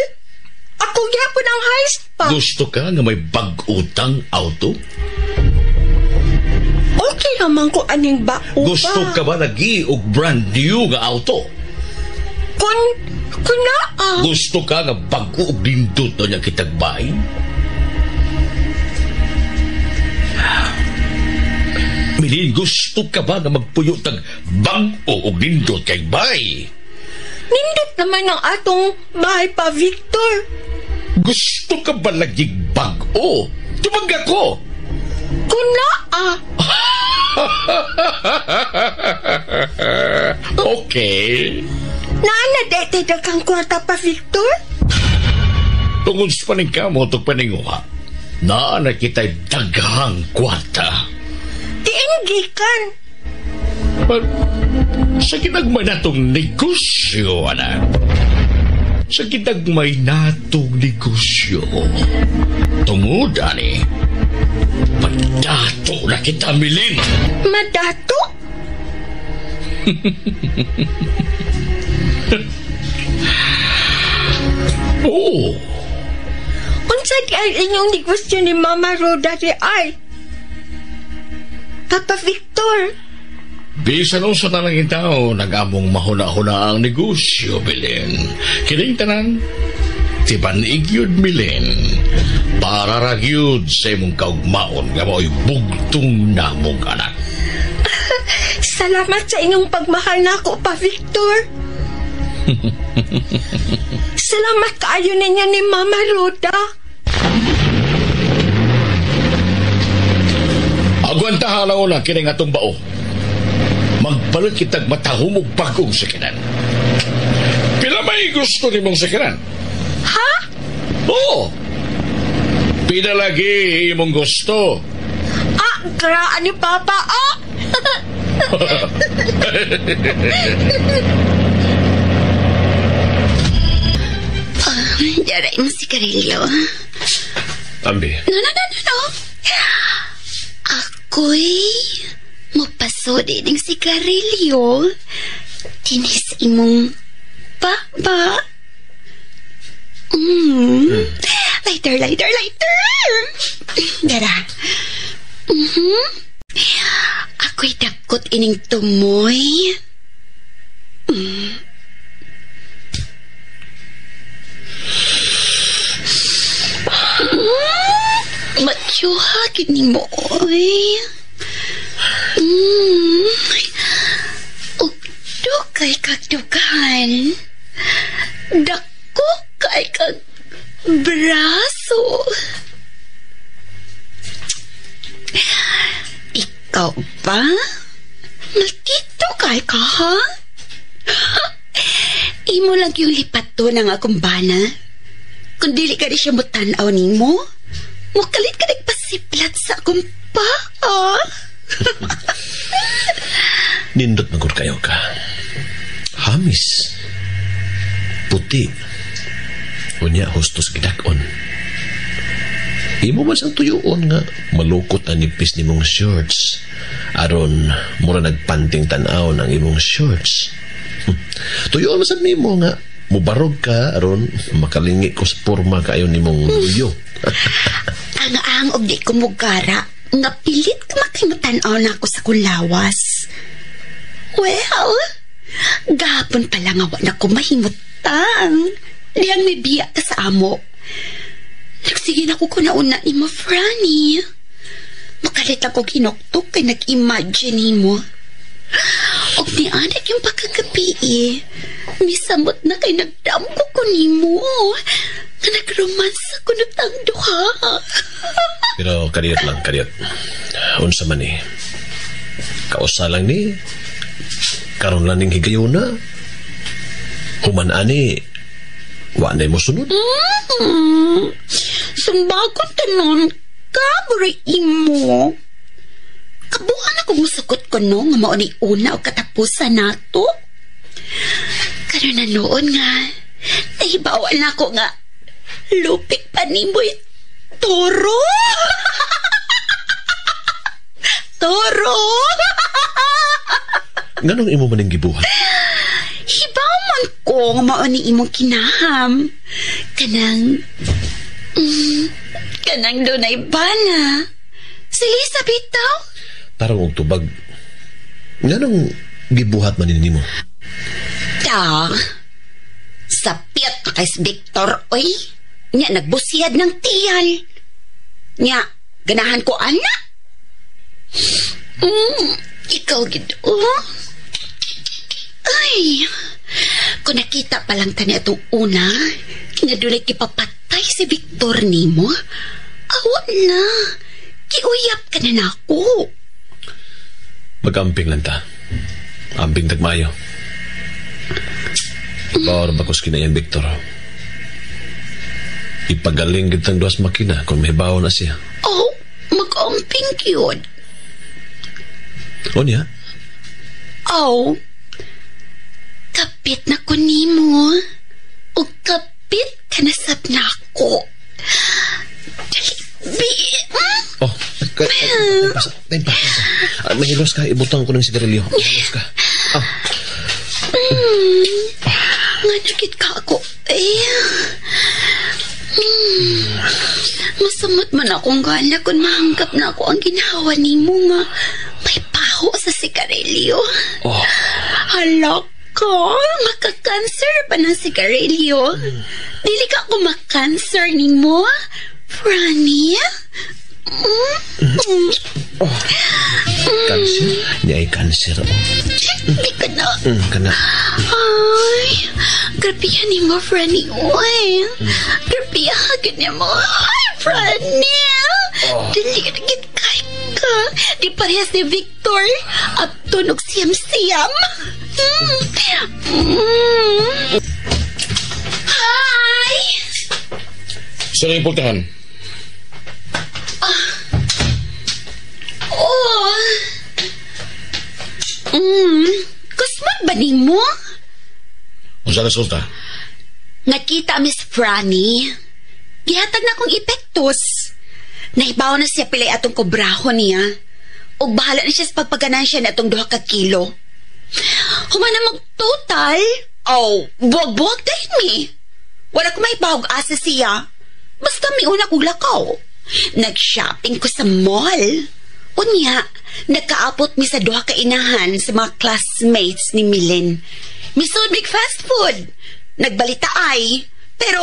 S7: Ako gyapon ang high pa.
S1: Gusto ka nga may bag-utang auto?
S7: Okay naman ko aning bao.
S1: Gusto ka ba lagi og brand new nga auto?
S7: Kun naa.
S1: Gusto ka nga bag-o og nindot na niya kitag bahay? Milin, gusto ka ba nga magpuyo tag bag-o og nindot kay bahay?
S7: Nindot naman ang atong bahay pa, Victor.
S1: Gusto ka ba lagi bag-o? Tumag ako!
S7: Kun naa.
S1: Okay.
S7: Naa na dete daghang kwarta pa, Victor?
S1: Tungod sa paningkamot ug paninguha, naa na kita'y daghang kwarta.
S7: Diin gikan.
S1: But, sa kinagmay natong negosyo, anak. Sa kinagmay natong negosyo. Tungod, ani, madato na kita, Milin.
S7: Madato?
S1: Oo.
S7: Unsa di ay inyong negosyo ni Mama Rhoda di ay? Papa Victor.
S1: Bisan unsa na lang tao, nag-among mahuna-huna ang negosyo, Bilin. Kining tanan, tibanig yun, Milin. Para ragyud sa imong kaugmaon nga mao'y bugtong namong anak.
S7: Salamat sa inyong pagmahal nako, Pa Victor. Salamat kaayo ninyo ni Mama Rhoda.
S1: Agwantahan lang una kining atong bao. Magpalit kitag matahumog bagong sakinan. Pila may gusto nimong sakinan?
S7: Ha?
S1: Oo. Pila lagi imong gusto.
S7: Ah, graan ni Papa. Ah!
S9: Daray mo si Carillo.
S11: Ambi.
S9: No. Ako'y mapasod ining si Carillo. Tinis imong papa. Lighter. Dara. Ako'y dakot ining tumoy. Matyuha, gini mo, oy. Ugdo kay kagdugan. Dako kay kag braso. Ikaw ba? Maldito kay ka, ha? Imo lang yung lipat to ng akong bana. Kung dili ka rin siya mutanaw nimo, mukalit ka nagpasiplat sa akong paa.
S11: Nindot man gud kayo ka. Hamis. Puti. Unya hustos gidak-on. Imo man sang tuyuon nga malukot ang nipis nimong shorts. Aron mura nagpanting tan-aw ng imong shorts. Tuyuon man sad nimo nga mubarog ka aron makalingi ko sa porma kaayo nimong luyo.
S9: Ang ang og di ko mugara, nga pilit ka makimutan-aw na ako sa kulawas. Well, gapon pa lang nga wa na ko mahimutang. Dihang may biya ka sa amo. Nagsige na ko kunauna ni mo, Franny. Makalit ako hinuktok kay nag-imagine nimo. Og ni anak yung pagkagabi eh. Misamot na kay nagdamgo ko nimo. Nga nagromansa ko na tang duha.
S11: Pero kariyot lang, kariyot. Unsa man ni. Kausa lang ni. Karon lang ning higayuna. Human ani, wa na mo sunod.
S9: Sumbagon tanon ka, buri imo. Kabuhan ako musukot ko no, nga mao ni una o katapusan nato. Karon na noon nga, nahibawan na ako nga, lupik pa ni mo'y toro. Toro!
S11: Nganong imo man ning gibuhat?
S9: Hibaw man ko nga mao ni imong kinaham. Kanang, kanang dunay bana. Si Lisa bitaw.
S11: Tarong og tubag. Nganong gibuhat man ni nimo?
S9: Ta. Sapit na kay si Victor, oy. Nya nagbusiyad ng tiyal. Nya, ganahan ko ana. Ikaw gid, oh. Ay, kung nakita pa lang tani atong una, nga dunay kipapatay si Victor nimo, awa na. Kiuyap ka na nako.
S11: Mag-amping lang ta. Amping tagmayo. Bawar ba kos kinayan, Victor? Ipagaling gitang duas makina kung may bawo na siya.
S9: Oh, mag-amping yun.
S11: O niya?
S9: Oh, kapit na ko nimo. O kapit ka na sab na ako. Dali, bi.
S11: Oh, time pa. Mahilos ka, ibutang ko ng sigarilyo. Mahilos ka. Ah.
S9: Nga nakit ka ako. Eh. Masamot man akong gala kung mahanggap na ako ang ginawa nimo nga may paho sa sigarilyo.
S11: Oh.
S9: Hala ka, makakanser pa ng sigarilyo. Dili ka ako makanser nimo, Franny.
S11: Oh. Kanser? Niya ay kanser, oh.
S9: Di ka na.
S11: Kana.
S9: Ay, grabihan ni mo, Franny. Uy, grabihan ganyan mo. Ay, Franny.
S11: Oh.
S9: Dili ka nagit kay ka. Di parehas ni Victor. At tunog siyam-siyam. Hi!
S2: Saan ang importanhan?
S9: Oh. Kusmod ba nimo?
S2: Unsa resulta?
S9: Nakita Miss Franny. Gihatag na kong epektos. Nahibaw na siya pilay atong kobraho niya. Ug bahala na siya sa pagpaganansya na atong 2 ka kilo. Human na mag-total. Oh, buwag-buwag dahil mi. Wala ko may bahog asa siya. Basta may una kong lakaw. Nag-shopping ko sa mall. Unya, nagkaapot mi sa 2 ka inahan sa mga classmates ni Milen. Misod mig fast food. Nagbalita ay. Pero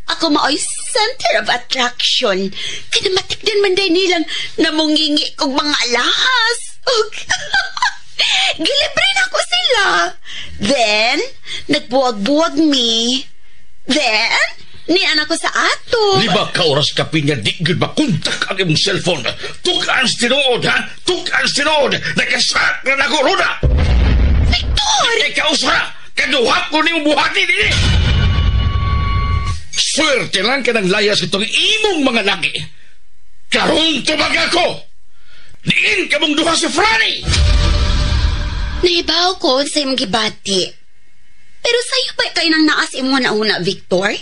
S9: ako maoy center of attraction. Kinamatikdan man day nilang namungingi kog mga alahas. Gilibre na ko sila. Then, nagbuwag-buwag mi. Then, Ni anak ko sa ato.
S1: 5 ka oras kapin nga di gyud makontak ang imong cellphone. Tugaan sa tinuod, ha? Tugaan sa tinuod. Nakasak na nako, Roda.
S9: Victor!
S1: Ikaw sa kaduha ko niyong buhati dinhi. Swerte lang ka ng layas itong imong mga lagi. Karon tubag ako. Diin ka mong duha si Franny.
S9: Nahibaw ko sa imong gibati. Pero sa'yo ba kayo nang naas imo na una, Victor?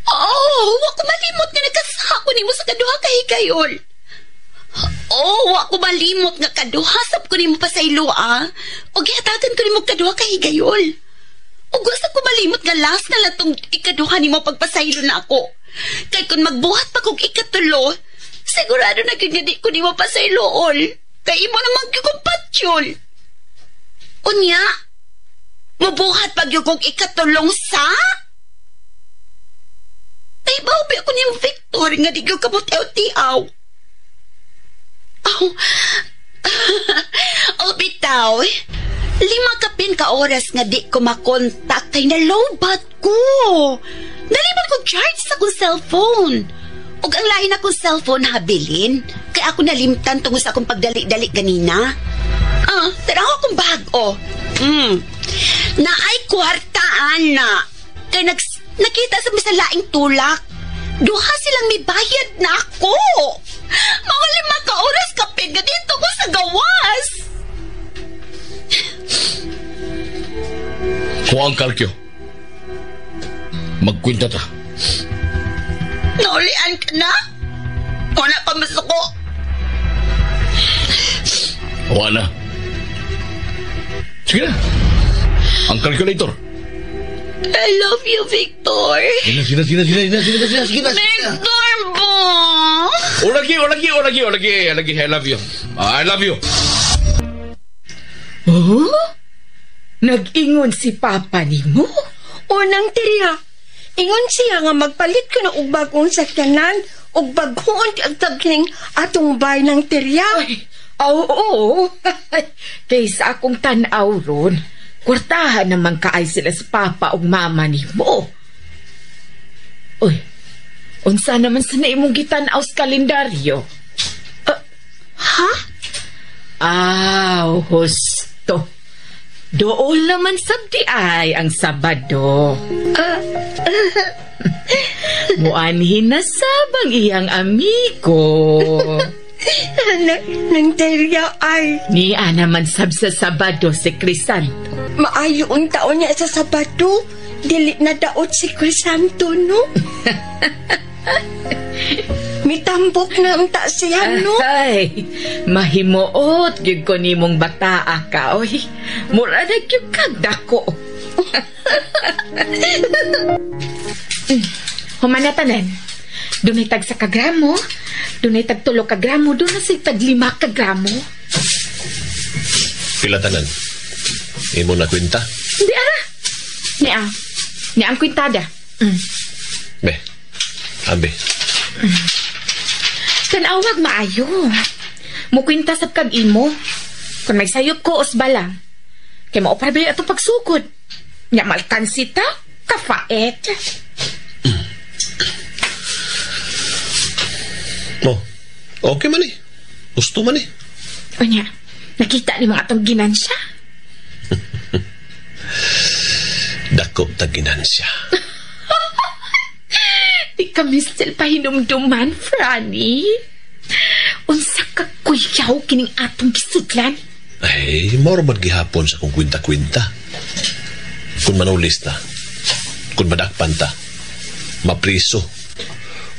S9: Oh, wa ko malimot nga nagkasako nimo sa kaduha kahigayol. Oh, wa ko malimot nga kaduha sab ko nimo pasaylo, ah. O gihatagan ko nimo kaduha kahigayol. O gusto ko malimot nga last na lang tong ikaduha nimo pagpasaylo na ako. Kay kung magbuhat pa kog ikatulo, sigurado na gyud nga di ko nimo pasaylool. Kay imo naman gyud kong patyol. Unya, mubuhat pag gyud kog ikatulong sa? Ay, bawbi ako niyang Victor nga di ko kabutiaw-tiaw. Oh, oh, bitaw. 5 kapin ka oras nga di ko makontak kay nalobat ko. Nalimot ko charge sa akong cellphone. Ug ang lain akong cellphone habilin. Kay ako nalimtan tungod sa akong pagdali-dali ganina. Ah, tara akong bag-o. Naay kwarta, ana. Kay nakita sa misa laing tulak. Duha silang mibayad na ako. Mga 5 ka oras kapin nga dito ko sa gawas.
S1: Kuha ang kalkyo. Magkwenta ta.
S9: Naulian ka na? Wala pa masuko.
S1: Wala. Sige na. Ang calculator.
S9: I love you, Victor.
S1: Sige na.
S9: Victor, bo!
S1: Olagi, I love you. I love you.
S6: Oh? Nag-ingon si Papa nimo?
S7: Unang tiriya. Ingon siya nga magpalit ko na og bagong sakyanan og bagoon ang tagning atong bay ng tirya.
S6: Ay, oo. Kaysa akong tan-aw ron, kwartahan naman kaay sila sa Papa og Mama nimo. Uy, unsa naman sa na imong gitan-aw sa kalendaryo?
S9: Ha?
S6: Aw, husto. Dool naman sabdi ay ang Sabado. Muanhin na sabang iyang amigo.
S7: Nang terya ay.
S6: Niya naman sab sa Sabado si Crisanto.
S7: Maayo ang taon niya sa Sabado. Dili na daot si Crisanto, no? Mitambok na ang ta siya, no?
S6: Ay, mahimuot gyud ko nimong bataa ka, oy. Mura na gyud kag dako. Humana tanan. Dunay tag sa kagramo, dunay tag 3 ka gramo, dunay sig tag 5 ka gramo.
S11: Pila tanan? Imo na kwenta?
S6: Hindi ara. Niya. Niya ang kwintada.
S11: Be. Ambe.
S6: Tanawag maayo. Mukwinta sab kag imo. Kung may sayop ko, usba lang. Kay maupra ba atong pagsugod? Nya malkansi ta, kafaet.
S11: Oh, okay man eh. Gusto man eh.
S6: Unya, nakita ni mga atong ginansya.
S11: Dako ta ginansya.
S6: Di kami still pahinumduman, Franny. Unsa ka kuyaw kining atong gisudlan?
S11: Ay, moro man gihapon sa kong kwinta-kwinta. Kung manulis ta, kung madakpan ta, mapriso.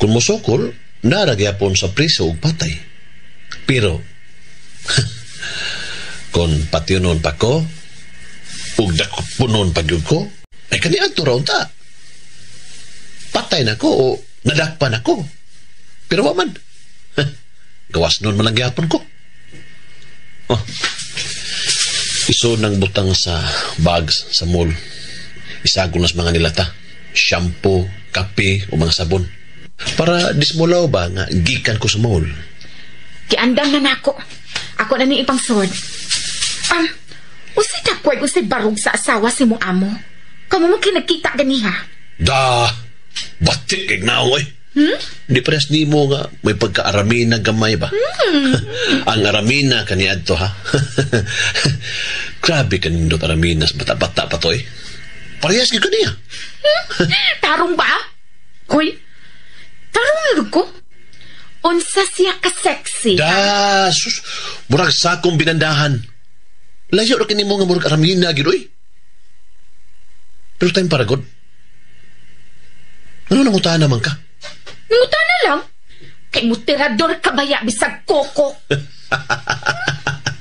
S11: Kung musokol, nara gihapon sa priso ug patay. Pero, kung patiunon pa ko, ug dakpunon pa gyud ko, ay kaniadto raon ta. Patay na ko o nadakpan ako. Pero wa man. Gawas nun man lang gihapon ko. Oh. Iso ng butang sa bags sa mall. Isago na sa mga nilata. Shampoo, kape o mga sabon. Para dismulaw ba nga gikan ko sa mall.
S6: Giandam na nako. Ako na ni ipang sword. Usay dakway, usay barog sa asawa si mong amo. Kamo mo kinagkita ganiha.
S11: Da, batik kay naong eh. Di pares nimo nga may pagkaaramina gamay ba? Ang aramina kaniadto ha. Grabe kanindot aramina sa bata-bata pa to eh. Parehas gyud kaniya.
S6: Tarong ba? Hoy, tarong na ko. Unsa siya ka-sexy?
S11: Da, sus, murag sakong binandahan. Layo ra kini mo nga murag aramina gyud oy. Pero time para god. Ano nangutahan naman ka?
S6: Nanguta na lang. Kay mutirador ka baya bisag koko.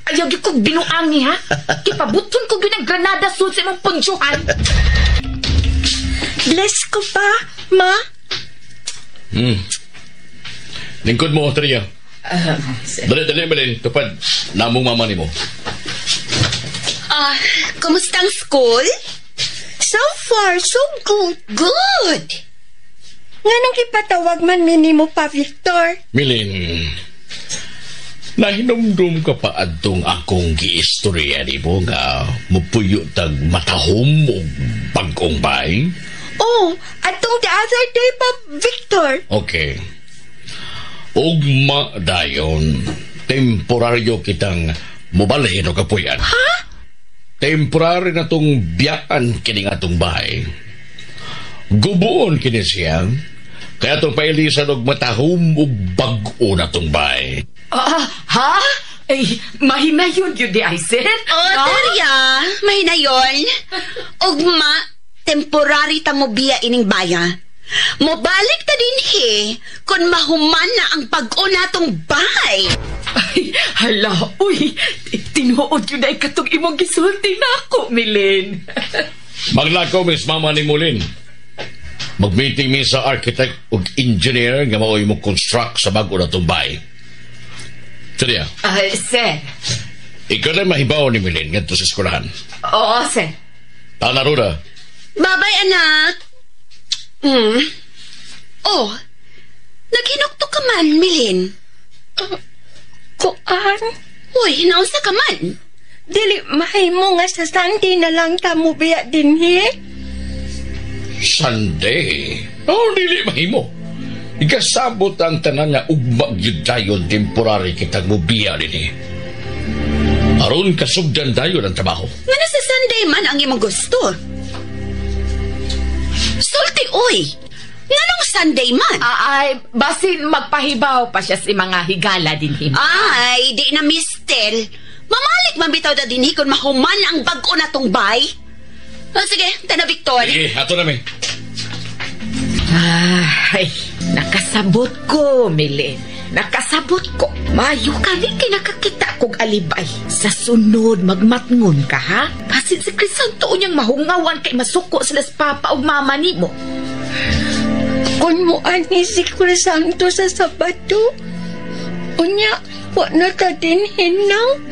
S6: Ayaw gyud kog binuangi ha. Kipabuton ko gyud ang granada sud sa imong punjuhan.
S7: Bless ko pa, ma.
S1: Lingkod mo, Tria. Dali, Melin. Tupad, namong mama nimo.
S9: Ah, kumusta ang school?
S7: So far, so good.
S9: Good.
S7: Nganong ipatawag man minimo pa, Victor?
S1: Milin, nahinumdum ka pa adtong akong giistorya nimo nga mupuyo tag matahom og bag-ong bahay?
S7: Oh, atong the other day pa, Victor.
S1: Okay. Ugma dayon, temporaryo kitang mubalhin o kapuyan.
S7: Ha?
S1: Temporary na tong biyaan kining atong bahay. Gubuon kini siya. Kaya itong pailisan og matahom og bag-o na tong bahay.
S6: Ah, ha? Ay, mahinayon yun di ay, sir.
S9: Oh, Terya, mahinayon. Ugma, temporary ta mo biya ining baya. Mobalik ta dinhi kung mahuman na ang bag-o natong bahay.
S6: Ay, hala, uy, tinuod yun ay katong imong gisulti na ako, Milin.
S1: Maglakaw, Miss Mama ni Mulin. Mag-meeting mi sa architect ug engineer nga mao'y mo construct sa bag-o na tong bahay. Terya,
S6: Sir.
S1: ikaw na mahibaw ni Milin ngadto sa eskwelahan.
S6: Oo, sir.
S1: Tana Ruda.
S9: Bye-bye, anak. Oh, naghinukto ka man, Milin.
S7: Kuan?
S9: Uy, naunsa ka man?
S7: Dili, mahimo nga sa Sunday na lang ta mo biya dinhi.
S1: Sunday? Oh, dili mahimo. Ikasabot ang tanan nga ugma gyud dayon temporary kitang mubiya dinhi. Aron kasugdan dayon ang trabaho.
S9: Nga na sa Sunday man ang imong gusto. Sulti, oy! Nganong Sunday man?
S6: Ay, basin magpahibaw pa siya sa mga higala dinhi.
S9: Ay, di na mistel. Mamalik man bitaw da dinhi kung mahuman ang bag-o na tong bay. Oh, sige, tana Victor.
S1: Sige, ato na mi.
S6: Ay, nakasabot ko, Milin. Nakasabot ko. Mayo ka rin kay nakakita kog alibay. Sa sunod, magmatngon ka, ha? Basin si Crisanto unyang mahungawan kay masuko sila sa papa o mama nimo.
S7: Kung mo ani si Crisanto sa Sabado, unya, wa na ta din hinang.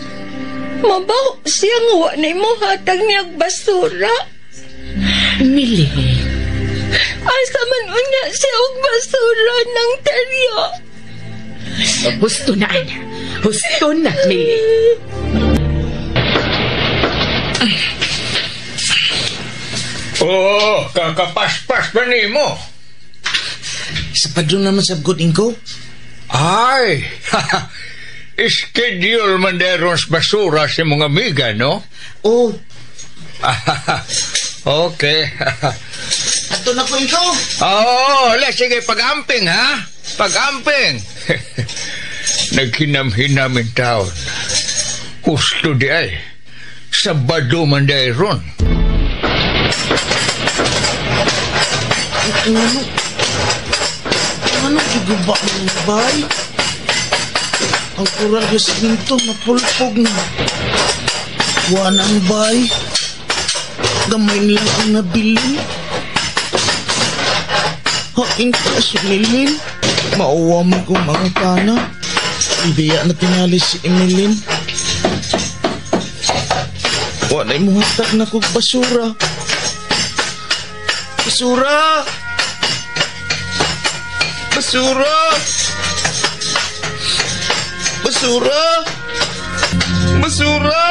S7: Mabaho siya nga wa na imo hatag niyag basura.
S6: Milin.
S7: Asa man unya siya og basura ng teryo.
S6: Husto na, Ana. Husto na, Milin.
S8: Oo, kakapaspas ba nimo?
S5: Sa padron naman sa good inko.
S8: Ay, schedule man deron sa basura si mga amiga, no?
S5: Oo.
S8: Okay.
S5: Ato na ko, inko.
S8: Oo, ala, sige, pag-amping, ha? Pag-amping. Naghinam-hinamin taon. Husto di ay. Sabado man ron.
S5: Ano? Ano giguba ng bay? Ang kural ko sa ginto, napulpog na. Wa na ang bay. Gamay lang ang nabilin. Hain ka si Milin. Mauwa man kong mga kana. Ibiya na tingali si Emilin. Wa na'y muhatag na kog basura. Basura! Basura! Basura! Basura!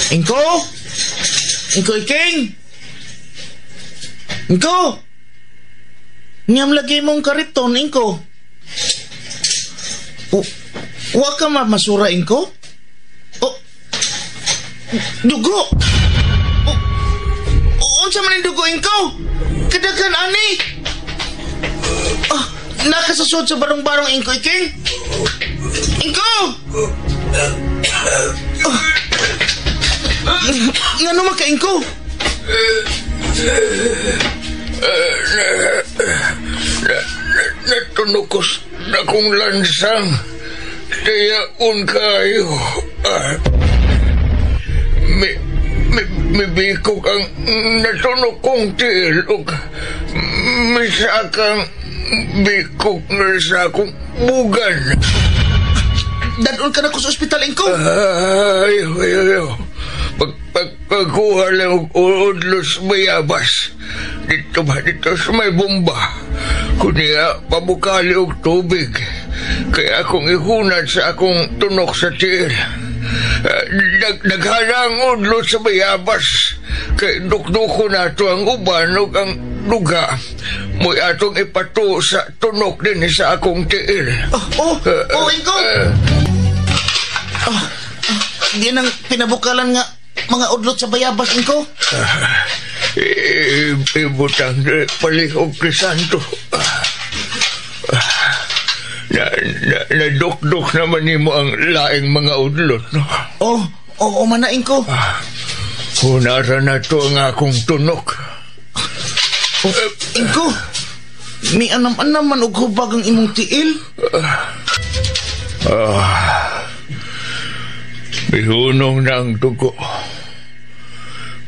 S5: Ingko? Ingko Iking! Ingko! Ngam lagi mong kariton, Ingko. Wa ka mamasura, Ingko? Oh, dugo! Unsa man ang dugo, Ingko? Kadaghan, ani! Nakasasod sa barong-barong, Ingko Iking! Ingko! Ngano man ka, Ingko?
S8: Natunukos na kong lansang. Tayaon kayo. Mibikog ang natunok kong tiil ug misakang bikog na sa akong bugan.
S5: Dadon ka na ko sa ospital, Ingko.
S8: Ayaw. Pagkuha lang og udlos bayabas. Dito ba, dito sa may bomba. Kunya, pabukali og tubig. Kaya akong ihunad sa akong tunok sa tiil. Naghanang udlo sa bayabas. Kay dukduko na ito ang uban ug ang duga. Mo'y atong ipato sa tunok din sa akong tiil.
S5: Oh, Ingko! Di nang pinabukalan nga mga udlot sa bayabas, Ingko.
S8: Ibutang palihog Crisanto. Nadukduk naman nimo ang laing mga udlot, no?
S5: Oo, man na, Ingko.
S8: Hunara na to ang akong tunok.
S5: Ingko, may anam-anam man og hubag ang imong tiil.
S8: Mihunong na ang dugo.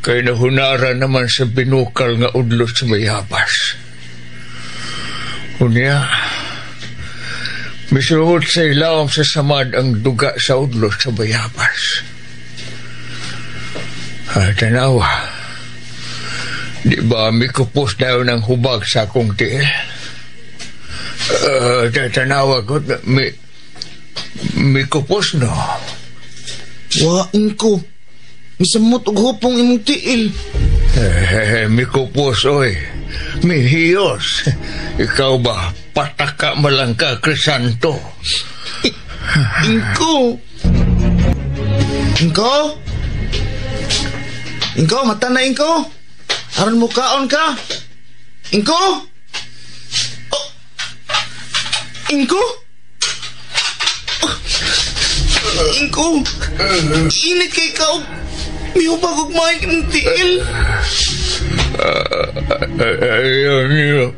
S8: Kay nahunara naman sa binukal nga udlot sa bayabas. Unya, misuot sa ilawom sa samad ang duga sa udlot sa bayabas. Tanawa, di ba mikupos daw ng hubag sa akong tiil? Tanawa ko, mikupos no?
S5: Wa, Ingko. Misamot og hupong imong tiil.
S8: Mikupos, oy. Mihiyos. Ikaw ba, pataka malang ka, Crisanto?
S5: Ingko! Ingko? Ingko, mata na, Ingko. Aron mo kaon ka. Ingko? Oh. Ingko? Oh. Ingko, init kay ka. Mihubag og maing imong tiil.
S8: Ayaw niyo.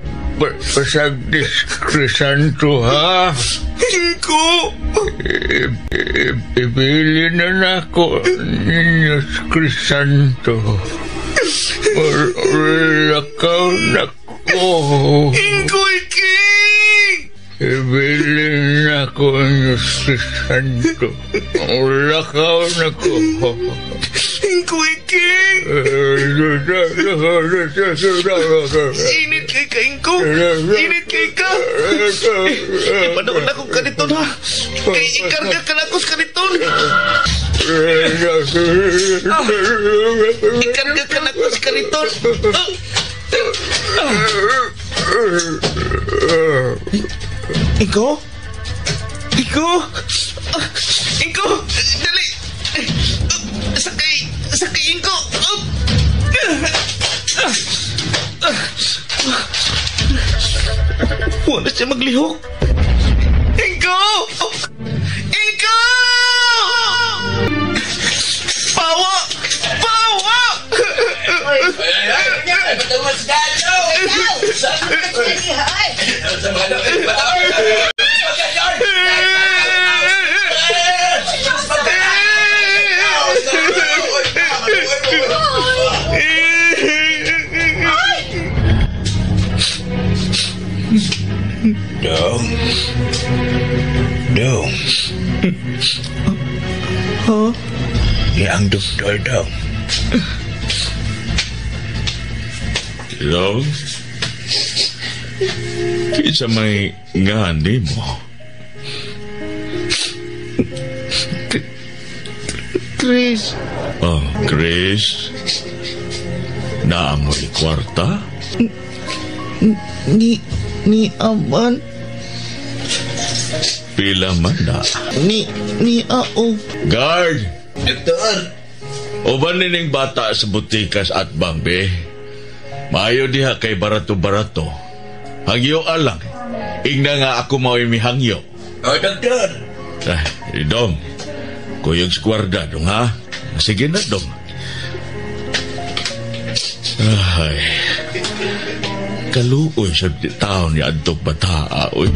S8: Pasagdis, Crisanto, ha?
S5: Ingko!
S8: Ibili na nako ninyo, Crisanto. Lakaw na ko.
S5: Ingko, Iking!
S8: Ibili na ko ninyo, Crisanto. Lakaw na ko.
S5: Ingko, Iking! Init kay ka, Ingko! Init kay ka! Ipanood akong kaniton, ha? Kay ikarga ka na ako sa kaniton! Ikarga ka na ako sa kaniton! Ingko? Ingko? Ingko! Dali! Sakay! Sakay, Ingko! Wala siya maglihok. Ingko! Ingko! Pawa! Pawa!
S8: Dong. Dong.
S5: Huh?
S8: Ya ang doktor, Dong.
S1: Dong? Kinsa may ngani mo?
S5: Chris.
S1: Oh, Chris. Naamoy kwarta?
S5: Ni aman.
S1: Pila man na.
S5: Ni ao.
S1: Guard!
S10: Doktor!
S1: Uban nining bata sa butikas at bangbe. Maayo diha kay barato-barato. Hangyo alang. Ingna nga ako mao'y mihangyo.
S8: O, doktor!
S1: Ay, dong. Kuyog sa kwarda, dong ha? Sige na, dong. Ay. Kaluoy sa taon ni adtong bataa, oy.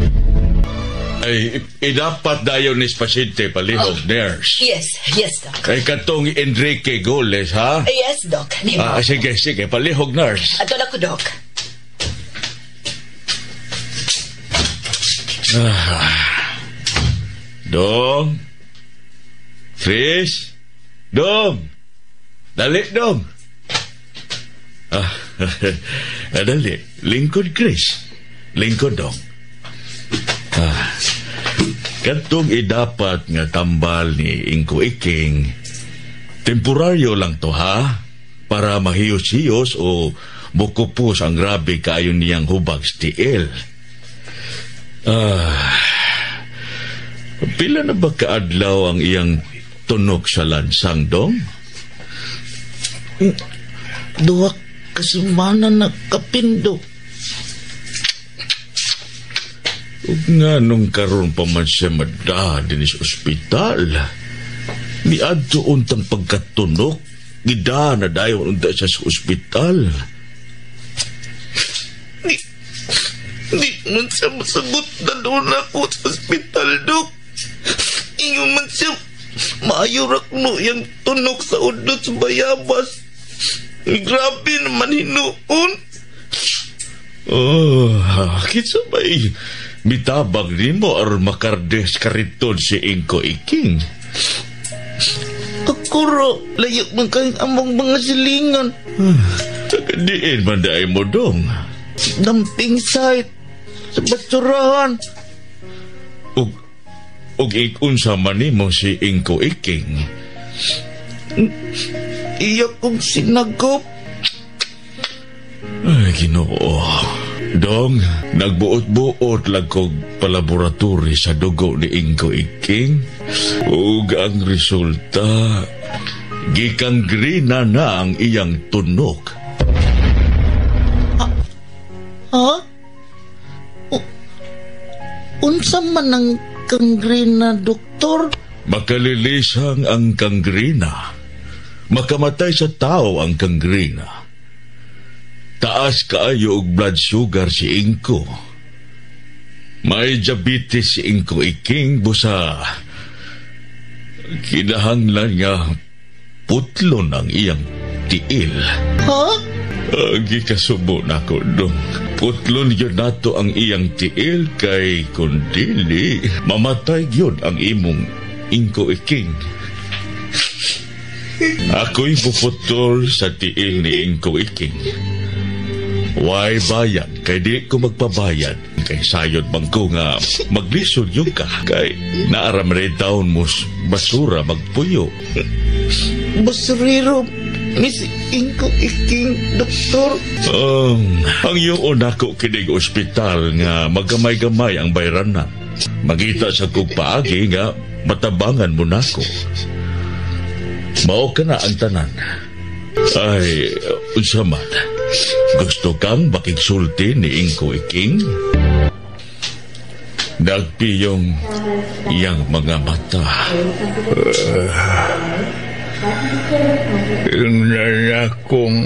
S1: Ay, idapat dayon ni pasyente palihog, nurse.
S12: Yes, Doc.
S1: Kay katong Enrique Goles, ha?
S12: Yes, Doc. Nimo.
S1: Ah, sige, sige, palihog, nurse.
S12: Ato na ko, Doc.
S1: Ah. Dong. Chris. Dong. Dali, Dong. Ah, dali. Lingkod, Chris. Lingkod, Dong. Ah, katong idapat nga tambal ni Ingko Iking, temporaryo lang to, ha? Para mahiyos-hiyos o mukupos ang grabe kaayo niyang hubag sa tiil. Ah, pila na ba kaadlaw ang iyang tunog sa lansang, Dong?
S5: Duha kasemana na kapindo.
S1: Ug nga nung karon pa man siya madda din sa ospital. Niadto untang pagkatunok, gida na dayon unta siya sa ospital.
S5: Di man siya masagot na doon ako sa ospital, Dok. Ingon man siya, maayo rakno yung tunok sa udot sa bayabas. Grabe naman hinuon.
S1: Oh, kinsa may mitabang nimo aron makardes kariton si Ingko Iking?
S5: Ako ro, layo man kayong among mga silingan.
S1: Tagadiin man daay mo, Dong.
S5: Dumping site sa basurahan.
S1: Ug ikunsa man nimo si Ingko Iking?
S5: Iya kong sinagop.
S1: Ay, Ginoo. Dong, nagbuot-buot lang kog palaboratory sa dugo ni Ingko Iking. Ug ang resulta, gikang grina na ang iyang tunok.
S5: Ha? Unsa man ang kangrena, doktor?
S1: Makalilisang ang kangrena. Makamatay sa tao ang kangrena. Taas kaayo og blood sugar si Ingko. May diabetes si Ingko Iking busa kinahanglan nga putlon ang iyang tiil.
S5: Ha?
S1: Gikasubo na ko, Dong. Putlon yun nato ang iyang tiil kay kundili mamatay yun ang imong Ingko Iking. Ako'y puputol sa tiil ni Ingko Iking. Why bayad? Kay di ko magpabayad. Kay sayod bang ko nga maglisod yung ka. Kay naaram rin taon mo basura magpuyo.
S5: Basurero, Miss Ingko Iking, doktor.
S1: Ang yuon ako kinig ospital nga magamay-gamay ang bayranan. Magita sa kong paagi nga matabangan mo nako. Mao ka na ang tanan. Ay, unsa man. Gusto kang makigsulti ni Ingko Iking? Nagpiyong iyang mga mata.
S8: Ingnan akong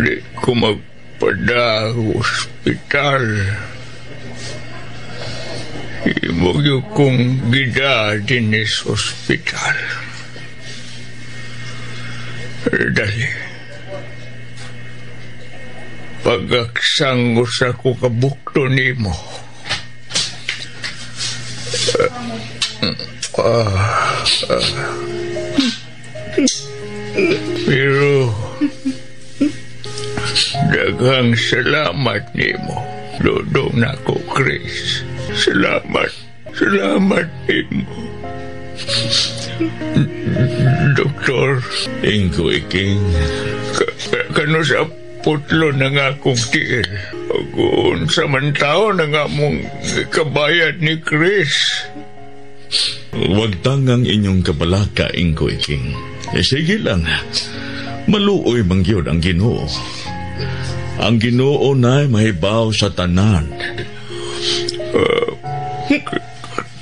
S8: di ko magpada ospital. Imo gyud kong gida din sa ospital. Dali. Pagaksang usa ko kabukto nimo. Pero daghang salamat nimo. Dudong nako, Chris. Salamat. Salamat nimo. Doktor
S1: Ingko Iking.
S8: Kano sa putlo na nga akong tiil. Agun sa man tao na nga mong kabayad ni Chris.
S13: Huwag tangang inyong kabalaka, Ingko Iking. E sige lang, maluoy man gyud ang Ginoo. Ang Ginoo na mahibaw sa tanan.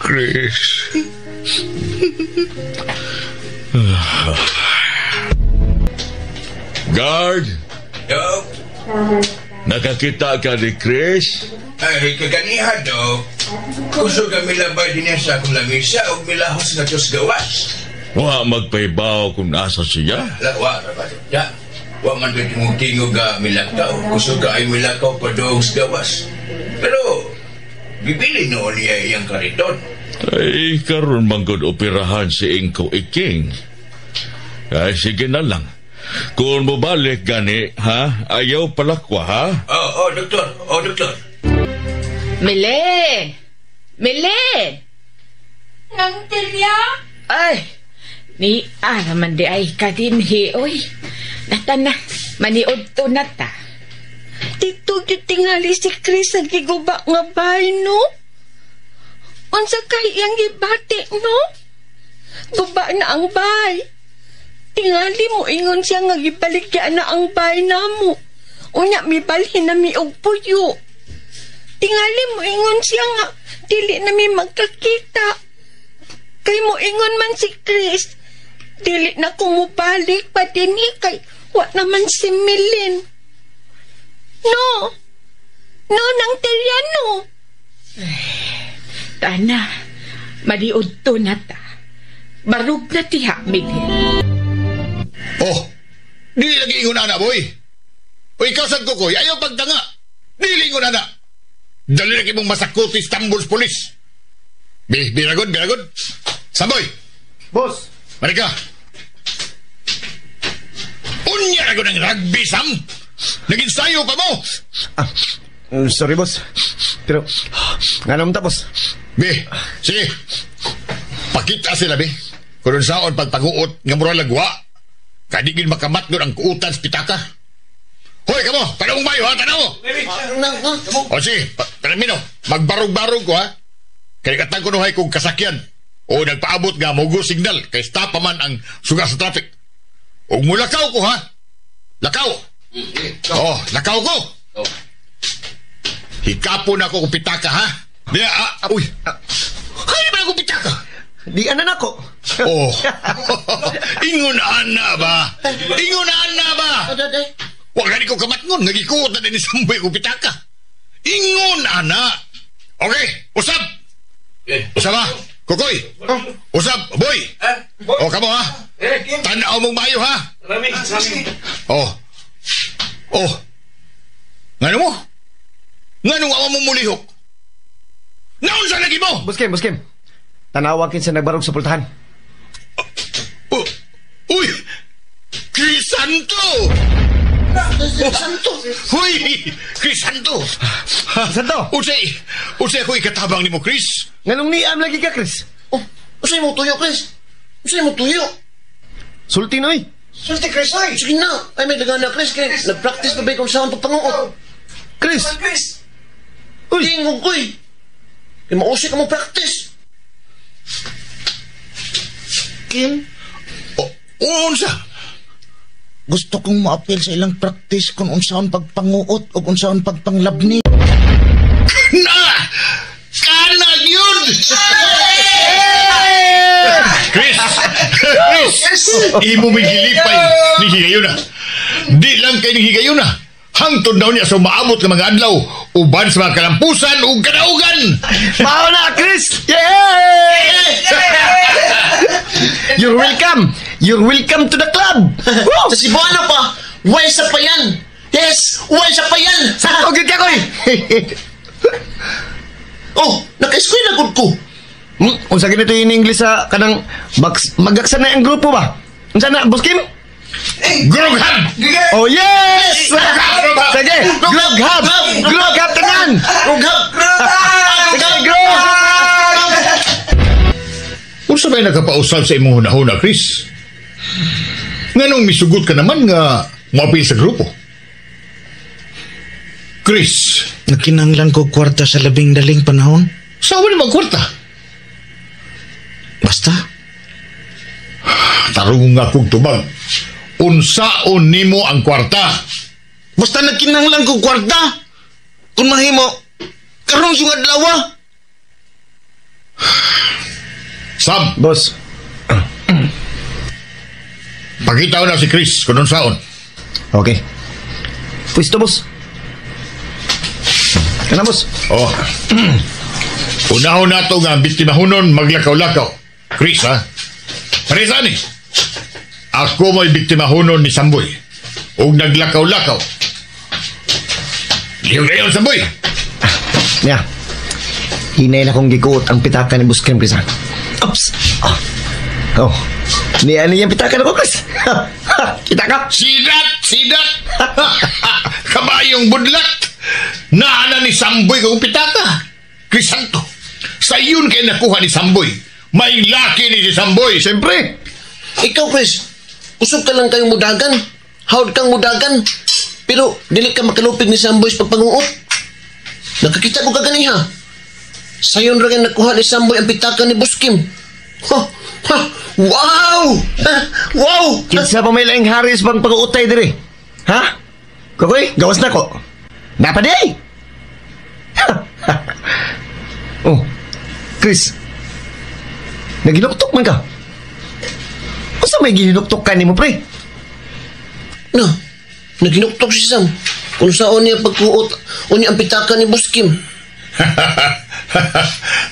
S8: Chris.
S13: Guard!
S10: Dok.
S13: Nakakita ka ni Chris?
S10: Ay, kaganiha, Dok. Kusog ang milabay din sa akong lamisa o milahos nga Diyos gawas.
S13: Wa magpaibaw kung nasa siya.
S10: La, wa, ya. Wa man doon tingog-tingog nga milakaw. Kusog ka ay milakaw pa doong sa gawas. Pero, bibili noon niya iyang kariton.
S13: Ay, karon man gud operahan si Ingko Iking. Ay, sige na lang. Kung mobalik gani, ha? Ayaw palakwa, ha?
S10: Oh, doktor. Oh, doktor.
S6: Mile! Mile!
S7: Nang tilya?
S6: Ay, ni naman di ay kadinhi, oy. Nata na, maniod to na ta.
S7: Dito gyud tingali si Chris ang giguba nga bahay, no? Unsa kay iyang gibati, no? Guba na ang bahay. Tingali mo ingon siya nga gibaligya na ang bahay namo. Unya mibalhin na mi og puyo. Tingali mo ingon siya nga dili na mi magkakita. Kay mo ingon man si Chris, dili na ko mobalik pa dinhi kay wa naman si Milin. No. No, nang Teliano.
S6: Tana, maliod to na ta. Barug na tiha, Miguel.
S3: Oh, dili lagi ingon ana, boy. O ikaw sad kukoy, ayaw pagtanga. Dili ingon ana. Dali lagi mong masakuti Istanbul's police. Biragod, biragod. Samboy.
S4: Boss.
S3: Marika. Unya na ang rugby, Sam. Nag-ensayo pa mo.
S4: Sorry, boss. Pero, nga naman tapos.
S3: Be, sige. Pakita sila, be. Kung saon pagpaguot nga mura lagwa, kadigin makamat doon ang kuutan sa pitaka. Hoy, kamo! Tanong mayo, ha? Tanaw mo! O sige, panamino, magbarog-barog ko, ha? Kaya katang kunuhay kong kasakyan o nagpaabot nga mogo signal kay stop pa man ang suga sa traffic. O mulakaw ko, ha? Lakaw! Oh, lakaw ko! Hikapon ako kung pitaka, ha? Di, uy! Kaya ba akong pitaka?
S4: Di anan ako.
S3: Oh. Ingon ana ba? Ingon ana ba? Wa gani ko kamatngon, nagikuot na din samboy ko pitaka. Ingon ana. Okay, usab. Usab ha? Kukoy. Usab, boy. Oh, kamo ha? Tanaw mong maayo ha? Oh. Oh. Ngano mo? Ngano awa mo mulihok? Naon sa lagi mo?
S4: Boss Kim, Boss Kim. Tanawa kin sa nagbarog sa pultahan.
S3: Oh, uy! Crisanto! Crisanto! Uy! Crisanto!
S4: Crisanto!
S3: Usay! Usay ako ikatabang ni mo, Chris!
S4: Nganong niam lagi ka, Chris?
S5: Oh, usay mo tuyo, Chris! Usay mo tuyo!
S4: Sulti na, oy!
S5: Sulti, Chris, oy! Sige na! Ay, may dagan na, Chris! Kaya nag-practice pa ba kung saan pagpanguot?
S4: Chris!
S5: Chris!
S4: Uy!
S5: Tingog ko, eh! Kaya mausik ka mo practice! Kim?
S3: Oh, unsa?
S5: Gusto kong maapil sa ilang practice kung unsaon pagpanguot o unsaon pagpanglabni.
S3: Na! Kanag yun! Chris! Chris! Imo may gilipay ni Higayuna. Di lang kay ni Higayuna. Hangtod daw niya sa umaabot ng mga adlaw uban sa mga kalampusan ug kadaugan.
S4: Mao na, Chris! Yeah! You're welcome! You're welcome to the club! Woo!
S5: Sa Cebuano pa, way sa payan! Yes, way sa payan!
S4: Sakto gyud ka, koy!
S5: Oh, naka-eskwela gud ko.
S4: Unsa ganito in English sa kanang magaksa na ang grupo ba? Unsa na, Boss Kim?
S3: Groghab!
S4: Oh yes! Sige, Groghab! Groghab tanan!
S5: Groghab!
S4: Sige, Groghab!
S3: Unsa may nakapausab sa imong hunahuna, Chris? Nganong misugot ka naman nga Moapil sa grupo. Chris.
S5: Nagkinahanglan ko kwarta sa labing daling panahon.
S3: Saan mo naman kwarta?
S5: Basta.
S3: Tarong nga kong tubag. Unsaon nimo ang kwarta?
S5: Basta nagkinahanglan ko kwarta. Kung mahimo, karon siyang adlaw.
S3: Sam.
S4: Boss.
S3: Pakita na si Chris kung unsaon.
S4: Okay. Pwesto, boss. Kana, boss.
S3: Oh. Unahon na ito nga biktimahunon maglakaw-lakaw. Chris, ha? Parisa ni. Ako mo'y biktimahunon ni Samboy. Og naglakaw-lakaw. Lihog na yun, Samboy.
S4: Ya. Hinay na kong gikuot ang pitaka ni Boss Kim, Chris, ha? Oops. Oh. Oh. Ni ano yung pitaka na ko, Chris? Kita ka?
S3: Sidat! Sidat! Kabayong budlat! Naana ni Samboy kong pitaka. Crisanto, sa iyon kay nakuha ni Samboy. May laki ni si Samboy.
S4: Siyempre.
S11: Ikaw, Chris, usog ka lang kayong mudagan. Hawd kang mudagan. Pero dili ka makalupig ni Samboy sa pagpanguot. Nakakita ko kaganiha. Sayon ra kay nakuha ni Samboy ang pitaka ni Boss Kim. Ha, ha, wow! Ha, wow!
S4: Kinsa pa may laing Harris bang pag-uutay diri? Ha? Kukoy, gawas na ko. Napaday! Oh, Chris. Naginuktok man ka. Unsa may gihinuktok ka nimo, pre?
S11: Na, naginuktok si Sam. Kung saan niya pagkuot, o niya ang pitaka ni Boss Kim.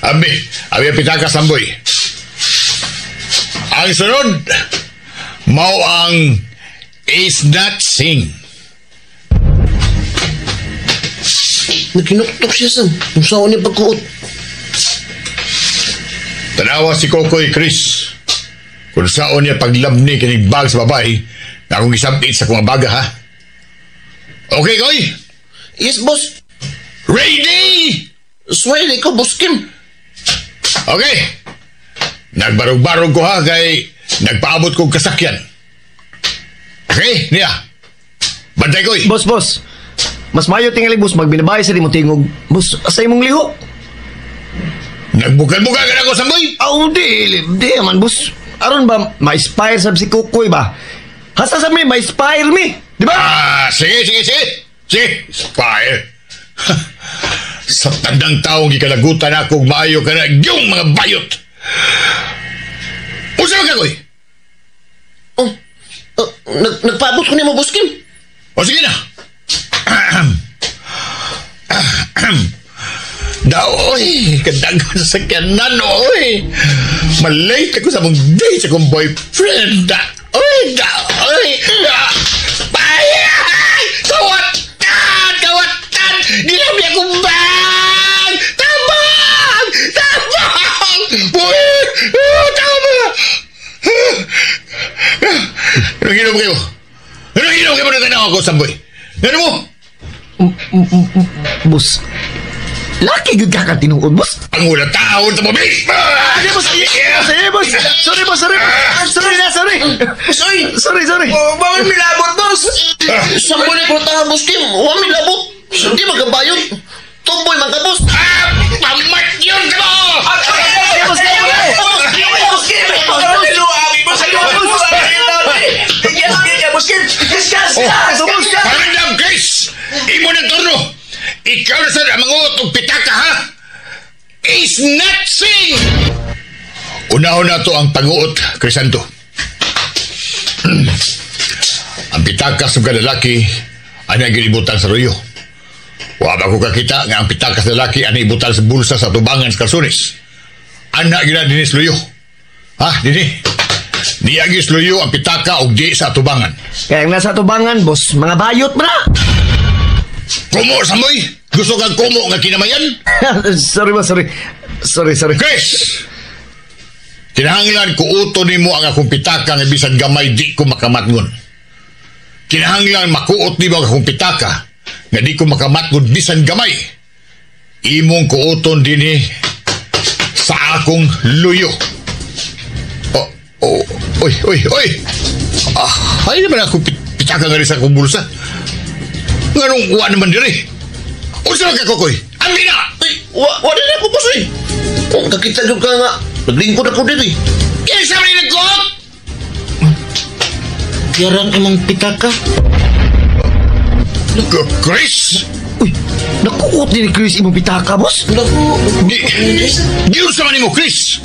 S3: Abi, abi ang pitaka, Samboy. Ang sunod, mao ang is not sing.
S11: Naginuktok siya, Sam. Kung saan niya pagkuot.
S3: Tanawa si Kokoy, Chris. Kung saan niya paglabni kinig bag sa babae, na akong isabit sa kong baga, ha? Okay, Koy?
S11: Yes, boss.
S3: Ready!
S11: Swele ko, Boss Kim.
S3: Okay. Nagbarog-barog ko ha, kay nagpaabot kong kasakyan. Okay, niya. Bantay, Koy.
S4: Boss, boss. Mas mayo tingali, boss, magbinabay sa di mo tingog. Boss, asa imong lihok?
S3: Nagbukal-bukal ka na ako, Samboy?
S4: Aw, di. Di man, boss. Aron ba, ma-inspire sab si Kukoy ba? Hasta sa mi, ma-inspire mi. Di ba?
S3: Ah, sige, sige, sige. Sige, inspire. Sa tandang taong gikalagutan ako, maayo ka na, yung mga bayot. Usa ka, Koy?
S11: Oh, nagpaabot ko ni mo, Boss Kim.
S3: O, sige na. Daoy, kadagan sa sakyanan, oy. Malate ako sa mong date sa akong boyfriend. Oy, daoy. Ay, kawatan, kawatan. Ginabi akong bag. Tabang, tabang. Uy, tabang. Anong ginom kayo? Anong ginom kayo? Nagkanaw ako, Samboy? Ano mo?
S4: Boss, laki gud ka tinuod, boss.
S3: Ang wala taon sa mabis!
S4: Sige, boss. Sige, boss. Sorry, boss. Sorry. Sorry na, sorry.
S11: Sorry.
S4: Sorry, sorry.
S5: Oh, bawal milabot, boss.
S11: Samboy na portahan, Boss Kim. Huwag milabot. Hindi magkabayot. Tumboy man ka, boss.
S3: Ah! Pamat yun ka mo!
S4: Sige, boss.
S5: Boss Kim! Boss Kim! Yes, yes, yes!
S3: Parandam, Chris! Imo ng turno! Ikaw na sa manguot og pitaka, ha? Is not sing! Unahon na to ang panguot, Crisanto. Ang pitaka sa mga lalaki ay ginibutan sa ruyo. Wa ba ko kakita nga ang pitaka sa lalaki ay ibutan sa bulsa sa tubangan sa kalsunis. Ana gina dinis luyo. Ha, dini? Niagis luyo ang pitaka og di sa tubangan.
S4: Kaya ang nasa tubangan, boss, mga bayot mo na.
S3: Kumo, Samboy! Gusto kang kumo nga kinamayan?
S4: Sorry, boss, sorry. Sorry, sorry.
S3: Chris! Kinahanglan kuuto nimo ang akong pitaka nga bisan gamay di ko makamatngon. Kinahanglan makuot nimo ang akong pitaka nga di ko makamatngon bisan gamay. Imong kuuton dinhi sa akong luyo. Oh, oh, oy, oy, oy. Ah, ay naman ako pitaka nga rin sa akong bulsa. Nganong wa naman diri? Unsa man ka, Kokoy? Ang gina!
S11: Ay, wa din ako, boss eh. Kung kakita yun ka nga, naglingkod ako diri.
S3: Kinsa man nagkuot?
S5: Yarang imong pitaka.
S3: Chris?
S4: Uy, nakuot din ni Chris imong pitaka, boss?
S11: Naku,
S3: Giunsa man nimo, Chris?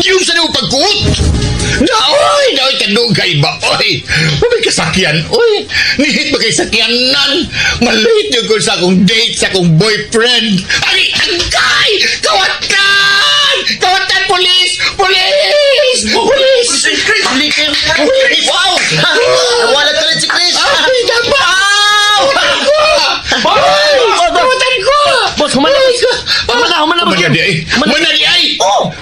S3: Giunsa nimo pagkuot? Daoy, daoy kadugay ba? Oy, may kasakyan, oy. Nihit ba kay sakyanan? Malate yung ko sa akong date sa akong boyfriend. Ay, agay! Kawatan! Kawatan, police! Police! Police!
S11: Chris!
S3: Police!
S11: Wow! Wala ka rin si Chris!
S3: Ay, dabaw! Ay, kawatan ko!
S4: Boss, humana, boss. Humana, humana, boss.
S3: Humana di ay! Humana di ay!
S4: Oh!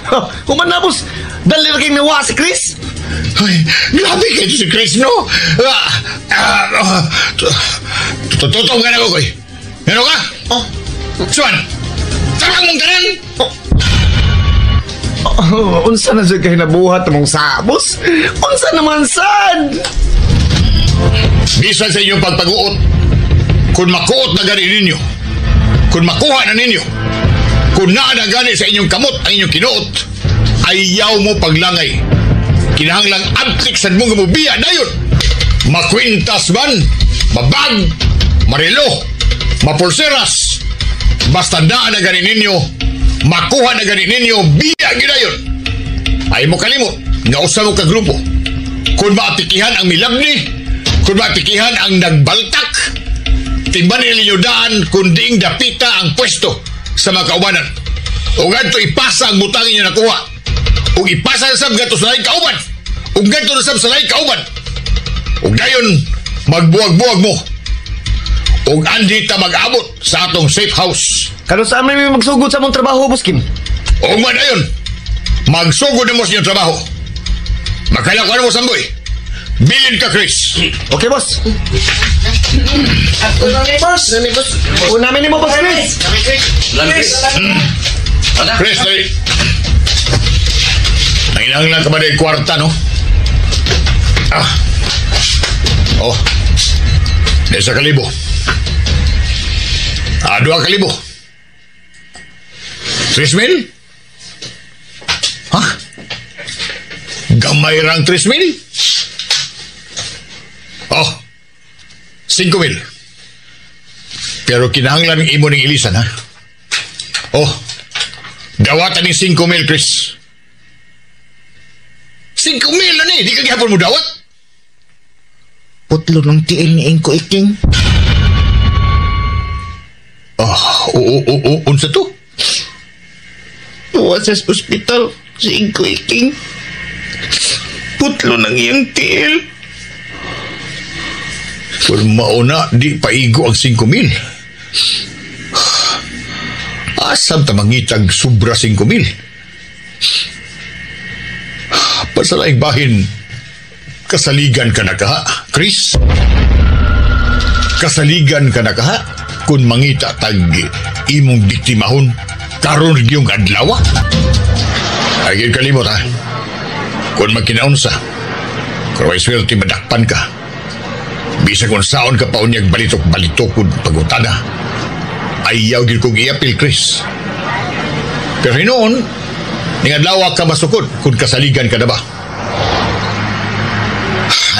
S4: Humana, boss. Dali na kayong nawa si Chris.
S3: Ay, grabe kayo si Chris, no? Totoo nga na ko, koy. Meron ka?
S11: Oh.
S3: Suan! Tabang mong tanan!
S4: Oh, unsa na siya kayo nabuhat mong sa, boss? Unsa naman sad?
S3: Bisan sa inyong pagpaguot, kung makuot na gani ninyo, kung makuha na ninyo, kung naa na gani sa inyong kamot ang inyong kinuot, ayaw mo paglangay. Kinahanglang abtik sa mong mubiya dayon. Makwintas man, mabag, marilo, mapulseras, basta naa na gani ninyo, makuha na gani ninyo, biya gidayon. Ay mo kalimot, nga usa mo ka grupo. Kung maatikihan ang milabni, kung maatikihan ang nagbaltak, timban ninyo daan kung diing dapita ang pwesto sa mga kaubanan. O ganito ipasa ang butang inyo nakuha. O ipasa na sab ganito sa laing kauban. O ganito na sab sa laing kauban. O dayon, magbuwag-buwag mo. O andi ta mag-abot sa atong safe house.
S4: Kano saan may magsugod sa mong trabaho, boss Kim?
S3: O nga dayon, magsugod na mo sa inyong trabaho. Magkailang ko mo, Samboy. Bilin ka, Chris.
S4: Okay, boss.
S5: Boss!
S4: Unamin ni mo, boss Chris.
S1: Chris!
S3: Chris, dali. Nanginahanglan ka ba na kwarta, no? Ah. Oh. Desa kalibo. Ah, 2,000. 3,000? Ha? Gamay rang 3,000? Oh. 5,000. Pero kinahanglan ng imo ning ilisan, ha? Oh. Dawatan ning 5,000, Chris. 5,000 na ni, di ka gihapon mo dawat?
S5: Putlo ng tiil ni Ingko Iking.
S3: Ah, oo, unsa to?
S5: Buwas sa ospital si Ingko Iking. Putlo ng iyang tiil.
S3: Kung mauna, di paigo ang 5,000. Asam ta mangitag sobra 5,000. Pasalaing bahin, kasaligan ka na kaha, Chris? Kasaligan ka na kaha kung mangita tag imong biktimahon karon gyung adlaw. Ay kalimot ha. Kung magkinaunsa, kung may swerte madakpan ka. Bisag kung saon ka paunyag balitok-balitok kung pagutada, ayaw gyud kong iapil, Chris. Pero hinoon, ning adlaw ka masukod kung kasaligan ka na ba.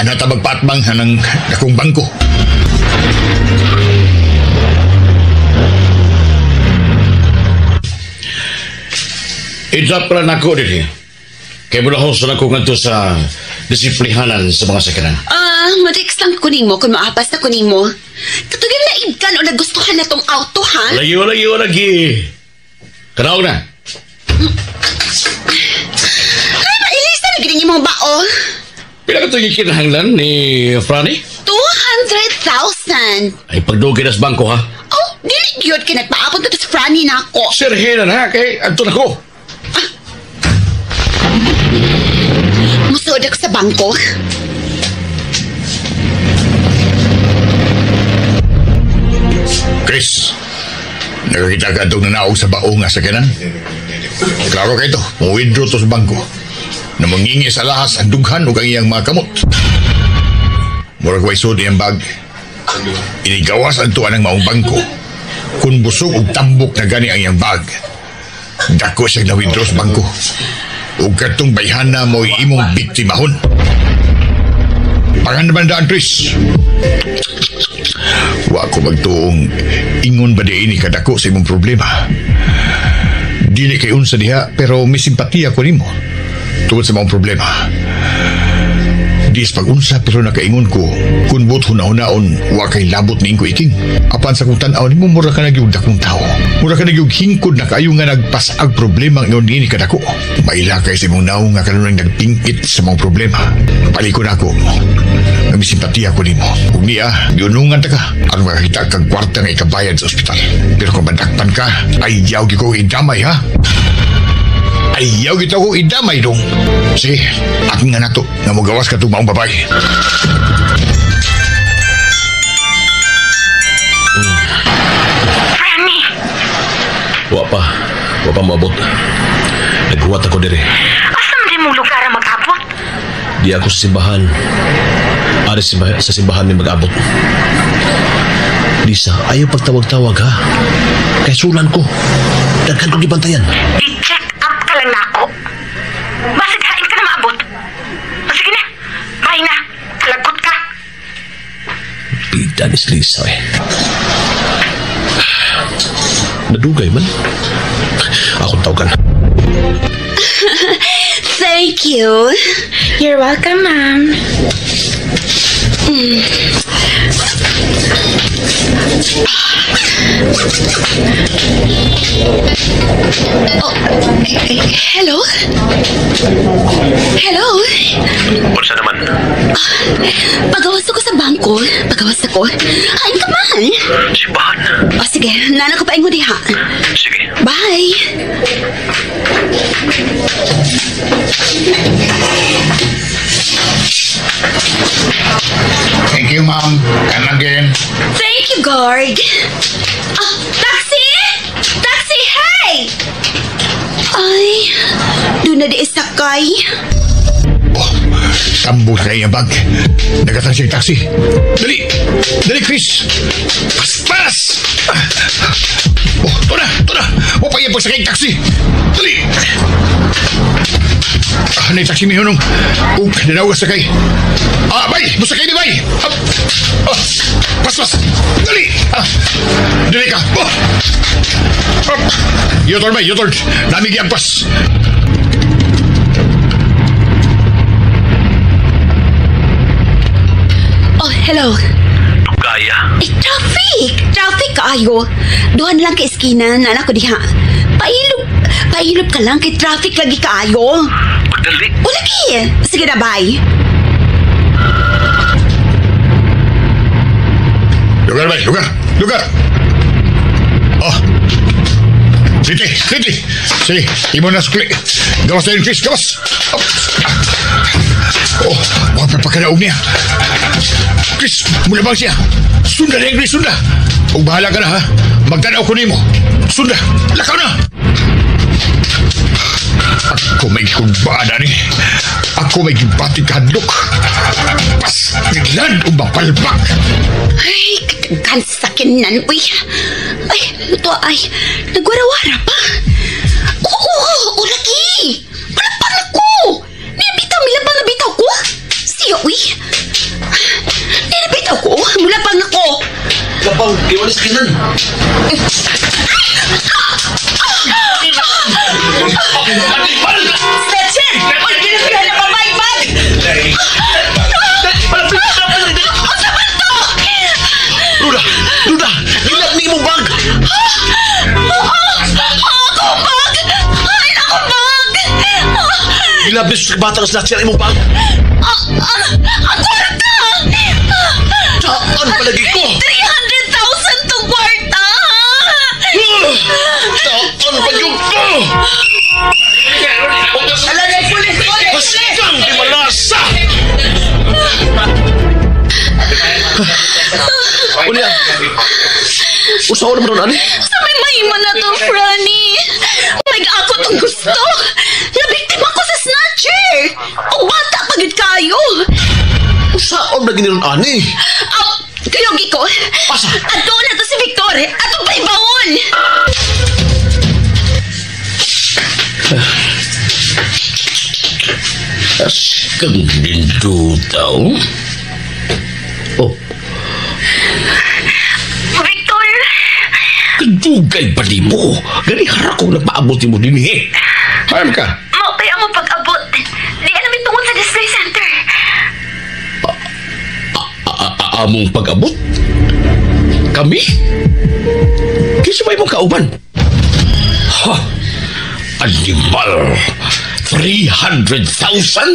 S3: Ana ta magpaatbang hanang dakong bangko.
S1: I-drop pala na ako dito. Kaya mula sa nako ngadto sa disiplihanan sa mga sakanan.
S9: Ah, matext lang kuning mo kung maapas na kuning mo. Katugan na ibkan o nagustuhan na tong auto, ha?
S1: Lagi, lagi, lagi. Kanaog na.
S9: Ay, mailis na nagiling yung mga bao.
S1: Pila ka itong ikinahanglan ni Franny?
S9: 200,000.
S1: Ay, pagdugay na sa bangko, ha?
S9: Oh, dili yun. Kinagpaapon na to si Franny na ako.
S1: Sir, hina na, kay anto na ko.
S9: Ah. Musuod ako sa bangko.
S3: Chris, nakakita ka itong nanaog sa bao nga sa kanan? Klaro ka ito, mo-withdraw to sa bangko. Na mangingi sa lahas ang dughan o ang iyang mga kamot. Murag way sud iyang bag. Inigawas ang tuwa ng maong bangko. Kung busog og tambok na gani ang iyang bag. Dako siyang na-withdraw sa bangko. Ug katong bayhana mo'y imong biktimahon. Pangan daan, Chris. Wa ko magtuong ingon ba di ini kadako sa imong problema. Dili kay unsa diha, pero may simpatiya ko nimo tungod sa maong problema. Dis pag-unsa pero nakaingon ko kun but hunahunahon wa kay labot ni Ingko Iking. Apan sa kung tan-aw nimo mura ka nagyug dakong tao. Mura ka nagyug hingkod na kaayo nga nagpasag problema ang ingon niini kadako. Maila kay sa imong naong nga kanunay nagpingkit sa mga problema. Palikon ako. May simpatiya ko nimo. Ug niya, giunungan ta ka aron makakita kag kwarta nga ikabayad sa ospital. Pero kung madakpan ka, ayaw gyud ko idamay ha. Ayaw kita ko idamay dong. Sige, aking nga nato nga mugawas ka itong maong babae.
S6: Franny!
S11: Wa pa maabot. Naghuwat ako dire.
S6: Asa man di mong lugar ang mag-abot?
S11: Di ako sa simbahan. Ari sa simbahan may mag-abot. Lisa, ayaw pagtawag-tawag ha. Kay sulan ko. Daghan kong gibantayan.
S6: I-check up ka lang na ako. Basig hain ka na maabot. O sige na, bye na. Kalagot ka.
S11: Bida ni Lisa eh. Nadugay man. Akong tawagan.
S9: Thank you.
S6: You're welcome, ma'am.
S9: Oh, hello? Hello?
S11: Unsa naman?
S9: Pagawas ako sa bangko. Pagawas ako. Hain ka man.
S11: Simbahan.
S9: O sige, nana ko pa ingon diha.
S11: Sige.
S9: Bye.
S8: Thank you, ma'am. Come again.
S9: Thank you, guard. Taxi! Taxi, hey! Ay, doon na di isakay.
S3: Oh, tambok sa iyang bag. Nagatang siyang taxi. Dali! Dali, Chris! Pas! Oh, ito na! Ito na! O, pa iyang pagsakay taxi! Dali! Ah, na taxi mihunong. Ug, nanawa sakay. Ah, bay! Musakay ni bay! Ah, pas! Dali! Ah, dali ka! Oh! Oh. U-turn, bay! U-turn! Dami giyagpas!
S9: Oh, hello.
S11: Tugaya.
S9: Eh, traffic! Traffic kaayo. Duhan lang ka eskina, nana ko diha. Pailog ka lang kay traffic lagi kaayo.
S11: Pagdali.
S9: O lagi. Sige na, bye.
S3: Lugar, bay! Lugar! Lugar! Oh! Liti! Liti! Sige, imo na sukli. Gawas na yun, Chris! Gawas! Oh! Oh, mapapakalaog niya. Chris, mulabang siya. Sunda na yun, Chris, sunda. Ug bahala ka na, ha? Magtanaw ko nimo. Sunda, lakaw na! Ako may kumbada ni. Ako may gibatig kahadlok. Pastilan o mapalpak.
S9: Ay, katagkan sa sakinan, uy. Ay, ito ay, nagwarawara pa. Oo, lagi. Malapang ako. Nabitaw, milabang nabitaw ko. Siya, uy. Nabitaw ko, mulabang ako.
S11: Labang, iwalis kinan.
S9: Snatcher! Uy, ginabihan na pa, bag! Ang saman to!
S11: Ruda! Ruda! Gilap ni mo bag!
S9: Ako bag! Ay, ako bag!
S11: Gilap ni sa batang snatcher imong bag!
S9: Ang kwarta!
S11: Saan palagi ko?
S9: 300,000 tong kwarta!
S11: Saan palagi ko?
S9: Ala, pulis! Pulis!
S11: Hastang di malasa! Unya, usaw naman ron, ani?
S9: Sa may mahimo na to, Franny. May ako tong gusto. Nabiktima ko sa snatcher. O bata pagid kayo.
S11: Usaon giniron ani.
S9: Aw, kayogi ko.
S11: Asa?
S9: Ato na to si Victor. Ato pa ibawon.
S1: Askang nindutaw. Oh.
S9: Victor!
S1: Kadugay pa di mo. Gani harakong nagpaabot ni mo din eh. Ayam ka.
S9: Mao kaya mo pag-abot. Di alam itungod sa display center.
S1: Among pag-abot? Kami? Kisa may mong kauban? Ha! Animal! 300,000?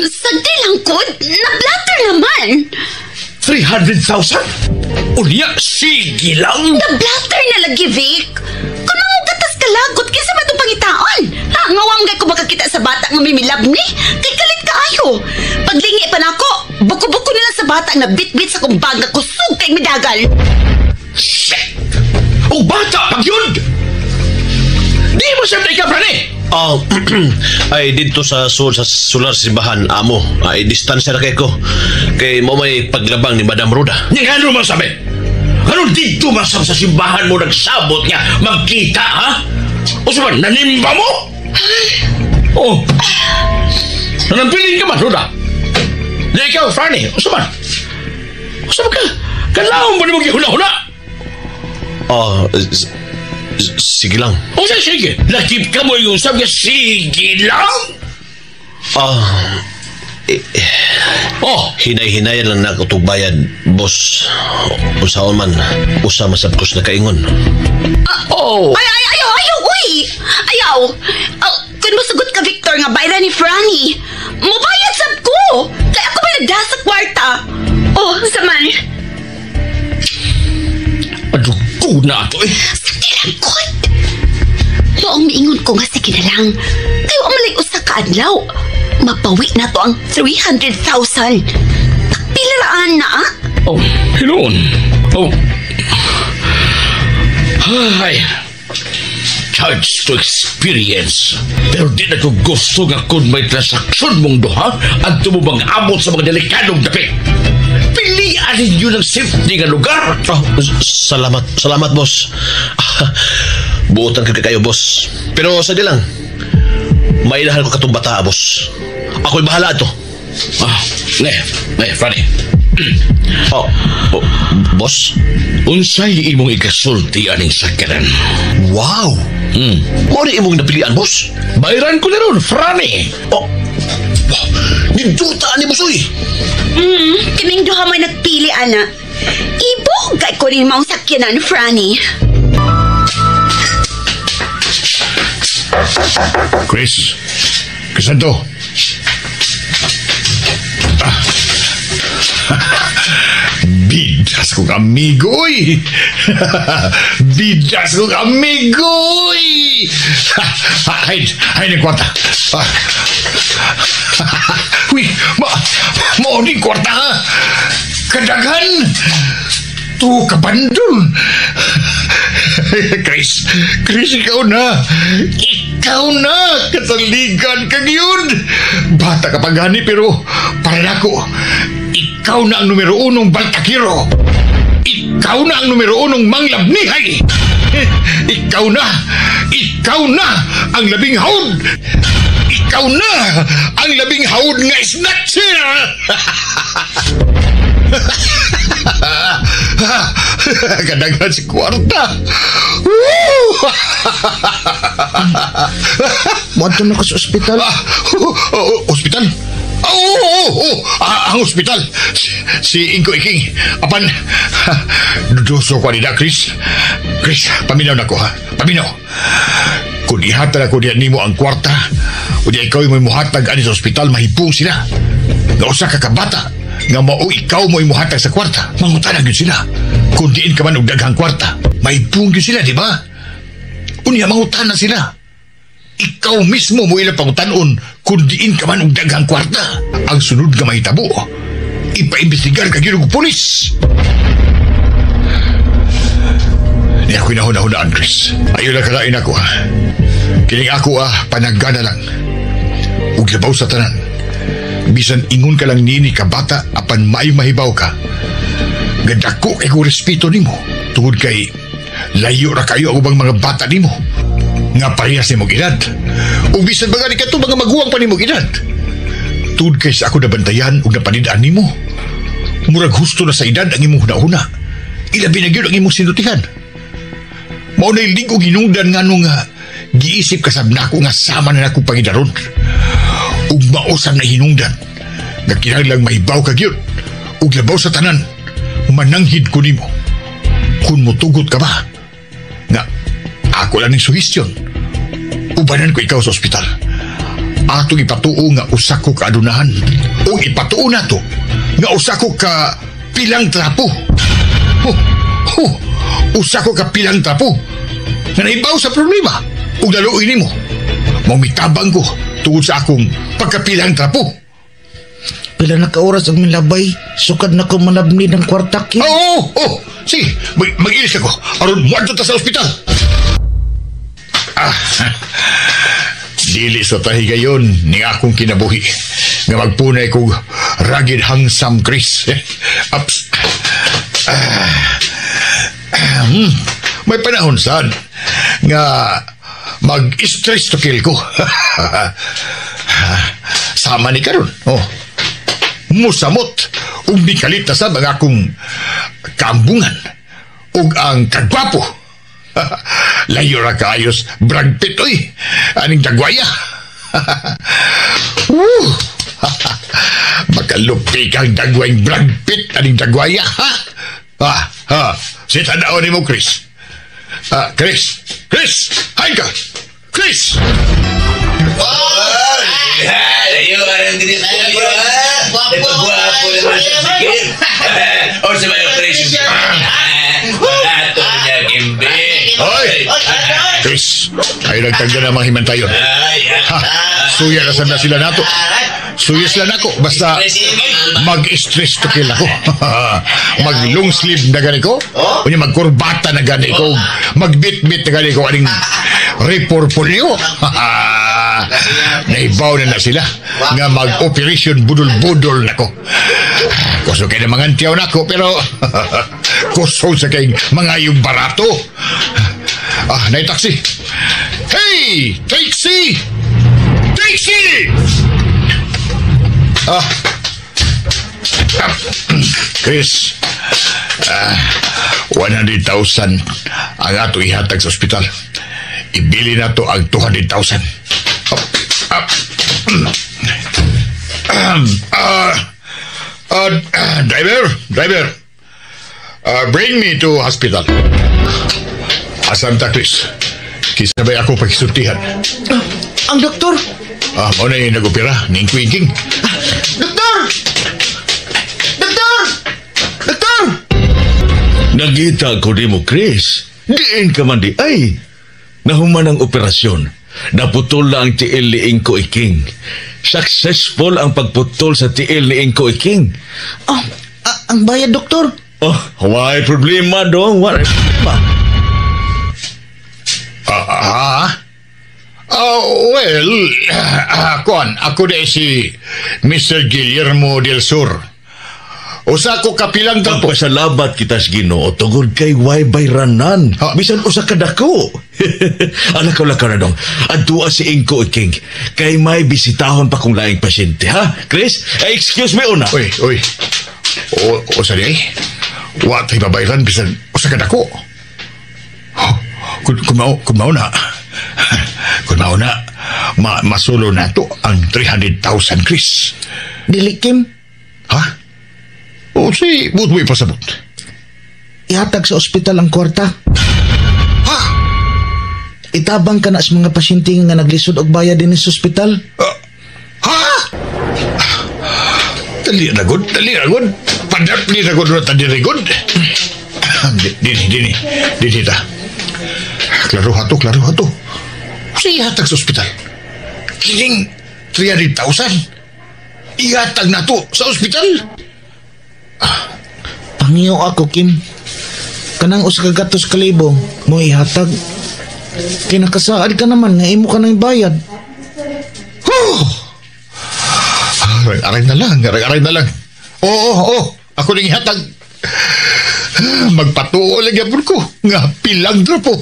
S9: Sagdi lang ko. Na-blatter naman.
S1: 300,000? Unya, sige lang.
S9: Na-blatter na lagi, Vic. Kung mga gatas kalagot, kisa ba itong pangitaon? Ha, ngawang gay ko makakita sa bata nga mimilab ni. Kay kalit kaayo. Paglingi pa na ako, buko-buko nila sa bata na bit-bit sa kumbaga kusog kay midagal.
S1: Shit! O bata, pag yun! Di mo siya na ikaw, Rani!
S11: Ay dito sa sa solar simbahan amo. Ay distansya na kay ko. Kay mo may paglabang ni Madam Roda.
S1: Nga ano man sabi? Ano dito man sa simbahan mo nagsabot nga magkita, ha? O sa man, nanimba mo? Oh. Nanampiling ka man, Roda. Di ikaw, Franny, o sa man? O sa man ka? Kailangan ba ni mo gihuna-huna?
S11: Sige lang.
S1: O siya, sige. Lakip ka mo yung sabi, sige lang?
S11: Oh. Hinay-hinayan lang na ako bayad, boss. Usaon man, usa masabkos na kaingon.
S1: Oh.
S9: Ay, ay, ayaw, ayaw, uy! Ayaw! Kung musugot ka, Victor, nga bayra ni Franny, mubayad sab ko! Kaya ako may nagdasa sa kwarta. Oh, saman.
S1: Adugo na ato eh.
S9: Sakilangkot! Maong miingon ko nga sige na lang. Kayo ang malay usa ka adlaw. Mapawi na to ang 300,000. Pilaraan na ah?
S1: Oh, hiloon. Oh. Ay. Charge to experience. Pero di na ko gusto nga kung may transaksyon mong duha at tumubang abot sa mga delikadong dapit. Pilian ninyo ng safety nga lugar.
S11: Oh, salamat. Salamat, boss. Buotan ka kayo, boss. Pero sa di lang, mailahan ko katong bata, boss. Ako'y bahala ato.
S1: Ne, Franny.
S11: Oh, boss?
S1: Unsay imong ikasulti aning sakyanan?
S11: Wow! Mao ni imong napilian, boss?
S1: Bayran ko na ron, Franny.
S11: Oh, wow. Ninduta ni boss, uy.
S9: Kaming duha may nagpili, ana. Ibo, kay ko rin maong sakyanan, Franny.
S3: Chris, Crisanto. Bidas kong amigo, oy! Bidas kong amigo, oy! Hay, hay ng kwarta. Uy, mao ni kwarta, ha? Kadaghan! Tu kabandol! Chris, ikaw na! Ikaw na! Kataligan kag yun! Bata ka pa gani, pero para nako, ikaw na ang numero unong baltakiro! Ikaw na ang numero unong manglabnihay! Ikaw na! Ikaw na ang labing hawd! Ikaw na ang labing hawd nga snatcher! Kadaghan si kwarta. Woo!
S5: Muadto na ko sa ospital.
S3: Ospital? Oo, ang ospital. Si Inko Iking. Apan, dudoso ko nila, Chris. Chris, paminaw na ko, ha? Paminaw. Kung ihatag ako diyan nimo ang kwarta, o di ikaw mo'y muhatag ani sa ospital, mahipong sila. Nga usa ka kabata, nga mao ikaw mo'y muhatag sa kwarta. Mangutana gyud sila. Kung diin ka man og daghang kwarta, mahipong gyud sila, di ba? Unya, mangutana sila. Ikaw mismo mo ilang pangutanon kung diin ka man og daghang kwarta. Ang sunod nga mahitabo, ipaimbestigar ka gyud og pulis. Di ako hinahuna-hunaan, Chris. Ayaw lang kalain ako, ha. Kining ako, panagana lang. Ug labaw sa tanan. Bisan ingon ka lang nini ka bata, apan maayo mahibaw ka. Nga dako kay ko respeto nimo tungod kay layo ra kayo ang ubang mga bata nimo nga parehas nimong edad. Ug bisan ba gani kadto mga maguwang pa nimong edad. Tungod kay sa ako nabantayan ug napanid-an nimo, murag husto na sa edad ang imong hunahuna. Ilabi na gyud ang imong sinultihan. Mao na'y lig-ong hinungdan nganong giisip ka sab nako nga sama na nako pangidaron. Ug mao sab na hinungdan nga kinahanglang mahibaw ka gyud ug labaw sa tanan mananghid ko nimo. Kung mutugot ka ba nga ako lang ning suhestyon, ubanan ko ikaw sa ospital. Atong ipatuo nga usa ko ka adunahan ug ipatuo nato nga usa ko ka pilang trapo. Ho, ho, usa ko ka pilang trapo nga naibaw sa problema ug laluoy nimo. Mao mitabang ko tungod sa akong pagkapilang trapo.
S5: Pila na ka oras ang milabay, sukad na ko manabni ng kwarta, Kim.
S3: Oo, oh, sige, mag-ilis ako. Aron muadto ta sa ospital. Ah, dili sa tahigayon ni akong kinabuhi nga magpunay kog rugged handsome Chris. Ups. May panahon sad nga mag-stress to kill ko. Sama ni karon. Oh. Musamot ug mikalit na sab ang akong kaambungan ug ang kagwapo. Layo ra kaayos Brad Pitt oy. Aning dagwaya. Woo! Makalupi kang dagwayng Brad Pitt aning dagwaya, ha? Ha, ha. Si tanaw nimo, Chris. Ah, Chris. Chris, hay ka. Chris.
S10: Layo ang dinis ko. Nagpagwapo naman sa sikip. O sa mga operation. Ato niya, Kimbe.
S3: Hoy! Chris, ay nagtagda na mga himantayon. Ha, suya na sad na sila nato. Suya sila nako. Basta mag-stress to kill ako. Mag-long sleeve na gani ko. Unya magkurbata na gani ko. Magbit-bit na gani ko aning repurpulyo. Naibaw na na sila nga mag-operation budol-budol nako. Kusog kay na mga antiyaw nako pero kusog sa kay mga yung barato. Ah, nay taxi. Hey! Taxi! Taxi! Ah. Chris, 100,000 ang ato ihatag sa ospital. Ibili na to ang 200,000. Up, up. Driver, driver, bring me to hospital. Asan ta, Chris? Kisabay ako pakisultihan.
S5: Ang doktor!
S3: Ah, mao na yung nag-opera, ning Quinking.
S5: Doktor! Doktor! Doktor!
S13: Nagita ko di mo, Chris. Diin ka man di ay. Nahuman ang operasyon. Naputol na ang tiil ni Ingko Iking. Successful ang pagputol sa tiil ni Ingko Iking.
S5: Oh, ang bayad, doktor.
S13: Oh, why problema dong? Why problema?
S3: Oh, well, kuan, ako na si Mr. Guillermo del Sur. Usa ko kapilang trapo.
S13: Magpasalamat kita sa Ginoo tungod kay way bayranan.
S3: Ha?
S13: Bisan usa ka dako. Alakaw-lakaw na dong. Adtua si Ingko Iking. Kay may bisitahon pa kong laing pasyente, ha? Chris, eh, excuse me una.
S3: Uy, uy. O, o sa di ay? Wa tay babayran bisan usa ka dako. Kung mao na, masulo na to ang 300,000, Chris.
S5: Dili, Kim.
S3: Ha? O si, buot mo ipasabot.
S5: Ihatag sa ospital ang kwarta.
S3: Ha?
S5: Itabang ka na sa mga pasyente nga naglisod og bayad din sa ospital.
S3: Ha? Dali na gud, dali na gud. Padapli na gud, dali na gud. Dini, dini, dini ta. Klaro hato, klaro hato. Sa ihatag sa ospital. Kining 300,000. Ihatag na to sa ospital.
S5: Pangyo ako, Kim. Kanang usa ka gatos kalibo mo ihatag. Kinakasaad ka naman nga imo ka nang bayad.
S3: Oh! Aray, aray na lang, aray, aray na lang. Oo, oo, oo. Ako ning ihatag. Magpatuo lagi po ko nga pilang trapo.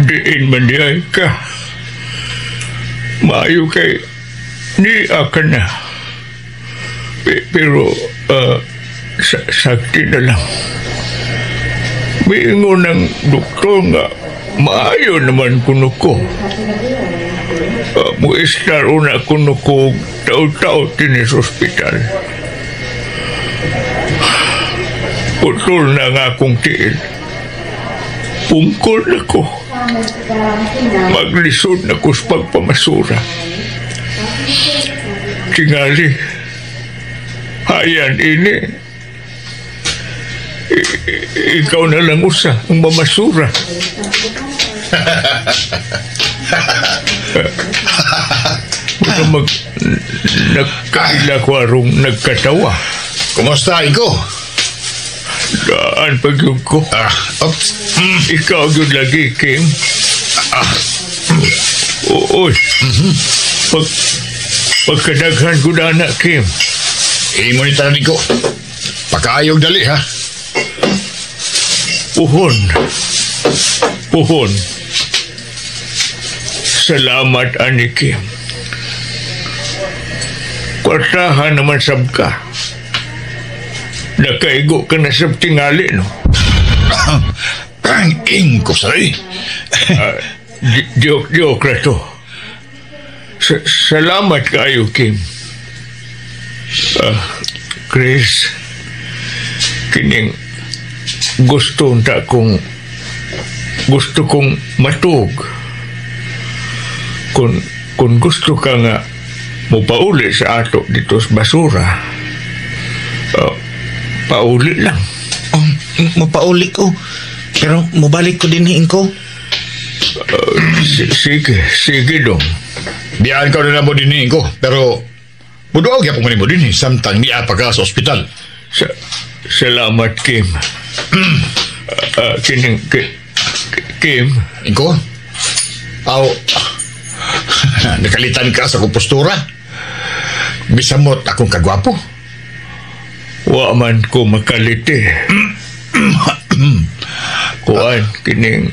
S8: Diin man diay ka. Maayo kay ni ka na. Pero sakti na lang. Miingon ng doktor nga maayo naman kuno ko. Muistar una kuno ko tao-tao din sa ospital. Putol na nga akong tiil. Pungkol na ko. Maglisod na ko sa pagpamasura. Tingali, hayan ini. Ikaw na lang usa ang mamasura. Nagkaila ko arong nagkatawa.
S3: Kumusta, Iko?
S8: Daan pag-yun ko.
S3: Oops.
S8: Ikaw yun lagi, Kim. Uy. Pagkadaghan ko na, anak, Kim.
S3: Imo ni tanan ko. Pakaayog dali, ha?
S8: Puhon. Puhon. Salamat, ani Kim. Kwartahan naman sab ka. Nakaigo ka na sa tingali, no?
S3: Ang ingko, saray.
S8: Joke na to. Salamat kayo, Kim. Chris, kining gusto kong matug. Kung gusto ka nga mopauli sa ato dito sa basura, pauli lang.
S5: Mapauli ko. Pero mobalik ko din hiin ko.
S8: Sige dong.
S3: Biyaan ka na mo din hiin ko. Pero buduaw gyapon mo din samtang niya pa ka sa ospital.
S8: Salamat, Kim. Kim.
S3: Inko? Aw, nakalitan ka sa kompostura. Bisamot akong kagwapo.
S8: Wa man ko makaliti. Kuan, kining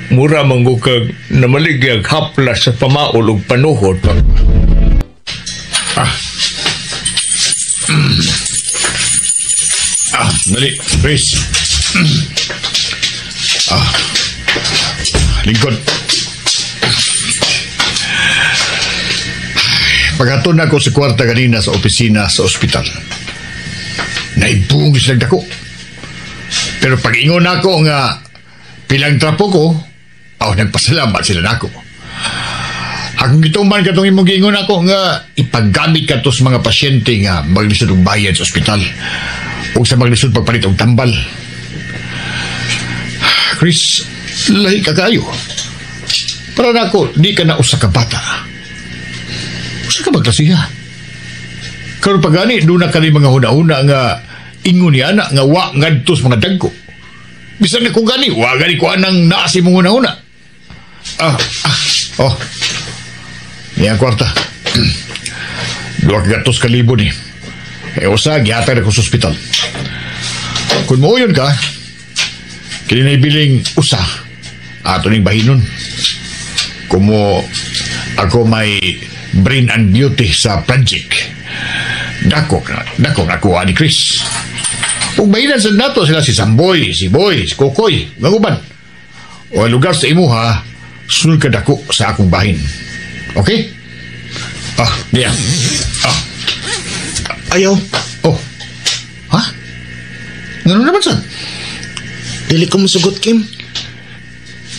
S8: mura manggukag namaligyag haplas sa pamaol ug panuhod.
S3: Dali, Chris. Lingkod. Paghatod na ako sa kwarta kanina sa opisina sa ospital. Naibungis nagdako. Pero pag-ingon ako nga pilang trapo ko, nagpasalamat sila nako. Akong gituman katong imong giingon ako nga ipaggamit ka to sa mga pasyente nga maglisod og bayad sa ospital o sa maglisod pagpalit og tambal. Chris, lahi ka kayo. Para nako, di ka na usa ka bata. Usa ka magklasiha. Karon pa gani, doon na ka rin mga huna-huna nga ingon ni ana nga wa ngadto sa mga dagko. Bisan na kung gani, wa gani ko anang naasi mong huna-huna. Oh. Niya ang kwarta. 200,000 ni. Usa, gihatag na ko sa ospital. Kung muuyon ka, kini na ibiling usa, ato ning bahinon. Kumo ako may brain and beauty sa project. Dako na kuha ni Chris. Kung bahinan sa nato sila si Samboy, si Boy, si Kokoy, mga uban. O lugar sa imuha, sunod ka dako sa akong bahin. Okay? Diya.
S5: Ayaw.
S3: Oh. Ha? Ngano naman san?
S5: Dili ko musugot, Kim.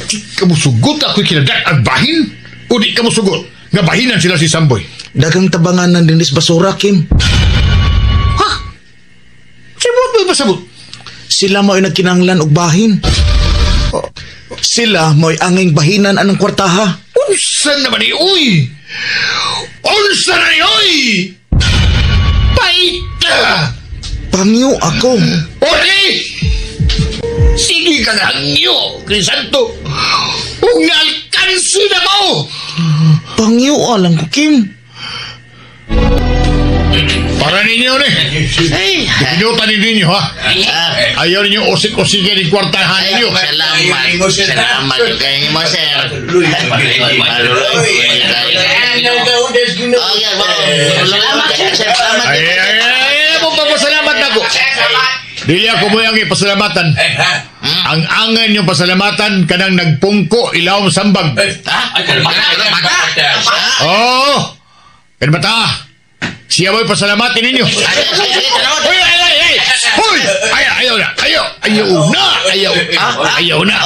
S3: Di ka musugot ako'y kinadak ang bahin? O di ka musugot? Nga bahinan sila si Samboy.
S5: Dagang tabangan ng dinis basura, Kim.
S3: Ha? Sino ba pasabot?
S5: Sila mo'y nagkinanglan og bahin. Sila mo'y anging bahinan anang kwartaha.
S3: Unsa naman ni uy? Unsa na ni uy? Paita!
S5: Pangyo ako.
S3: Ori! Sige ka nga hangyo, Crisanto. Ug naalkansi na mo!
S5: Pangyo alang ko, Kim.
S3: Para ninyo ni. Pinutan ninyo ha. Ayaw ninyo usik-usikin yung kwartahan ninyo.
S5: Salamat. Salamat kay mo, sir.
S3: Ay, ay, ay, mo papasalamat ako. Dili ako mo yung ipasalamatan. Ang angan yung pasalamatan kanang nagpungko ilawom sambag. Oo. Kan bata. Siya mo'y pasalamatin ninyo. Hoy, ay, ay, ay! Hoy! Ay, ayaw na! Ayaw! Ayaw na! Ayaw! Ayaw na!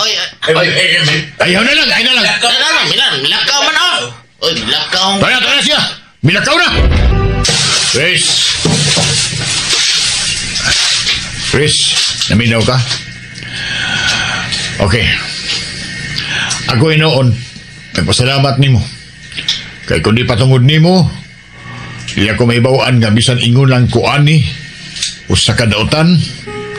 S3: Ayaw na lang! Ayaw na lang!
S5: Milakaw man, oh! Oy, milakaw!
S3: Tara, tara siya! Milakaw na! Chris! Chris, naminaw ka? Okay. Ako inoon, nagpasalamat nimo. Kay kundi patungod nimo, di ako maibawaan nga bisan ingon lang ko ani usa ka dautan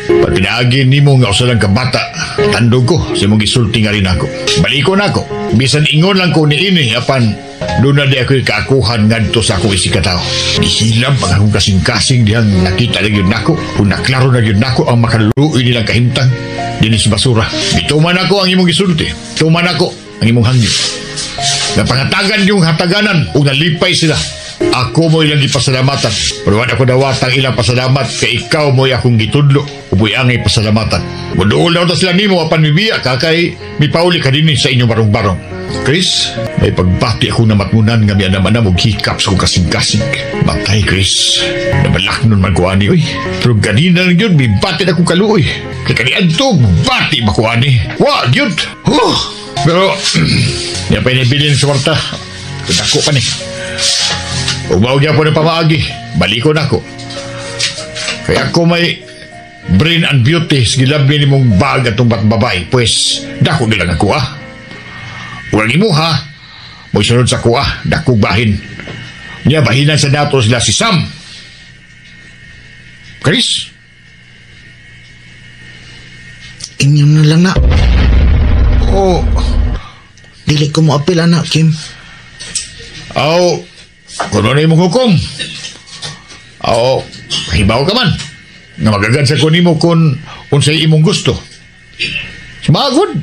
S3: pagpinaagi nimo nga usa lang ka bata tandog ko sa imong gisulti nga rin ako balikon ako bisan ingon lang ko niini apan doon na di ako'y kaakuhan ngadto sa akong isikataw. Gihilam ang akong kasing-kasing dihang nakita na yun nako kung naklaro na yun nako ang makaluoy nilang kahimtang dinis basura. Bituman ako ang imong gisulti, tuman ako ang imong hangyo. Napangatagan yung hataganan ug nalipay sila. Ako mo'y ilang gipasalamatan. Pero wala ko dawatang ilang pasalamat kay ikaw mo'y akong gitudlo. Uboy angay pasalamatan. Muduol na sila nimo apan mibiya ka kay mipauli ka dinhi sa inyong barong-barong. Chris, may pagbati ako na matmunan nga mianam-anam og hikap sa kong kasing-kasing. Matay, Chris. Nabalak nun man ko ani, oy. Pero ganina lang yun, mibati na akong kaluoy. Kay kaniadto, bati ba ko ani? Wa, yun. Huh. Pero, niya pa inibilin sa kwarta. Dako pa ni. Ug mao gyapon ang pamaagi, balikon ako. Kaya ako may brain and beauty sa gilabli nimong bag atong batbabay, pues dako gilang ako ah. Walang imuha, mo'y sunod sa kuha, dako bahin. Nya bahinan sa dato sila si Sam. Chris?
S5: Inyo na lang na.
S3: Oh.
S5: Dili ko mo apil anak, Kim.
S3: Aw, kung ano imong hukom. Aw, hibaw ka man. Nga magagad sa kunimo kung unsay imong gusto. Sumagod.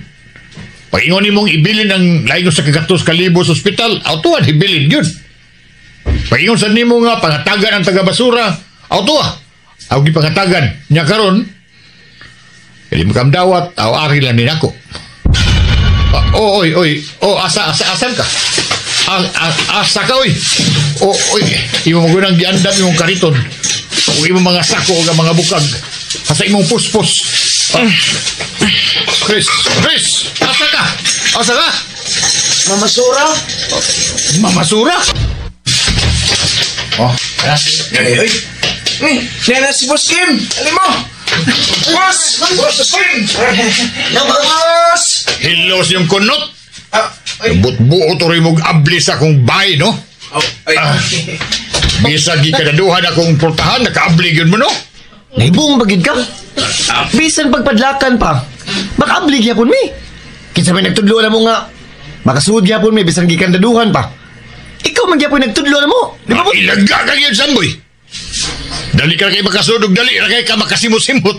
S3: Pag-ingon nimong ibilin ang laing sa kagatos kalibo sa ospital, aw tuwan, ibilin yun. Pag-ingon sa nimo nga pangatagan ang taga-basura, aw tuwa. Aw gipangatagan. Nya karon, dili mo kamdawat, aw ari lang din ako. Oh, oy, oy, oh, asa, asa, asan ka? Asa ka, oy. Oh, oy, imo mo gunang giandam imong kariton. O imong mga sako o mga bukag. Asa imong puspos. Chris, Chris, asa ka? Asa ka?
S5: Mamasura?
S3: Mamasura? Oh,
S2: ay, ay. Nena si Boss Kim. Alam mo? Boss! Boss Kim! Boss!
S3: Hilos yung kunot. Butbuo to rin mong abli sa akong bahay, no?
S2: Oh, ay.
S3: Bisag gikanaduhan akong portahan, nakaabli yun mo, no?
S4: Nahibong bagid ka? Bisan pagpadlakan pa, makaabli gyapon mi. Kinsa may nagtudlo na mo nga, makasuod gyapon mi, bisan gikandaduhan pa. Ikaw man gyapon nagtudlo na mo. Di ba po?
S3: Ilaga ka yun, Samboy. Dali ka na kayo makasuod, dali na kayo ka makasimot-simot.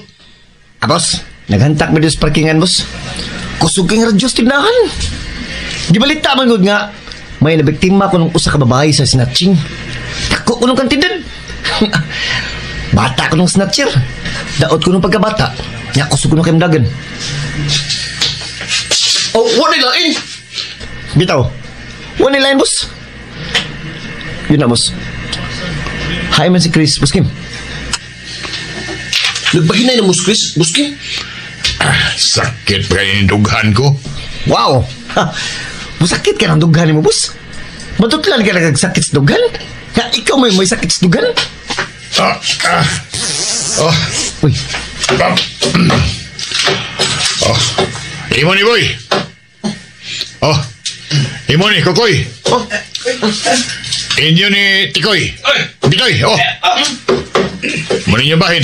S4: Ah, boss, naghantak mi sa parkingan, boss. Kusog kang radyos tignahan. Gibalita man gud nga, may nabiktima ko nung usa ka babae sa snatching. Tako ko nung kantidad. Bata ko nung snatcher. Daot ko nung pagkabata. Nya kusog ko nung kamdagan.
S11: Oh, wala lain.
S4: Bitaw. Wala lain, boss. Yun na, boss. Hi man si Chris, boss Kim.
S11: Nagpahinay na mo, Chris, boss Kim.
S3: Sakit pa kayo dughan ko.
S4: Wow! Ha, musakit ka ng dughan mo, boss. Matutlan ka nagsaksakit sa dughan? Nga, ikaw may sakit sa dughan?
S3: Oh.
S4: Uy.
S3: Oh. Imo ni, boy. Oh. Imo ni, Kokoy.
S11: Oh.
S3: Inyo ni Tikoy. Bitoy, oh. Muna niyo bahin.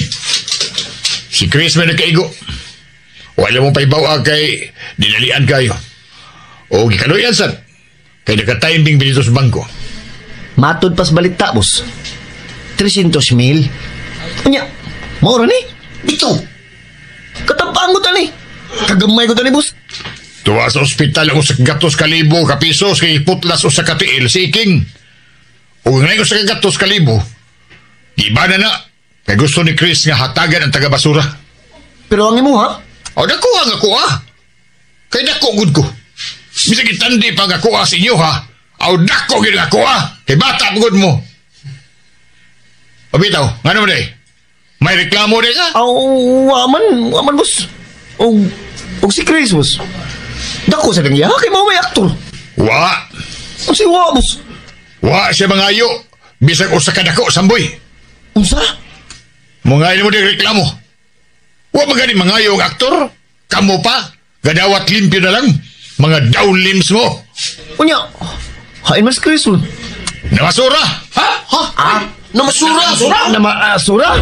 S3: Si Chris may nagkaigo. Wala mong paibawa kay dinalian kayo. O gikaluyan sad. Kay naka-timing binito sa bangko.
S4: Matod pas balita, boss. 300,000. Unya, maura ni?
S11: Bitaw.
S4: Katapaan ko tani. Kagamay ko tani, boss.
S3: Tuwa sa ospital ang usa ka gatos kalibo ka pesos kay putlas usa ka tiil si King. Ug ngayon usa ka gatos kalibo. Giba na na. Kay gusto ni Chris nga hatagan ang taga-basura.
S4: Pero ang imo ha?
S3: O dako ang ako ha. Kay dako gud ko. Bisag itandi pa nga kuha sa inyo ha. Aw dako gid nga kuha. Kay bata pa gud mo. O bitaw, ngano man day? May reklamo day ka?
S4: Aw, waman boss. Og si Chris boss. Dako sa kanya, kay mao may aktor.
S3: Wa.
S4: Unsa wa boss?
S3: Wa siya mangayo. Bisag usa ka dako samboy.
S4: Unsa?
S3: Mangayo mo di reklamo. Wa magani mangayo ang aktor? Kamo pa? Gadawat limpyo na lang. Mga down limbs mo.
S4: Unya, hain mas Chris.
S3: Namasura.
S11: Ha? Ha? Ah? Namasura?
S4: Namasura?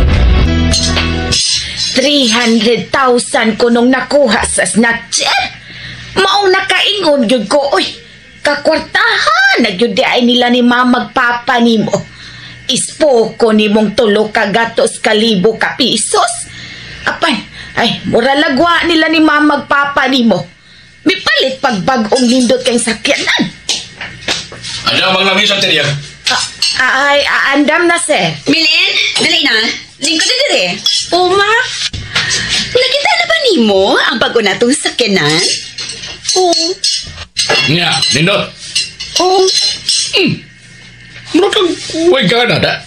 S6: 300,000 ko nung nakuha sa snatcher. Maong nakaingon gyud ko, oy, kakwartahan na gyud di ay nila ni mamagpapa nimo. Ispo ko nimong tulo ka gatos kalibo ka pisos. Apan, ay, mura lagwa nila ni mamagpapa nimo. Mipalit pagbag-ong nindot kayong sakyanan.
S1: Andam ang lamisa, Teria.
S6: Ay, andam na, sir.
S9: Milin, dali na. Lingkod na dire.
S7: Uma?
S9: Nakita na ba nimo ang bago natong sakyanan? Oo.
S1: Nga, nindot.
S9: Oo.
S1: Mura kang way gana da.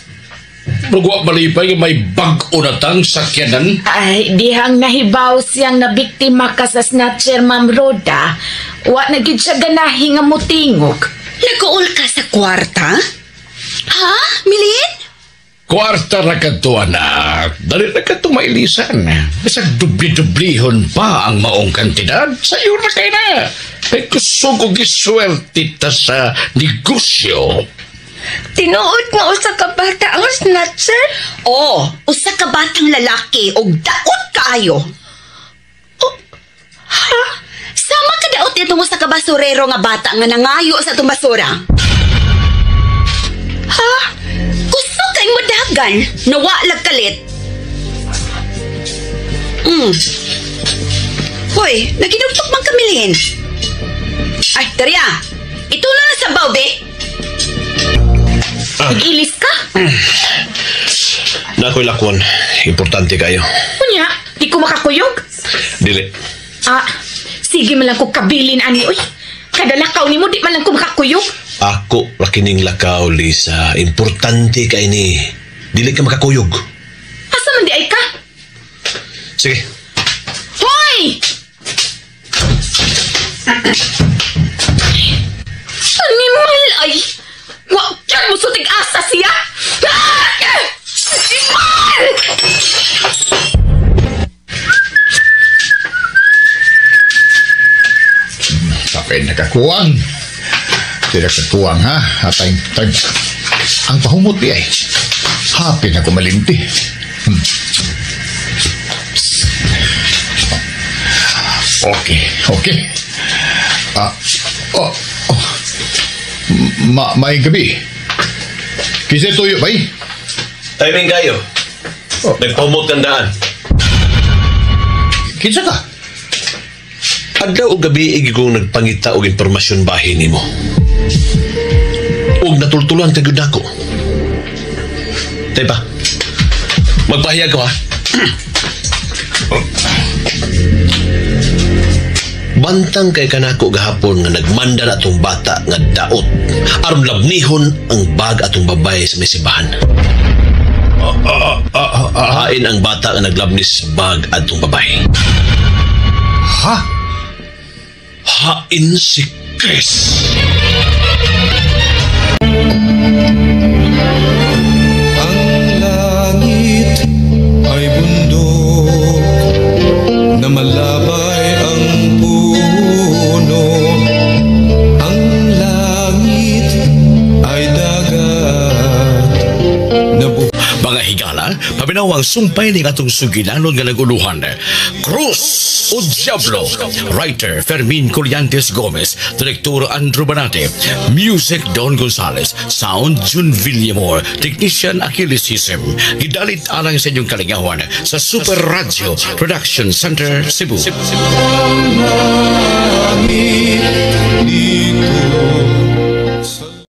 S1: Mura malipay may bag-o na tang sakyanan.
S6: Ay, dihang nahibaw siyang nabiktima ka sa snatcher, Ma'am Roda. Wa na gid siya ganahi nga mutingog.
S9: Nag-uul ka sa kwarta? Ha, Milin?
S1: Kwarta ra kadto, anak. Dali ra kadto mailisan. Bisag dubli-dublihon pa ang maong kantidad, sayo ra kay na. Kay kusog og giswerte ta sa negosyo.
S7: Tinuod nga usa ka bata ang snatcher?
S9: Oo, usa ka batang lalaki og daot kaayo. Oh, ha? Sama ka daot nitong usa ka basurero nga bata nga nangayo sa atong basura. Ha? Kusog kay modagan, nawa lag kalit. Hoy, naginugtok man kamilhin. Ay, Daria, ito na lang sa baw, be.
S6: Nag-ilis ka?
S11: Nakoy lakwan, importante kayo.
S6: Unya, di ko makakuyog?
S11: Dili.
S6: Ah, sige man lang ko kabilin ani, uy. Kada lakaw ni mo, di man lang ko makakuyog.
S11: Ako rakining lakaw, Lisa. Importante kay ni. Dili ka makakuyog.
S6: Asa man di ay ka?
S11: Sige.
S6: Hoy! Animal ay! Wa kyan mo sutig asa siya! Animal!
S3: Kapay nakakuwang. Tidak kakuwang ha. Atay, tay, ang pahumot di ay. Happy na kumalinti. Okay, okay. Oh, oh. Maayong gabi. Kinsa tuyo bay?
S11: Timing kayo. Oh. Nagpahumot kang daan.
S3: Kinsa ka?
S11: Adlaw o gabi igi kong nagpangita og impormasyon bahin nimo. Og natultulan ka gyud nako. Tay pa. Magpahayag ko ha. Bantang kay kanako gahapon nga nagmanda na atong bata nga daot aron labnihon ang bag atong babae sa may simbahan. Hain ang bata nga naglabnis bag atong babae.
S3: Ha?
S11: Hain si Chris.
S14: Ang langit ay bundok na malabay ang puno. Ang langit ay dagat na
S1: Mga higala, paminaw Mao ang sumpay ning atong sugilanon nga naguluhan. Krus o Diablo. Writer Fermin Collantes Gomez, Director Andrew Banate, Music Don Gonzales, Sound Jun Villamor, Technician Achilles Hisem. Gidalit alang sa inyong kalingawan sa Super Radio Production Center, Cebu.
S14: Langit.